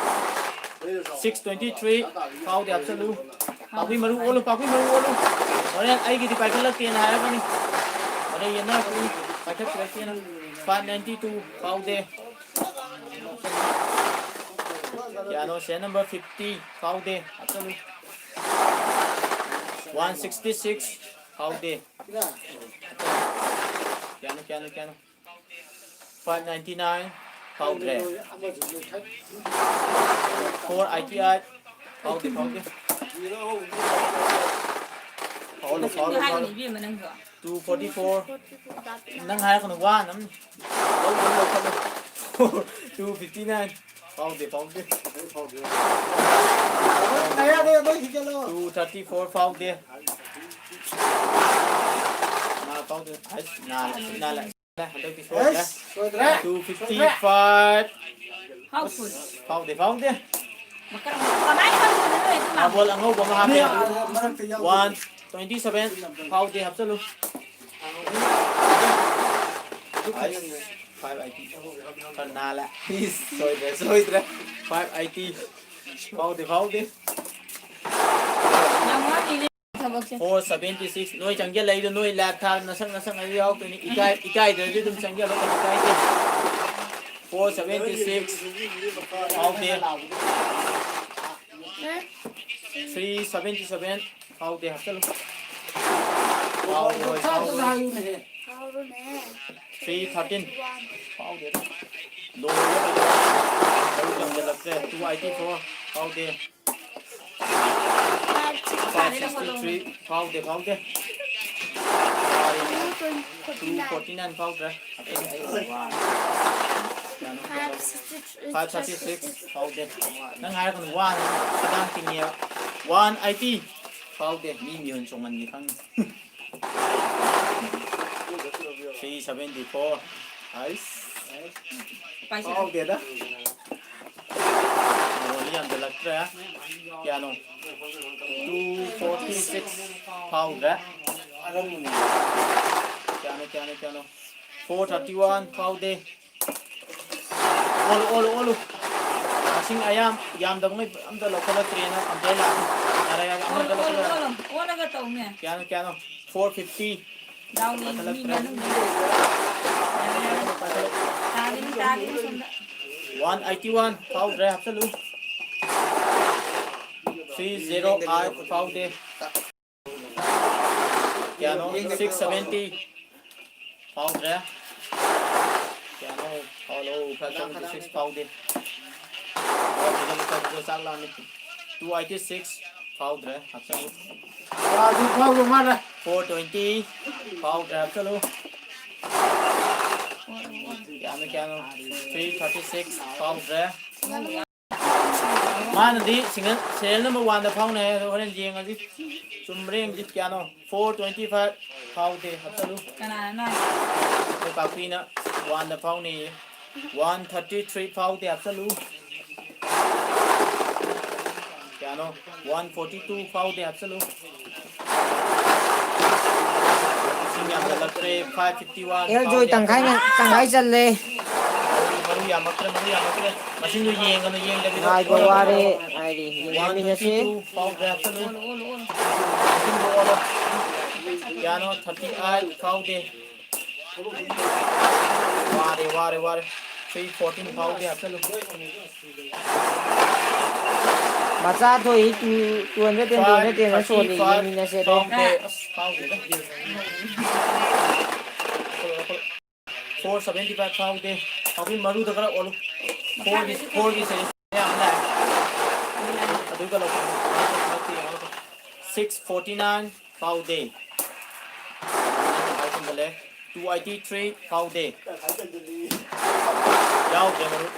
Six twenty three ꯐꯥꯎꯗꯦ, ꯍꯥꯞꯆꯜꯂꯨ꯫ ꯄꯥꯛꯄꯤ ꯃꯔꯨ ꯑꯣꯜꯂꯨ, ꯄꯥꯛꯄꯤ ꯃꯔꯨ ꯑꯣꯜꯂꯨ꯫ ꯍꯣꯔꯦꯟ ꯑꯩꯒꯤꯗꯤ ꯄꯥꯏꯈꯠꯂꯛꯇꯦꯅ ꯍꯥꯏꯔꯛꯀꯅꯤ꯫ ꯍꯣꯔꯦꯟ ꯌꯦꯟꯅꯔꯛꯀꯅꯤ, ꯄꯥꯏꯈꯠꯄꯤꯔꯛꯇꯦꯅ꯫ Five ninety two ꯐꯥꯎꯗꯦ꯫ ꯀꯌꯥꯅꯣ? Serial number fifty ꯐꯥꯎꯗꯦ꯫ One sixty six ꯐꯥꯎꯗꯦ꯫ ꯀꯌꯥꯅꯣ, ꯀꯌꯥꯅꯣ, ꯀꯌꯥꯅꯣ? Five ninety nine ꯐꯥꯎꯗ꯭ꯔꯦ꯫ Four eighty eight ꯐꯥꯎꯗꯦ, ꯐꯥꯎꯗꯦ꯫ ꯐꯥꯎꯍꯜꯂꯣ, ꯐꯥꯎꯍꯜꯂꯣ, ꯐꯥꯎꯍꯜꯂꯣ꯫ Two forty four꯫ ꯅꯪ ꯍꯥꯏꯔꯛꯀꯅꯨ, ꯋꯥꯅꯕꯅꯤ꯫ ꯂꯧ, ꯂꯧ, ꯂꯧꯈꯠꯂꯣ꯫ Two fifty nine꯫ ꯐꯥꯎꯗꯦ, ꯐꯥꯎꯗꯦ꯫ Two thirty four ꯐꯥꯎꯗꯦ꯫ ꯃꯥ ꯐꯥꯎꯗꯦ꯫ ꯑꯁ, ꯅꯥꯜꯂꯦ, ꯅꯥꯜꯂꯦ꯫ ꯍꯟꯗꯛꯇꯤ ꯁꯣꯏꯗ꯭ꯔꯦ꯫ ꯑꯁ, ꯁꯣꯏꯗ꯭ꯔꯦ꯫ Two fifty five꯫ ꯐꯥꯎꯗꯦ, ꯐꯥꯎꯗꯦ꯫ ꯀꯃꯥꯏꯅ ꯐꯪꯗꯣꯏꯅꯣ ꯅꯣꯏ ꯑꯗꯨꯅ? ꯃꯥꯕꯣꯜ ꯑꯉꯧꯕ ꯑꯃ ꯍꯥꯞꯄꯦ꯫ ꯃꯔꯛꯇ ꯌꯥꯎꯗꯦ꯫ One twenty seven ꯐꯥꯎꯗꯦ, ꯍꯥꯞꯆꯜꯂꯨ꯫ ꯑꯩꯁ, five eighty꯫ ꯈꯔ ꯅꯥꯜꯂꯦ꯫ ꯏꯁ, ꯁꯣꯏꯗ꯭ꯔꯦ, ꯁꯣꯏꯗ꯭ꯔꯦ꯫ Five eighty꯫ ꯐꯥꯎꯗꯦ, ꯐꯥꯎꯗꯦ꯫ Four seventy six꯫ ꯅꯣꯏ ꯆꯪꯁꯤꯜꯂꯛꯏꯗꯣ ꯅꯣꯏ live ꯊꯥ ꯅꯁꯛ ꯅꯁꯛ ꯍꯥꯏꯗꯤ ꯌꯥꯎꯔꯛꯇꯣꯏꯅꯤ꯫ ꯏꯀꯥꯏ-, ꯏꯀꯥꯏꯗ꯭ꯔꯗꯤ ꯑꯗꯨꯝ ꯆꯪꯁꯤꯜꯂꯣ, ꯀꯩꯁꯨ ꯀꯥꯏꯗꯦ꯫ Four seventy six꯫ ꯐꯥꯎꯗꯦ꯫ Three seventy seven꯫ ꯐꯥꯎꯗꯦ, ꯍꯥꯞꯆꯜꯂꯨ꯫ ꯐꯥꯎꯔꯣꯏ, ꯐꯥꯎꯔꯣꯏ꯫ Three thirteen꯫ ꯐꯥꯎꯗꯦꯗ꯫ ꯂꯣꯏꯔꯦ ꯀꯩꯅꯣ꯫ ꯃꯔꯨ ꯌꯥꯝꯁꯤꯜꯂꯛꯇ꯭ꯔꯦ꯫ Two eighty four꯫ ꯐꯥꯎꯗꯦ꯫ Five sixty three꯫ ꯐꯥꯎꯗꯦ, ꯐꯥꯎꯗꯦ꯫ Two forty nine꯫ ꯐꯥꯎꯗ꯭ꯔꯦ꯫ Five thirty six꯫ ꯐꯥꯎꯗꯦ꯫ ꯅꯪ ꯍꯥꯏꯔꯛꯀꯅꯨ, ꯋꯥꯅꯤ꯫ ꯈꯗꯥꯡ ꯇꯤꯡꯉꯦꯕ꯫ One eighty꯫ ꯐꯥꯎꯗꯦ꯫ ꯃꯤ ꯃꯤꯍꯨꯟ ꯆꯣꯡꯍꯟꯒꯦ ꯈꯪꯉꯤ꯫ Three seventy four꯫ ꯑꯩꯁ꯫ ꯄꯥꯏꯁꯤꯜꯂꯨ꯫ ꯐꯥꯎꯗꯦꯗ꯫ ꯕꯣꯜꯗꯤ ꯌꯥꯝꯁꯤꯜꯂꯛꯇ꯭ꯔꯦ꯫ ꯀꯌꯥꯅꯣ? Two forty six꯫ ꯐꯥꯎꯗ꯭ꯔꯦ꯫ ꯀꯌꯥꯅꯣ, ꯀꯌꯥꯅꯣ, ꯀꯌꯥꯅꯣ? Four thirty one꯫ ꯐꯥꯎꯗꯦ꯫ ꯑꯣꯜꯂꯨ, ꯑꯣꯜꯂꯨ, ꯑꯣꯜꯂꯨ꯫ ꯃꯁꯤꯡ ꯑꯌꯥꯝ-, ꯌꯥꯝꯗꯕꯉꯩ ꯑꯝꯇ ꯂꯧꯈꯠꯂꯛꯇ꯭ꯔꯦꯅ complain ꯂꯥꯛꯑꯦ꯫ ꯌꯥꯔꯦ, ꯌꯥꯔꯦ, ꯑꯃ ꯑꯣꯜꯂꯨ, ꯑꯣꯜꯂꯨ, ꯂꯧꯈꯠꯂꯛꯑꯣ꯫ ꯑꯣꯜꯂꯨ꯫ ꯑꯣꯜꯂꯒ ꯇꯧꯅꯦ꯫ ꯀꯌꯥꯅꯣ, ꯀꯌꯥꯅꯣ? Four fifty꯫ ꯗꯥꯎ ꯌꯦꯡꯉꯤ, ꯃꯤ ꯂꯧꯈꯠꯂꯛꯇ꯭ꯔꯦ꯫ ꯃꯅꯨꯡꯗ꯫ ꯌꯥꯔꯦ, ꯌꯥꯔꯦ꯫ ꯇꯥꯒꯤꯅꯤ, ꯇꯥꯒꯤꯅꯤ ꯁꯣꯝꯗ꯫ One eighty one꯫ ꯐꯥꯎꯗ꯭ꯔꯦ, ꯍꯥꯞꯆꯜꯂꯨ꯫ Three zero eight꯫ ꯐꯥꯎꯗꯦ꯫ ꯀꯌꯥꯅꯣ? Six seventy꯫ ꯐꯥꯎꯗ꯭ꯔꯦ꯫ ꯀꯌꯥꯅꯣ? ꯐꯥꯎꯂꯣ꯫ Five seventy six꯫ ꯐꯥꯎꯗꯦ꯫ ꯆꯥꯛ ꯂꯥꯝꯃꯤ꯫ Two eighty six꯫ ꯐꯥꯎꯗ꯭ꯔꯦ꯫ ꯍꯥꯞꯆꯜꯂꯨ꯫ ꯐꯥꯎꯗ꯭ꯔꯦ, ꯐꯥꯎꯗ꯭ꯔꯦ ꯃꯥꯅ꯫ Four twenty꯫ ꯐꯥꯎꯗ꯭ꯔꯦ꯫ ꯍꯥꯞꯆꯜꯂꯨ꯫ ꯀꯌꯥꯅꯣ, ꯀꯌꯥꯅꯣ? Three thirty six꯫ ꯐꯥꯎꯗ꯭ꯔꯦ꯫ ꯃꯥꯅꯗꯤ single, serial number one ꯗ ꯐꯥꯎꯅꯤ ꯍꯥꯏ, ꯑꯗꯣ ꯍꯣꯔꯦꯟ ꯌꯦꯡꯉꯁꯤ꯫ ꯆꯨꯝꯕ꯭ꯔꯥ ꯌꯦꯡꯁꯤ꯫ ꯀꯌꯥꯅꯣ? Four twenty five꯫ ꯐꯥꯎꯗꯦ꯫ ꯍꯥꯞꯆꯜꯂꯨ꯫ ꯀꯅꯥꯅꯅꯣ ꯍꯥꯏꯁꯦ? ꯑꯩꯈꯣꯏ ꯀꯥꯛꯄꯤꯅ one ꯗ ꯐꯥꯎꯅꯤ꯫ One thirty three꯫ ꯐꯥꯎꯗꯦ꯫ ꯍꯥꯞꯆꯜꯂꯨ꯫ ꯀꯌꯥꯅꯣ? One forty two꯫ ꯐꯥꯎꯗꯦ꯫ ꯍꯥꯞꯆꯜꯂꯨ꯫ ꯌꯥꯝꯖꯜꯂꯛꯇ꯭ꯔꯦ꯫ Five fifty one ꯑꯦꯜ ꯖꯣꯏ ꯐꯥꯎꯗꯦ꯫ ꯇꯪꯈꯥꯏ ꯉ-, ꯇꯪꯈꯥꯏ ꯆꯜꯂꯦ꯫ ꯃꯔꯨ, ꯃꯔꯨ ꯌꯥꯝꯃꯛꯇ꯭ꯔꯦ, ꯃꯔꯨ ꯌꯥꯝꯃꯛꯇ꯭ꯔꯦ꯫ ꯃꯁꯤꯡꯗꯨ ꯌꯦꯡꯒꯅꯨ, ꯌꯦꯡꯗꯕꯤꯗ ꯉꯥꯏꯕ ꯋꯥꯔꯦ ꯍꯥꯏꯔꯤ꯫ One ꯌꯦꯡꯃꯤꯟꯅꯁꯤ꯫ Twenty two ꯐꯥꯎꯗ꯭ꯔꯦ, ꯍꯥꯞꯆꯜꯂꯨ꯫ ꯃꯁꯤꯡꯗꯨ ꯑꯣꯜꯂꯣ꯫ ꯀꯌꯥꯅꯣ? Thirty eight ꯐꯥꯎꯗꯦ꯫ ꯋꯥꯔꯦ, ꯋꯥꯔꯦ, ꯋꯥꯔꯦ꯫ Three fourteen ꯐꯥꯎꯗꯦ, ꯍꯥꯞꯆꯜꯂꯨ꯫ ꯃꯆꯥ ꯊꯣꯛꯏ, two, two hundred ten, two hundred ten ꯁꯣꯜꯂꯤ, ꯌꯦꯡꯃꯤꯟꯅꯁꯦ ꯑꯗꯣ꯫ ꯐꯥꯎꯗꯦ, ꯑꯁ, ꯐꯥꯎꯗꯦꯗ꯫ Four seventy five ꯐꯥꯎꯗꯦ꯫ ꯍꯧꯖꯤꯛ ꯃꯔꯨꯗ ꯈꯔ ꯑꯣꯜꯂꯨ꯫ Four ꯒꯤ, four ꯒꯤ series ꯑꯌꯥꯝꯕ ꯂꯥꯛꯑꯦ꯫ ꯑꯗꯨꯒ ꯂꯧꯊꯣꯛ꯫ Six forty nine ꯐꯥꯎꯗꯦ꯫ Two eighty three ꯐꯥꯎꯗꯦ꯫ ꯌꯥꯎꯗ꯭ꯔꯦ ꯃꯔꯨꯞ꯫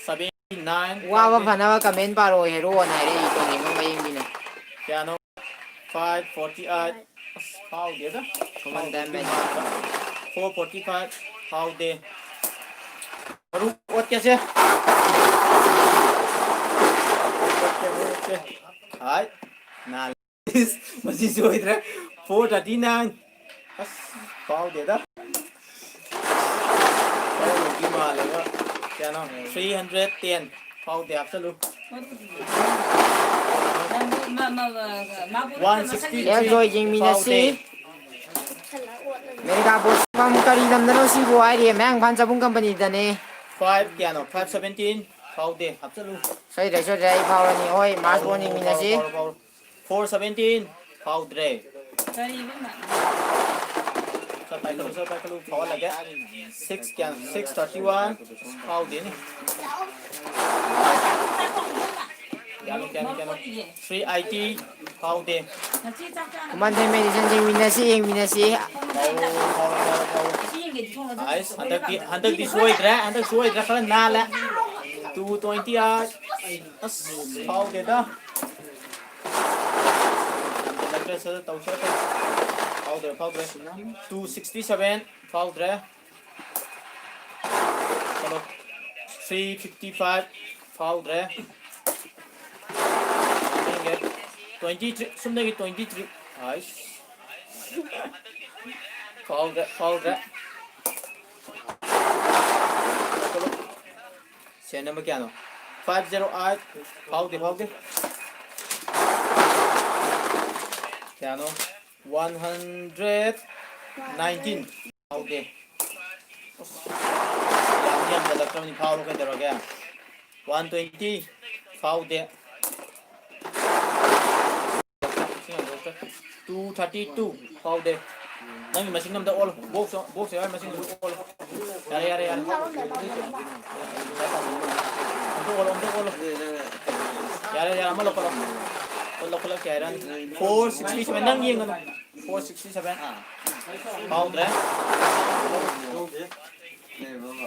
Seventy nine꯫ ꯋꯥꯕ ꯐꯅꯕ comment ꯄꯥꯔꯛꯑꯣ, ꯍꯦꯔꯣꯅ ꯍꯥꯏꯔꯛꯏ ꯇꯣꯡꯉꯤꯕ ꯃꯌꯦꯡꯁꯤꯅ꯫ ꯀꯌꯥꯅꯣ? Five forty eight꯫ ꯑꯁ, ꯐꯥꯎꯗꯦꯗ꯫ ꯃꯃꯟ ꯇꯥꯡꯃꯟ꯫ Four forty five ꯐꯥꯎꯗꯦ꯫ ꯃꯔꯨꯞ ꯑꯣꯠꯀꯦꯁꯦ꯫ ꯑꯣꯠꯀꯦ, ꯑꯣꯠꯀꯦ꯫ ꯍꯥꯏ꯫ ꯅꯥꯜꯂꯦ꯫ ꯃꯁꯤ ꯁꯣꯏꯗ꯭ꯔꯦ꯫ Four thirty nine꯫ ꯑꯁ, ꯐꯥꯎꯗꯦꯗ꯫ ꯐꯥꯎꯗꯧꯗꯤ ꯃꯥꯜꯂꯦꯕ꯫ ꯀꯌꯥꯅꯣ? Three hundred ten꯫ ꯐꯥꯎꯗꯦ, ꯍꯥꯞꯆꯜꯂꯨ꯫ One sixty three꯫ ꯑꯦꯜ ꯖꯣꯏ ꯌꯦꯡꯃꯤꯟꯅꯁꯤ꯫ ꯐꯥꯎꯗꯦ꯫ ꯃꯦꯒꯥ ꯕꯣꯁ ꯐꯥꯝ ꯀꯔꯤ ꯂꯝꯗꯅꯣ ꯁꯤꯕꯨ ꯍꯥꯏꯔꯤ? ꯃꯌꯥꯡ ꯏꯝꯐꯥꯜ ꯆꯕꯨꯡ ꯀꯝꯄꯅꯤꯗꯅꯦ꯫ Five ꯀꯌꯥꯅꯣ? Five seventeen꯫ ꯐꯥꯎꯗꯦ꯫ ꯍꯥꯞꯆꯜꯂꯨ꯫ ꯁꯣꯏꯗ꯭ꯔꯦ, ꯁꯣꯏꯗ꯭ꯔꯦ, ꯑꯩ ꯐꯥꯎꯔꯅꯤ꯫ ꯍꯣꯏ, ꯃꯥꯁ ꯕꯣꯟ ꯌꯦꯡꯃꯤꯟꯅꯁꯤ꯫ ꯐꯥꯎꯔꯣ, ꯐꯥꯎꯔꯣ꯫ Four seventeen꯫ ꯐꯥꯎꯗ꯭ꯔꯦ꯫ ꯀꯔꯤꯕ ꯏꯃꯥ? ꯁꯠ ꯄꯥꯏꯈꯠꯂꯨ, ꯁꯠ ꯄꯥꯏꯈꯠꯂꯨ, ꯐꯥꯎꯍꯜꯂꯒꯦ꯫ Six ꯀꯌꯥꯅꯣ? Six thirty one꯫ ꯐꯥꯎꯗꯦꯅꯦ꯫ ꯀꯌꯥꯅꯣ, ꯀꯌꯥꯅꯣ, ꯀꯌꯥꯅꯣ? Three eighty꯫ ꯐꯥꯎꯗꯦ꯫ ꯈꯨꯃꯟꯊꯦꯝ ꯃꯦꯗꯤꯁꯟ ꯌꯦꯡꯃꯤꯟꯅꯁꯤ, ꯌꯦꯡꯃꯤꯟꯅꯁꯤ꯫ ꯐꯥꯎꯔꯣ, ꯐꯥꯎꯔꯣ, ꯐꯥꯎꯔꯣ, ꯐꯥꯎꯔꯣ꯫ ꯑꯩꯁ, ꯍꯟꯗꯛꯇꯤ, ꯍꯟꯗꯛꯇꯤ ꯁꯣꯏꯗ꯭ꯔꯦ, ꯍꯟꯗꯛ ꯁꯣꯏꯗ꯭ꯔꯦ, ꯈꯔ ꯅꯥꯜꯂꯦ꯫ Two twenty eight꯫ ꯑꯁ, ꯐꯥꯎꯗꯦꯗ꯫ ꯍꯟꯗꯛꯇꯤ ꯁꯠ ꯇꯧꯁꯦ, ꯇꯧꯁꯦ꯫ ꯐꯥꯎꯗ꯭ꯔꯦ, ꯐꯥꯎꯗ꯭ꯔꯦ꯫ Two sixty seven꯫ ꯐꯥꯎꯗ꯭ꯔꯦ꯫ ꯆꯠꯂꯣ꯫ Three fifty five꯫ ꯐꯥꯎꯗ꯭ꯔꯦ꯫ Twenty three꯫ ꯁꯨꯝꯗꯒꯤ twenty three꯫ ꯑꯥꯏꯁ꯫ ꯐꯥꯎꯗ꯭ꯔꯦ, ꯐꯥꯎꯗ꯭ꯔꯦ꯫ ꯁꯦꯟ ꯅꯝꯕꯔ ꯀꯌꯥꯅꯣ? Five zero eight꯫ ꯐꯥꯎꯗꯦ, ꯐꯥꯎꯗꯦ꯫ ꯀꯌꯥꯅꯣ? One hundred nineteen꯫ ꯐꯥꯎꯗꯦ꯫ ꯌꯥꯝꯗꯤ ꯌꯥꯝꯖꯜꯂꯛꯇ꯭ꯔꯕꯅꯤ, ꯐꯥꯎꯔꯣ ꯀꯩꯗꯧꯔꯒꯦ? One twenty꯫ ꯐꯥꯎꯗꯦ꯫ Two thirty two꯫ ꯐꯥꯎꯗꯦ꯫ ꯅꯪꯒꯤ ꯃꯁꯤꯡ ꯑꯝꯗ ꯑꯣꯜꯂꯣ꯫ ꯕꯣꯛꯁ, ꯕꯣꯛꯁ ꯌꯥꯎꯔꯤ ꯃꯁꯤꯡꯗꯨ ꯑꯣꯜꯂꯣ꯫ ꯌꯥꯔꯦ, ꯌꯥꯔꯦ, ꯌꯥꯔꯦ꯫ ꯑꯝꯇ ꯑꯣꯜꯂꯣ, ꯑꯝꯇ ꯑꯣꯜꯂꯣ꯫ ꯌꯥꯔꯦ, ꯌꯥꯔꯦ, ꯑꯃ ꯂꯧꯈꯠꯂꯣ꯫ ꯂꯧꯈꯠꯂꯛꯀꯦ ꯍꯥꯏꯔꯅꯤ꯫ Four sixty seven꯫ ꯅꯪ ꯌꯦꯡꯒꯅꯨ꯫ Four sixty seven꯫ ꯐꯥꯎꯗ꯭ꯔꯦ꯫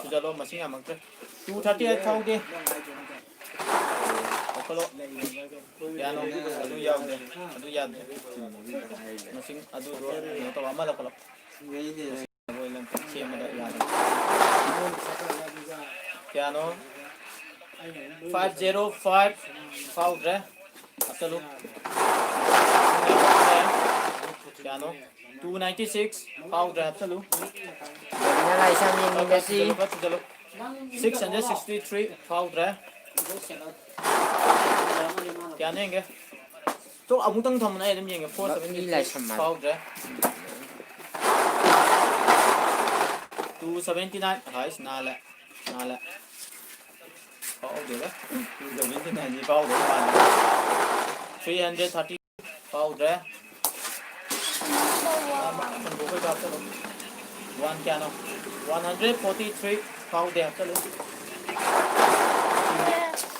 ꯁꯨꯖꯜꯂꯣ, ꯃꯁꯤꯡ ꯌꯥꯝꯃꯛꯇ꯭ꯔꯦ꯫ Two thirty eight꯫ ꯐꯥꯎꯗꯦ꯫ ꯂꯧꯈꯠꯂꯣ꯫ ꯌꯥꯅꯣ? ꯑꯗꯨ ꯌꯥꯎꯗꯦ꯫ ꯑꯗꯨ ꯌꯥꯗꯦ꯫ ꯃꯁꯤꯡ ꯑꯗꯨꯗꯣ ꯀꯩꯅꯣ ꯇꯧꯔꯣ꯫ ꯑꯃ ꯂꯧꯈꯠꯂꯣ꯫ ꯁꯦꯝꯕꯗ ꯌꯥꯗꯕ꯫ ꯀꯌꯥꯅꯣ? Five zero five꯫ ꯐꯥꯎꯗ꯭ꯔꯦ꯫ ꯍꯥꯞꯆꯜꯂꯨ꯫ ꯀꯌꯥꯅꯣ? Two ninety six꯫ ꯐꯥꯎꯗ꯭ꯔꯦ꯫ ꯍꯥꯞꯆꯜꯂꯨ꯫ ꯂꯥꯏꯁꯥꯡ ꯌꯦꯡꯃꯤꯟꯅꯁꯤ꯫ ꯈꯔ ꯊꯨꯖꯜꯂꯨ, ꯈꯔ ꯊꯨꯖꯜꯂꯨ꯫ Six hundred sixty three꯫ ꯐꯥꯎꯗ꯭ꯔꯦ꯫ ꯀꯌꯥꯅꯣ ꯌꯦꯡꯒꯦ? ꯇꯣ, ꯑꯃꯨꯛꯇꯪ ꯊꯝꯃꯨꯅꯦ, ꯑꯩ ꯑꯗꯨꯝ ꯌꯦꯡꯒꯦ꯫ Four seventy six꯫ ꯂꯥꯏꯁꯝ ꯃꯥꯜꯂꯦ꯫ ꯐꯥꯎꯗ꯭ꯔꯦ꯫ Two seventy nine꯫ ꯍꯥꯏꯁ, ꯅꯥꯜꯂꯦ꯫ ꯅꯥꯜꯂꯦ꯫ ꯐꯥꯎꯗꯦꯗ꯫ Two seventy nine ꯗꯤ ꯐꯥꯎꯗꯧ ꯃꯥꯜꯂꯦ꯫ Three hundred thirty꯫ ꯐꯥꯎꯗ꯭ꯔꯦ꯫ ꯍꯟꯗꯣꯛꯄꯩ ꯚꯥꯞ ꯆꯠꯂꯣ꯫ One ꯀꯌꯥꯅꯣ? One hundred forty three꯫ ꯐꯥꯎꯗꯦ꯫ ꯍꯥꯞꯆꯜꯂꯨ꯫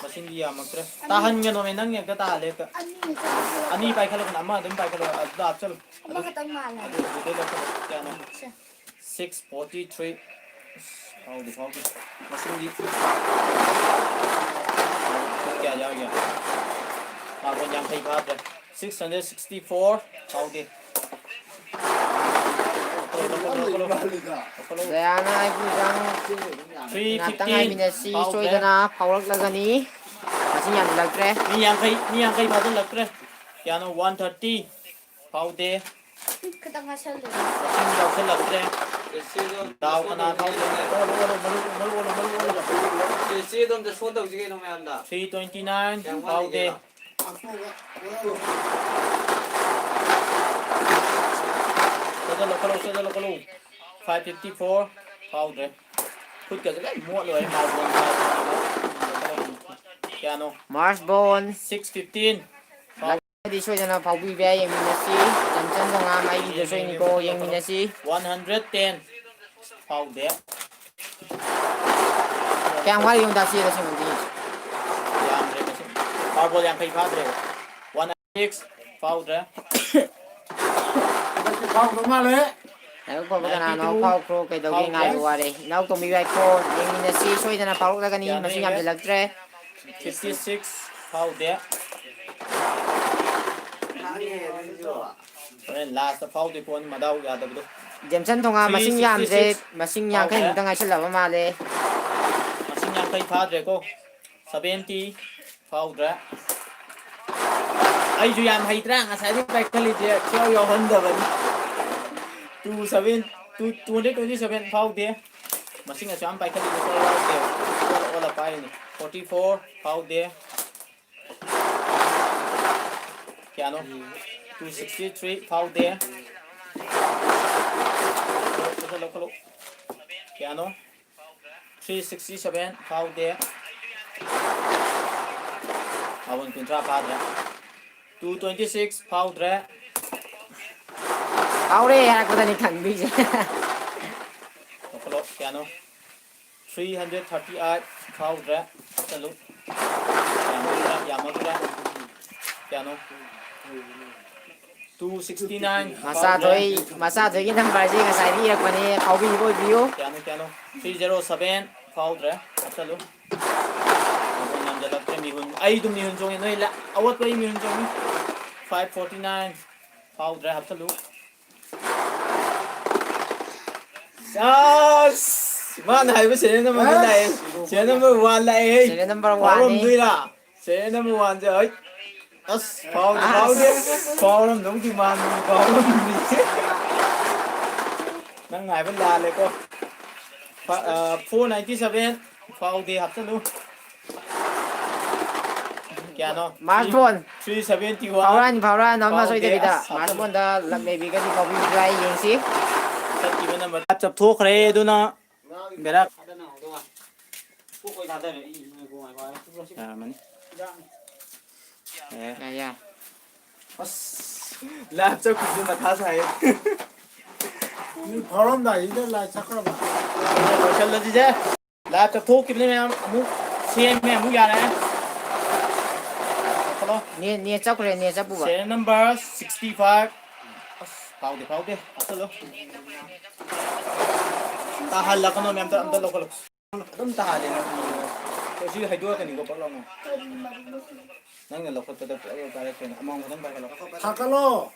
ꯃꯁꯤꯡꯗꯤ ꯌꯥꯝꯃꯛꯇ꯭ꯔꯦ꯫ ꯇꯥꯍꯟꯒꯅꯣꯃꯦ, ꯅꯪ ꯍꯦꯛꯇ ꯇꯥꯍꯜꯂꯦ ꯍꯦꯛꯇ꯫ ꯑꯅꯤ ꯍꯦꯛꯇ ꯍꯥꯞꯆꯜꯂꯣ꯫ ꯑꯅꯤ ꯄꯥꯏꯈꯠꯂꯛꯀꯅꯣ, ꯑꯃ ꯑꯗꯨꯝ ꯄꯥꯏꯈꯠꯂꯣ꯫ ꯑꯗꯨꯗ ꯍꯥꯞꯆꯜꯂꯨ꯫ ꯑꯃꯈꯛꯇꯪ ꯃꯥꯜꯂꯦ꯫ ꯑꯗꯨ, ꯑꯗꯨꯗꯩ ꯂꯧꯈꯠꯂꯣ꯫ ꯀꯌꯥꯅꯣ? ꯁꯦ꯫ Six forty three꯫ ꯑꯁ, ꯐꯥꯎꯗꯦ, ꯐꯥꯎꯗꯦ꯫ ꯃꯁꯤꯡꯗꯤ ꯀꯌꯥ ꯌꯥꯎꯔꯤꯒꯦ? ꯃꯥꯄꯟ ꯌꯥꯡꯈꯩ ꯐꯥꯗ꯭ꯔꯦ꯫ Six hundred sixty four꯫ ꯐꯥꯎꯗꯦ꯫ ꯂꯧꯈꯠꯂꯣ, ꯂꯧꯈꯠꯂꯣ, ꯂꯧꯈꯠꯂꯣ꯫ ꯗꯌꯥꯅ ꯑꯩꯕꯨ ꯆꯪ-, ꯉꯥꯛꯇꯪ ꯉꯥꯏꯃꯤꯟꯅꯁꯤ, ꯐꯥꯎꯗ꯭ꯔꯦ꯫ ꯁꯣꯏꯗꯅ ꯐꯥꯎꯔꯛꯂꯒꯅꯤ꯫ ꯃꯁꯤꯡ ꯌꯥꯝꯁꯤꯜꯂꯛꯇ꯭ꯔꯦ꯫ ꯃꯤ ꯌꯥꯡꯈꯩ, ꯃꯤ ꯌꯥꯡꯈꯩ ꯐꯥꯖꯤꯜꯂꯛꯇ꯭ꯔꯦ꯫ ꯀꯌꯥꯅꯣ? One thirty꯫ ꯐꯥꯎꯗꯦ꯫ ꯈꯤꯇꯪ ꯉꯥꯏꯁꯜꯂꯨ꯫ ꯃꯁꯤꯡ ꯌꯥꯎꯁꯜꯂꯛꯇ꯭ꯔꯦ꯫ ꯆꯦꯆꯦꯗꯣ ꯑꯝꯇ ꯗꯥꯎ ꯁꯣꯟ ꯀꯅꯥ ꯇꯧꯁꯤꯒꯦ ꯊꯧꯗꯣꯏꯅꯣ? ꯑꯣꯜꯂꯨ, ꯑꯣꯜꯂꯨ, ꯃꯔꯨ, ꯃꯔꯨ ꯑꯣꯜꯂꯨ, ꯃꯔꯨ ꯑꯣꯜꯂꯨ꯫ ꯆꯦꯆꯦꯗꯣ ꯑꯝꯇ ꯁꯣꯟ ꯇꯧꯁꯤ ꯀꯩꯅꯣ ꯃꯌꯥꯝꯗ꯫ Three twenty nine ꯀꯌꯥꯝ ꯐꯥꯎꯗꯦ꯫ ꯋꯥꯠꯂꯤꯒꯦꯕ? ꯆꯠꯂꯣ, ꯈꯜꯂꯣ, ꯆꯠꯂꯣ, ꯈꯜꯂꯣ꯫ Five fifty four ꯐꯥꯎꯗ꯭ꯔꯦ꯫ ꯈꯨꯠꯀꯁꯦ ꯂꯣꯏ ꯃꯣꯠ ꯂꯣꯏꯔꯦ꯫ ꯀꯌꯥꯅꯣ? ꯃꯥꯔꯁ ꯕꯣꯟ Six fifteen꯫ ꯗꯤ ꯁꯣꯏꯗꯅ ꯐꯥꯎꯕꯤꯕ ꯌꯥꯏ, ꯌꯦꯡꯃꯤꯟꯅꯁꯤ꯫ ꯆꯟꯆꯟ ꯊꯣꯉꯥꯝ ꯑꯩꯒꯤꯗ ꯁꯣꯏꯅꯤꯀꯣ, ꯌꯦꯡꯃꯤꯟꯅꯁꯤ꯫ One hundred ten ꯐꯥꯎꯗꯦ꯫ ꯀꯌꯥꯝ ꯋꯥꯠꯂꯤ ꯌꯦꯡꯉꯨ ꯗꯥ ꯆꯦꯗ ꯁꯤꯃꯗꯤ꯫ ꯌꯥꯝꯗ꯭ꯔꯦ ꯃꯁꯤꯡ꯫ ꯐꯥꯎꯕ ꯌꯥꯡꯈꯩ ꯐꯥꯗ꯭ꯔꯦꯕ꯫ One six ꯐꯥꯎꯗ꯭ꯔꯦ꯫ ꯍꯟꯗꯛꯇꯤ ꯐꯥꯎꯗꯧ ꯃꯥꯜꯂꯦ꯫ ꯂꯥꯏꯕꯛ ꯐꯕ ꯀꯅꯥꯅꯣ? Ninety two. ꯐꯥꯎꯈ꯭ꯔꯣ꯫ ꯀꯩꯗꯧꯒꯦ? ꯐꯥꯎꯈ꯭ꯔꯦ꯫ ꯉꯥꯏꯕ ꯋꯥꯔꯦ꯫ ꯏꯅꯥꯎ ꯇꯣꯝꯕꯤ ꯋꯥꯏꯈꯣ, ꯌꯦꯡꯃꯤꯟꯅꯁꯤ꯫ ꯁꯣꯏꯗꯅ ꯐꯥꯎꯔꯛꯂꯒꯅꯤ꯫ ꯌꯥꯝꯃꯦ, ꯃꯁꯤꯡ ꯌꯥꯝꯃꯦ꯫ ꯌꯥꯝꯁꯤꯜꯂꯛꯇ꯭ꯔꯦ꯫ Fifty six ꯐꯥꯎꯗꯦ꯫ ꯍꯣꯔꯦꯟ ꯂꯥꯁꯇ ꯐꯥꯎꯗꯣꯏ ꯄꯣꯠꯅꯤ ꯃꯗꯥꯎ ꯌꯥꯗꯕꯗꯣ꯫ ꯖꯦꯝꯁꯟ ꯊꯣꯉꯥ, ꯃꯁꯤꯡ ꯌꯥꯝꯗ꯭ꯔꯦ꯫ ꯃꯁꯤꯡ ꯌꯥꯡꯈꯩ ꯃꯨꯛꯇ ꯉꯥꯏꯁꯜꯂꯕ ꯃꯥꯜꯂꯦ꯫ ꯃꯁꯤꯡ ꯌꯥꯡꯈꯩ ꯐꯥꯗ꯭ꯔꯦꯀꯣ꯫ Seventy ꯐꯥꯎꯗ꯭ꯔꯦ꯫ ꯑꯩꯁꯨ ꯌꯥꯝ ꯍꯩꯇ꯭ꯔꯥ? ꯉꯁꯥꯏꯗꯒꯤ ꯄꯥꯏꯈꯠꯂꯤꯁꯦ ꯁꯨꯡꯌꯥꯎ ꯌꯥꯎꯍꯟꯗꯕꯅꯤ꯫ Two seven, two, two hundred twenty seven ꯐꯥꯎꯗꯦ꯫ ꯃꯁꯤꯡ ꯑꯁꯨꯛ ꯌꯥꯝ ꯄꯥꯏꯈꯠꯂꯤꯁꯦ ꯁꯨꯡꯌꯥꯎ ꯌꯥꯎꯗꯦ꯫ ꯑꯣꯜꯂ ꯑꯣꯜꯂ ꯄꯥꯏꯔꯤꯅꯤ꯫ Forty four ꯐꯥꯎꯗꯦ꯫ ꯀꯌꯥꯅꯣ? Two sixty three ꯐꯥꯎꯗꯦ꯫ ꯂꯧꯈꯠꯂꯣ, ꯂꯧꯈꯠꯂꯣ꯫ ꯀꯌꯥꯅꯣ? Three sixty seven ꯐꯥꯎꯗꯦ꯫ ꯃꯥꯄꯟ ꯀꯨꯟꯊ꯭ꯔꯥ ꯐꯥꯗ꯭ꯔꯦ꯫ Two twenty six ꯐꯥꯎꯗ꯭ꯔꯦ꯫ ꯐꯥꯎꯔꯦ ꯍꯥꯏꯔꯛꯄꯗꯅꯤ ꯈꯪꯗꯣꯏꯁꯦ꯫ ꯂꯧꯈꯠꯂꯣ꯫ ꯀꯌꯥꯅꯣ? Three hundred thirty eight ꯐꯥꯎꯗ꯭ꯔꯦ꯫ ꯆꯠꯂꯨ꯫ ꯌꯥꯝꯃꯛꯇ꯭ꯔꯦ, ꯌꯥꯝꯃꯛꯇ꯭ꯔꯦ꯫ ꯀꯌꯥꯅꯣ? Two sixty nine ꯃꯆꯥꯊꯣꯏ, ꯃꯆꯥꯊꯣꯏꯒꯤ ꯅꯝꯕꯔꯁꯦ ꯉꯁꯥꯏꯗꯤ ꯏꯔꯛꯄꯅꯦ, ꯐꯥꯎꯕꯤꯕ ꯑꯣꯏꯕꯤꯌꯨ꯫ ꯀꯌꯥꯅꯣ, ꯀꯌꯥꯅꯣ? Three zero seven ꯐꯥꯎꯗ꯭ꯔꯦ꯫ ꯆꯠꯂꯨ꯫ ꯉꯝꯖꯜꯂꯛꯇ꯭ꯔꯦ ꯃꯤꯍꯨꯟ꯫ ꯑꯩ ꯑꯗꯨꯝ ꯃꯤꯍꯨꯟ ꯆꯣꯡꯉꯦ꯫ ꯅꯣꯏ ꯂ-, ꯑꯋꯣꯠꯄ ꯑꯩ ꯃꯤꯍꯨꯟ ꯆꯣꯡꯉꯤ꯫ Five forty nine ꯐꯥꯎꯗ꯭ꯔꯦ꯫ ꯍꯥꯞꯆꯜꯂꯨ꯫ ꯑꯁ! ꯃꯥꯅ ꯍꯥꯏꯕ serial number ꯗꯤ ꯂꯥꯛꯑꯦ꯫ Serial number one ꯂꯥꯛꯑꯦꯍꯦ꯫ Serial number one ꯅꯤ꯫ ꯐꯥꯎꯔꯝꯗꯣꯏꯔꯥ? Serial number one ꯁꯦ, ꯍꯩꯠ꯫ ꯑꯁ, ꯐꯥꯎꯗꯦ, ꯐꯥꯎꯗꯦ꯫ ꯐꯥꯎꯔꯝꯗꯧꯗꯤ ꯃꯥꯟꯕꯅꯤ, ꯐꯥꯎꯔꯝꯗ꯭ꯔꯤ꯫ ꯅꯪ ꯍꯥꯏꯕ ꯂꯥꯜꯂꯦꯀꯣ꯫ ꯐ-, ꯑ, four ninety seven, ꯐꯥꯎꯗꯦ, ꯍꯥꯞꯆꯜꯂꯨ꯫ ꯀꯌꯥꯅꯣ? ꯃꯥꯔꯁ ꯕꯣꯟ꯫ Three seventy one꯫ ꯐꯥꯎꯔꯛꯑꯅꯤ, ꯐꯥꯎꯔꯛꯑꯅꯤ, ꯑꯃ ꯐꯥꯎꯗꯦ, ꯁꯣꯏꯗꯕꯤꯗ꯫ ꯑꯁ, ꯃꯥꯔꯁ ꯍꯥꯞꯆꯜꯂꯨ꯫ ꯕꯣꯟꯗ ꯂꯛ ꯂꯩꯕꯤꯒꯗꯤ ꯐꯥꯎꯕꯤꯕ꯭ꯔꯥ ꯌꯦꯡꯁꯤ꯫ ꯆꯠꯈꯤꯕ ꯅꯝꯕꯔ ꯆꯞꯊꯣꯛꯈ꯭ꯔꯦ, ꯑꯗꯨꯅ ꯕꯦꯔꯥ꯫ ꯌꯥꯔꯝꯃꯅꯤ꯫ ꯑꯦ꯫ ꯌꯥ, ꯌꯥ꯫ ꯑꯁ, ꯂꯥꯏꯞ ꯆꯠꯈꯤꯕꯗꯨ ꯃꯊꯥ ꯁꯥꯏꯌꯦ꯫ ꯃꯤ ꯐꯥꯎꯔꯝꯗꯥꯏꯁꯤꯗ ꯂꯥꯏꯞ ꯆꯠꯈ꯭ꯔꯕ? ꯂꯣꯏꯁꯜꯂꯁꯤꯁꯦ꯫ ꯂꯥꯏꯞ ꯆꯠꯊꯣꯛꯈꯤꯕꯅꯤ ꯃꯌꯥꯝ꯫ ꯑꯃꯨꯛ ꯁꯦꯝꯃꯦ, ꯑꯃꯨꯛ ꯌꯥꯔꯦ꯫ ꯆꯠꯈ꯭ꯔꯣ꯫ ꯅꯦ, ꯅꯦ ꯆꯠꯈ꯭ꯔꯦ, ꯅꯦ ꯆꯠꯄꯨꯕ꯫ Serial number sixty five꯫ ꯑꯁ, ꯐꯥꯎꯗꯦ, ꯐꯥꯎꯗꯦ꯫ ꯍꯥꯞꯆꯜꯂꯣ꯫ ꯇꯥꯍꯜꯂꯛꯀꯅꯣ ꯃꯌꯥꯝ, ꯑꯝꯇ, ꯑꯝꯇ ꯂꯧꯈꯠꯂꯣ꯫ ꯑꯗꯨꯝ ꯇꯥꯗꯦ ꯅꯪ꯫ ꯀꯩꯁꯨ ꯍꯩꯗꯣꯔꯛꯀꯅꯤꯀꯣ ꯄꯛ ꯂꯥꯎꯅ꯫ ꯅꯪꯅ ꯂꯧꯈꯠꯄꯗ ꯄꯨꯂꯞ ꯄꯥꯏꯔꯛꯇꯣꯏꯅꯦ꯫ ꯑꯃꯃꯝ ꯈꯛꯇꯪ ꯄꯥꯏꯈꯠꯂꯣ꯫ ꯊꯥꯡꯒꯠꯂꯣ꯫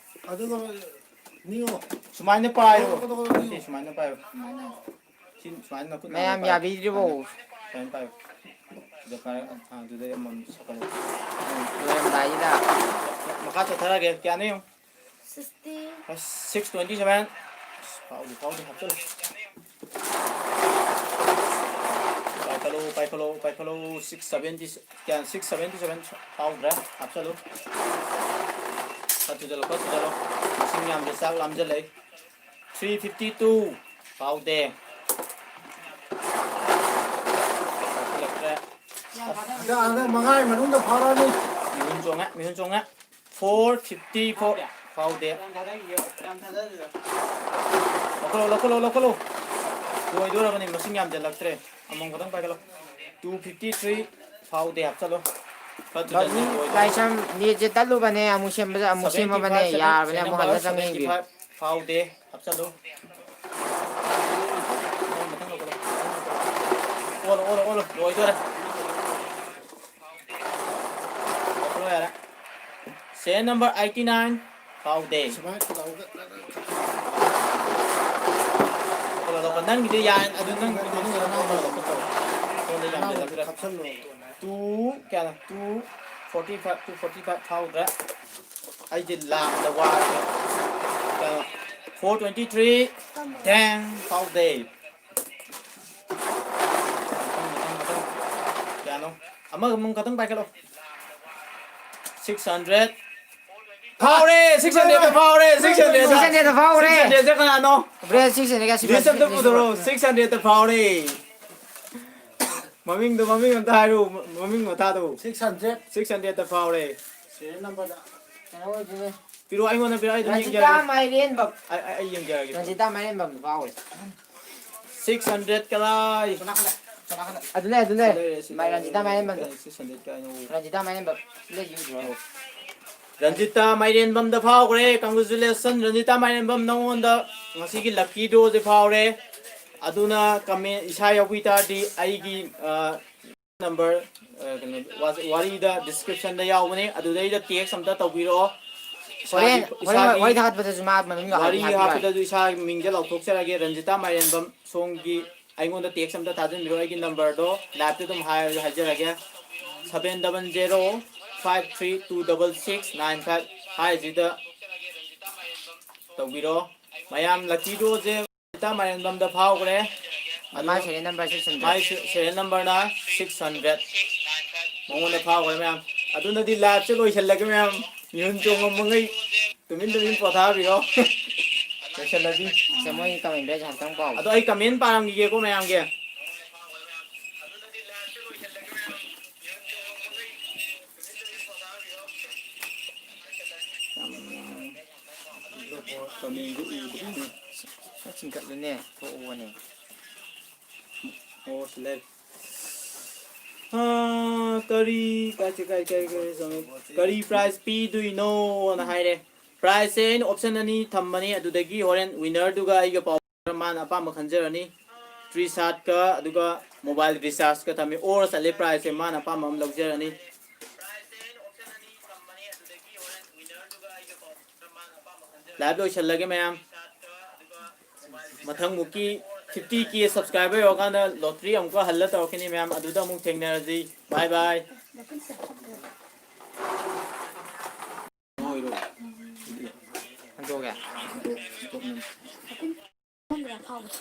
ꯑꯗꯨꯒ ꯅꯤꯌꯣ꯫ ꯁꯨꯃꯥꯏꯅ ꯄꯥꯏꯌꯣ꯫ ꯀꯣꯗꯣ, ꯀꯣꯗꯣ, ꯀꯣꯗꯣ, ꯅꯤꯌꯣ꯫ ꯁꯤ ꯁꯨꯃꯥꯏꯅ ꯄꯥꯏꯌꯣ꯫ ꯁꯤ ꯁꯨꯃꯥꯏꯅ ꯅꯈꯨꯠ ꯅꯥꯝꯃ ꯃꯌꯥꯝ ꯄꯥꯏꯌꯣ꯫ ꯌꯥꯕꯤꯗ꯭ꯔꯤꯕꯣ? ꯁꯨꯃꯥꯏꯅ ꯄꯥꯏꯌꯣ꯫ ꯁꯤꯗ ꯄꯥꯏꯔ-, ꯑ, ꯑꯗꯨꯗꯩ ꯑꯃꯃꯝ ꯁꯠꯀꯠꯂꯣ꯫ ꯂꯣꯏꯔꯝꯗꯥꯏꯁꯤꯗ꯫ ꯃꯈꯥ ꯆꯠꯊꯔꯒꯦ꯫ ꯀꯌꯥꯅꯣ ꯌꯦꯡꯉꯨ꯫ Sixty꯫ ꯑꯁ, six twenty seven꯫ ꯑꯁ, ꯐꯥꯎꯗꯤ ꯐꯥꯎꯗꯤ ꯍꯥꯞꯆꯜꯂꯨ꯫ ꯄꯥꯏꯈꯠꯂꯣ, ꯄꯥꯏꯈꯠꯂꯣ, ꯄꯥꯏꯈꯠꯂꯣ꯫ Six seventy, ꯀꯌꯥ, six seventy seven ꯐꯥꯎꯗ꯭ꯔꯦ꯫ ꯍꯥꯞꯆꯜꯂꯨ꯫ ꯈꯔ ꯊꯨꯖꯜꯂꯣ, ꯈꯔ ꯊꯨꯖꯜꯂꯣ꯫ ꯃꯁꯤꯡ ꯌꯥꯝꯗ꯭ꯔꯦ, ꯆꯥꯛ ꯂꯥꯝꯖꯜꯂꯛꯏ꯫ Three fifty two ꯐꯥꯎꯗꯦ꯫ ꯆꯥꯎꯈꯠꯂꯛꯇ꯭ꯔꯦ꯫ ꯑꯗ, ꯑꯗ ꯃꯉꯥꯒꯤ ꯃꯅꯨꯡꯗ ꯐꯥꯎꯔꯛꯑꯅꯤ꯫ ꯃꯤꯍꯨꯟ ꯆꯣꯡꯉꯦ, ꯃꯤꯍꯨꯟ ꯆꯣꯡꯉꯦ꯫ Four fifty four ꯐꯥꯎꯗꯦ꯫ ꯂꯧꯈꯠꯂꯣ, ꯂꯧꯈꯠꯂꯣ, ꯂꯧꯈꯠꯂꯣ꯫ ꯂꯣꯏꯗꯣꯔꯕꯅꯤ, ꯃꯁꯤꯡ ꯌꯥꯝꯖꯜꯂꯛꯇ꯭ꯔꯦ꯫ ꯑꯃꯃꯝ ꯈꯛꯇꯪ ꯄꯥꯏꯈꯠꯂꯣ꯫ Two fifty three ꯐꯥꯎꯗꯦ, ꯍꯥꯞꯆꯜꯂꯣ꯫ ꯈꯔ ꯊꯨꯖꯟꯁꯤ, ꯂꯣꯏꯗꯣꯔꯦ꯫ ꯂꯥꯏꯁ꯭ꯔꯝ, ꯅꯦꯠꯁꯦ ꯇꯠꯂꯨꯕꯅꯦ, ꯑꯃꯨꯛ ꯁꯦꯝꯕ-, ꯑꯃꯨꯛ ꯁꯦꯝꯃꯕꯅꯦ, seventy five seven, ꯌꯥꯔꯕꯅꯦ, serial ꯑꯃꯨꯛ number ꯍꯜꯂ ꯆꯪꯉ seventy ꯌꯦꯡꯕꯤꯌꯨ꯫ Five ꯐꯥꯎꯗꯦ, ꯍꯥꯞꯆꯜꯂꯨ꯫ ꯑꯣꯜꯂꯣ, ꯑꯣꯜꯂꯣ, ꯑꯣꯜꯂꯣ, ꯂꯣꯏꯗꯣꯔꯦ꯫ ꯂꯧꯈꯠꯂꯣ ꯌꯥꯔꯦ꯫ Serial number eighty nine ꯐꯥꯎꯗꯦ꯫ ꯁꯨꯃꯥꯏꯅ ꯇꯧꯔꯒ ꯂꯧꯈꯠꯂꯣ, ꯂꯧꯈꯠꯂꯣ꯫ ꯅꯪꯒꯤꯗꯤ ꯌꯥꯏ, ꯑꯗꯨ ꯅꯪꯒꯤꯗꯤ ꯃꯅꯨꯡꯗ ꯅꯪ ꯂꯧꯈꯠꯂꯣ꯫ ꯁꯣꯝꯗ ꯌꯥꯝꯁꯤꯜꯂꯛꯇ꯭ꯔꯦ꯫ ꯍꯥꯞꯆꯜꯂꯣ꯫ Two ꯀꯌꯥꯅꯣ? Two Forty five, two forty five ꯐꯥꯎꯗ꯭ꯔꯦ꯫ ꯑꯩꯁꯦ ꯂꯥꯝꯗ ꯋꯥꯔꯦ꯫ Four twenty three. ꯗꯦꯡ ꯐꯥꯎꯗꯦ꯫ ꯃꯊꯪ, ꯃꯊꯪ, ꯃꯊꯪ꯫ ꯀꯌꯥꯅꯣ? ꯑꯃꯒ ꯑꯃꯨꯛ ꯈꯛꯇꯪ ꯄꯥꯏꯈꯠꯂꯣ꯫ Six hundred꯫ ꯐꯥꯎꯔꯦ! Six hundred ꯐꯥꯎꯔꯦ! Six hundred꯫ Six hundred ꯐꯥꯎꯔꯦ! Six hundred ꯁꯦ ꯀꯅꯥꯅꯣ? ꯕ꯭ꯔꯦ, six hundred ꯀ list ꯑꯝꯇ ꯄꯨꯊꯣꯔꯛꯑꯣ꯫ Six hundred ꯐꯥꯎꯔꯦ꯫ ꯃꯃꯤꯡꯗꯣ, ꯃꯃꯤꯡ ꯑꯝꯇ ꯍꯥꯏꯔꯨ, ꯃꯃꯤꯡ ꯃꯊꯥꯗꯣ꯫ Six hundred꯫ Six hundred ꯐꯥꯎꯔꯦ꯫ Serial number ꯗ꯫ ꯀꯩꯅꯣ ꯑꯣꯏꯗꯣꯏꯅꯦ꯫ ꯄꯤꯔꯛꯑꯣ, ꯑꯩꯉꯣꯟꯗ ꯄꯤꯔꯛꯑꯣ, ꯑꯩ ꯑꯗꯨꯝ ꯔꯟꯖꯤꯇꯥ ꯌꯦꯡꯖꯔꯒꯦ꯫ ꯃꯥꯏꯔꯦꯟꯕꯝ꯫ ꯑꯩ, ꯑꯩ, ꯑꯩ ꯌꯦꯡꯖꯔꯒꯦ꯫ ꯔꯟꯖꯤꯇꯥ ꯃꯥꯏꯔꯦꯟꯕꯝꯗꯣ ꯐꯥꯎꯔꯦ꯫ Six hundred ꯀꯗꯥꯏ? ꯑꯗꯨꯅꯦ, ꯑꯗꯨꯅꯦ꯫ ꯂꯩꯔꯦ, ꯁꯤ ꯃꯥꯏ ꯂꯩꯔꯦ, ꯔꯟꯖꯤꯇꯥ ꯃꯥꯏꯔꯦꯟꯕꯝꯗꯣ꯫ Six hundred ꯀꯥꯏꯅꯣ? ꯔꯟꯖꯤꯇꯥ ꯃꯥꯏꯔꯦꯟꯕꯝ꯫ ꯁꯤ ꯂꯩ, ꯌꯦꯡꯉꯨ꯫ ꯔꯟꯖꯤꯇꯥ ꯃꯥꯏꯔꯦꯟꯕꯝꯗ ꯐꯥꯎꯈ꯭ꯔꯦ꯫ Congratulation, ꯔꯟꯖꯤꯇꯥ ꯃꯥꯏꯔꯦꯟꯕꯝ, ꯅꯉꯣꯟꯗ ꯉꯁꯤꯒꯤ lucky draw ꯁꯦ ꯐꯥꯎꯔꯦ꯫ ꯑꯗꯨꯅ comment ꯏꯁꯥ ꯌꯥꯎꯕꯤ ꯇꯥꯔꯗꯤ ꯑꯩꯒꯤ, ꯑ, number, ꯑ, ꯀꯩꯅꯣ, ꯋꯥ-, ꯋꯥꯔꯤꯗ description ꯗ ꯌꯥꯎꯕꯅꯦ, ꯑꯗꯨꯗꯩꯗ text ꯑꯝꯇ ꯇꯧꯕꯤꯔꯛꯑꯣ꯫ ꯏꯁꯥꯒꯤ, ꯍꯣꯔꯦꯟ, ꯍꯣꯔꯦꯟ ꯏꯁꯥꯒꯤ ꯋꯥꯔꯤ ꯊꯥꯒꯠꯄꯗꯁꯨ ꯃꯥ ꯃꯃꯤꯡꯗꯣ ꯋꯥꯔꯤ ꯍꯥꯏꯕꯤꯔꯣ ꯍꯥꯏ꯫ ꯍꯥꯞꯄꯗꯁꯨ ꯏꯁꯥꯒꯤ ꯃꯤꯡꯁꯦ ꯂꯥꯎꯊꯣꯛꯆꯔꯒꯦ, ꯔꯟꯖꯤꯇꯥ ꯃꯥꯏꯔꯦꯟꯕꯝ꯫ ꯁꯣꯝꯒꯤ ꯑꯩꯉꯣꯟꯗ text ꯑꯝꯇ ꯊꯥꯖꯤꯟꯕꯤꯔꯣ, ꯑꯩꯒꯤ number ꯗꯣ live ꯇ ꯑꯗꯨꯝ ꯍꯥꯏꯔꯒ ꯍꯥꯏꯖꯔꯒꯦ, seven double zero five three two double six nine five ꯍꯥꯏꯁꯤꯗ ꯇꯧꯕꯤꯔꯣ꯫ ꯃꯌꯥꯝ lucky draw ꯁꯦ ꯔꯟꯖꯤꯇꯥ ꯃꯥꯏꯔꯦꯟꯕꯝꯗ ꯐꯥꯎꯈ꯭ꯔꯦ꯫ ꯑꯗꯣ ꯃꯥꯏ serial number six hundred꯫ ꯃꯥꯏ ꯁꯦ-, serial number ꯅ six hundred꯫ ꯃꯉꯣꯟꯗ ꯐꯥꯎꯈ꯭ꯔꯦ ꯃꯌꯥꯝ꯫ ꯑꯗꯨꯅꯗꯤ live ꯁꯦ ꯂꯣꯏꯁꯤꯜꯂꯒꯦ ꯃꯌꯥꯝ꯫ ꯃꯤꯍꯨꯟ ꯆꯣꯡꯉꯝꯃꯉꯩ ꯇꯨꯃꯤꯟ ꯇꯨꯃꯤꯟ ꯄꯣꯊꯥꯕꯤꯔꯣ꯫ ꯂꯣꯏꯁꯤꯜꯂꯁꯤ꯫ ꯁꯦ, ꯃꯣꯏꯒꯤ comment ꯁꯦ ꯍꯥꯏꯐꯦꯠꯇꯪ ꯄꯥꯎ꯫ ꯑꯗꯣ ꯑꯩ comment ꯄꯥꯔꯝꯈꯤꯒꯦꯀꯣ ꯃꯌꯥꯝꯒꯤ꯫ Comment ꯗꯨ ꯎꯗ꯭ꯔꯤꯅꯦ꯫ ꯈꯔ ꯆꯤꯡꯈꯠꯂꯨꯅꯦ, ꯊꯣꯛꯎꯕꯅꯦ꯫ ꯑꯣ, ꯁꯤ ꯂꯩꯔꯦ꯫ ꯑꯥ, ꯀꯔꯤ, ꯀꯥꯏ, ꯀꯔꯤ, ꯀꯔꯤ, ꯀꯔꯤ, ꯀꯔꯤ prize ꯄꯤꯗꯣꯏꯅꯣꯅ ꯍꯥꯏꯔꯦ꯫ Prize ꯁꯦ ꯑꯩꯅ option ꯑꯅꯤ ꯊꯝꯕꯅꯤ, ꯑꯗꯨꯗꯒꯤ ꯍꯣꯔꯦꯟ winner ꯗꯨꯒ ꯑꯩꯒ ꯄꯥꯎ ꯃꯥꯅ ꯑꯄꯥꯝꯕ ꯈꯟꯖꯔꯅꯤ꯫ T-shirt ꯀ ꯑꯗꯨꯒ mobile recharge ꯀ ꯊꯝꯃꯤ꯫ ꯑꯣꯔ ꯆꯠꯂꯦ, prize ꯁꯦ ꯃꯥꯅ ꯑꯄꯥꯝꯕ ꯑꯃ ꯂꯧꯖꯔꯅꯤ꯫ Live ꯂꯣꯏꯁꯜꯂꯒꯦ ꯃꯌꯥꯝ꯫ ꯃꯊꯪꯃꯨꯛꯀꯤ fifty K subscriber ꯌꯧꯔꯀꯥꯟꯗ lottery ꯑꯃꯨꯛꯀ ꯍꯜꯂ ꯇꯧꯔꯛꯀꯅꯤ ꯃꯌꯥꯝ, ꯑꯗꯨꯗ ꯑꯃꯨꯛ ꯊꯦꯡꯅꯔꯁꯤ꯫ Bye bye꯫ ꯌꯧꯒꯦ? ꯈꯪꯗꯦ ꯌꯥꯝ ꯐꯥꯎꯕꯗꯣ꯫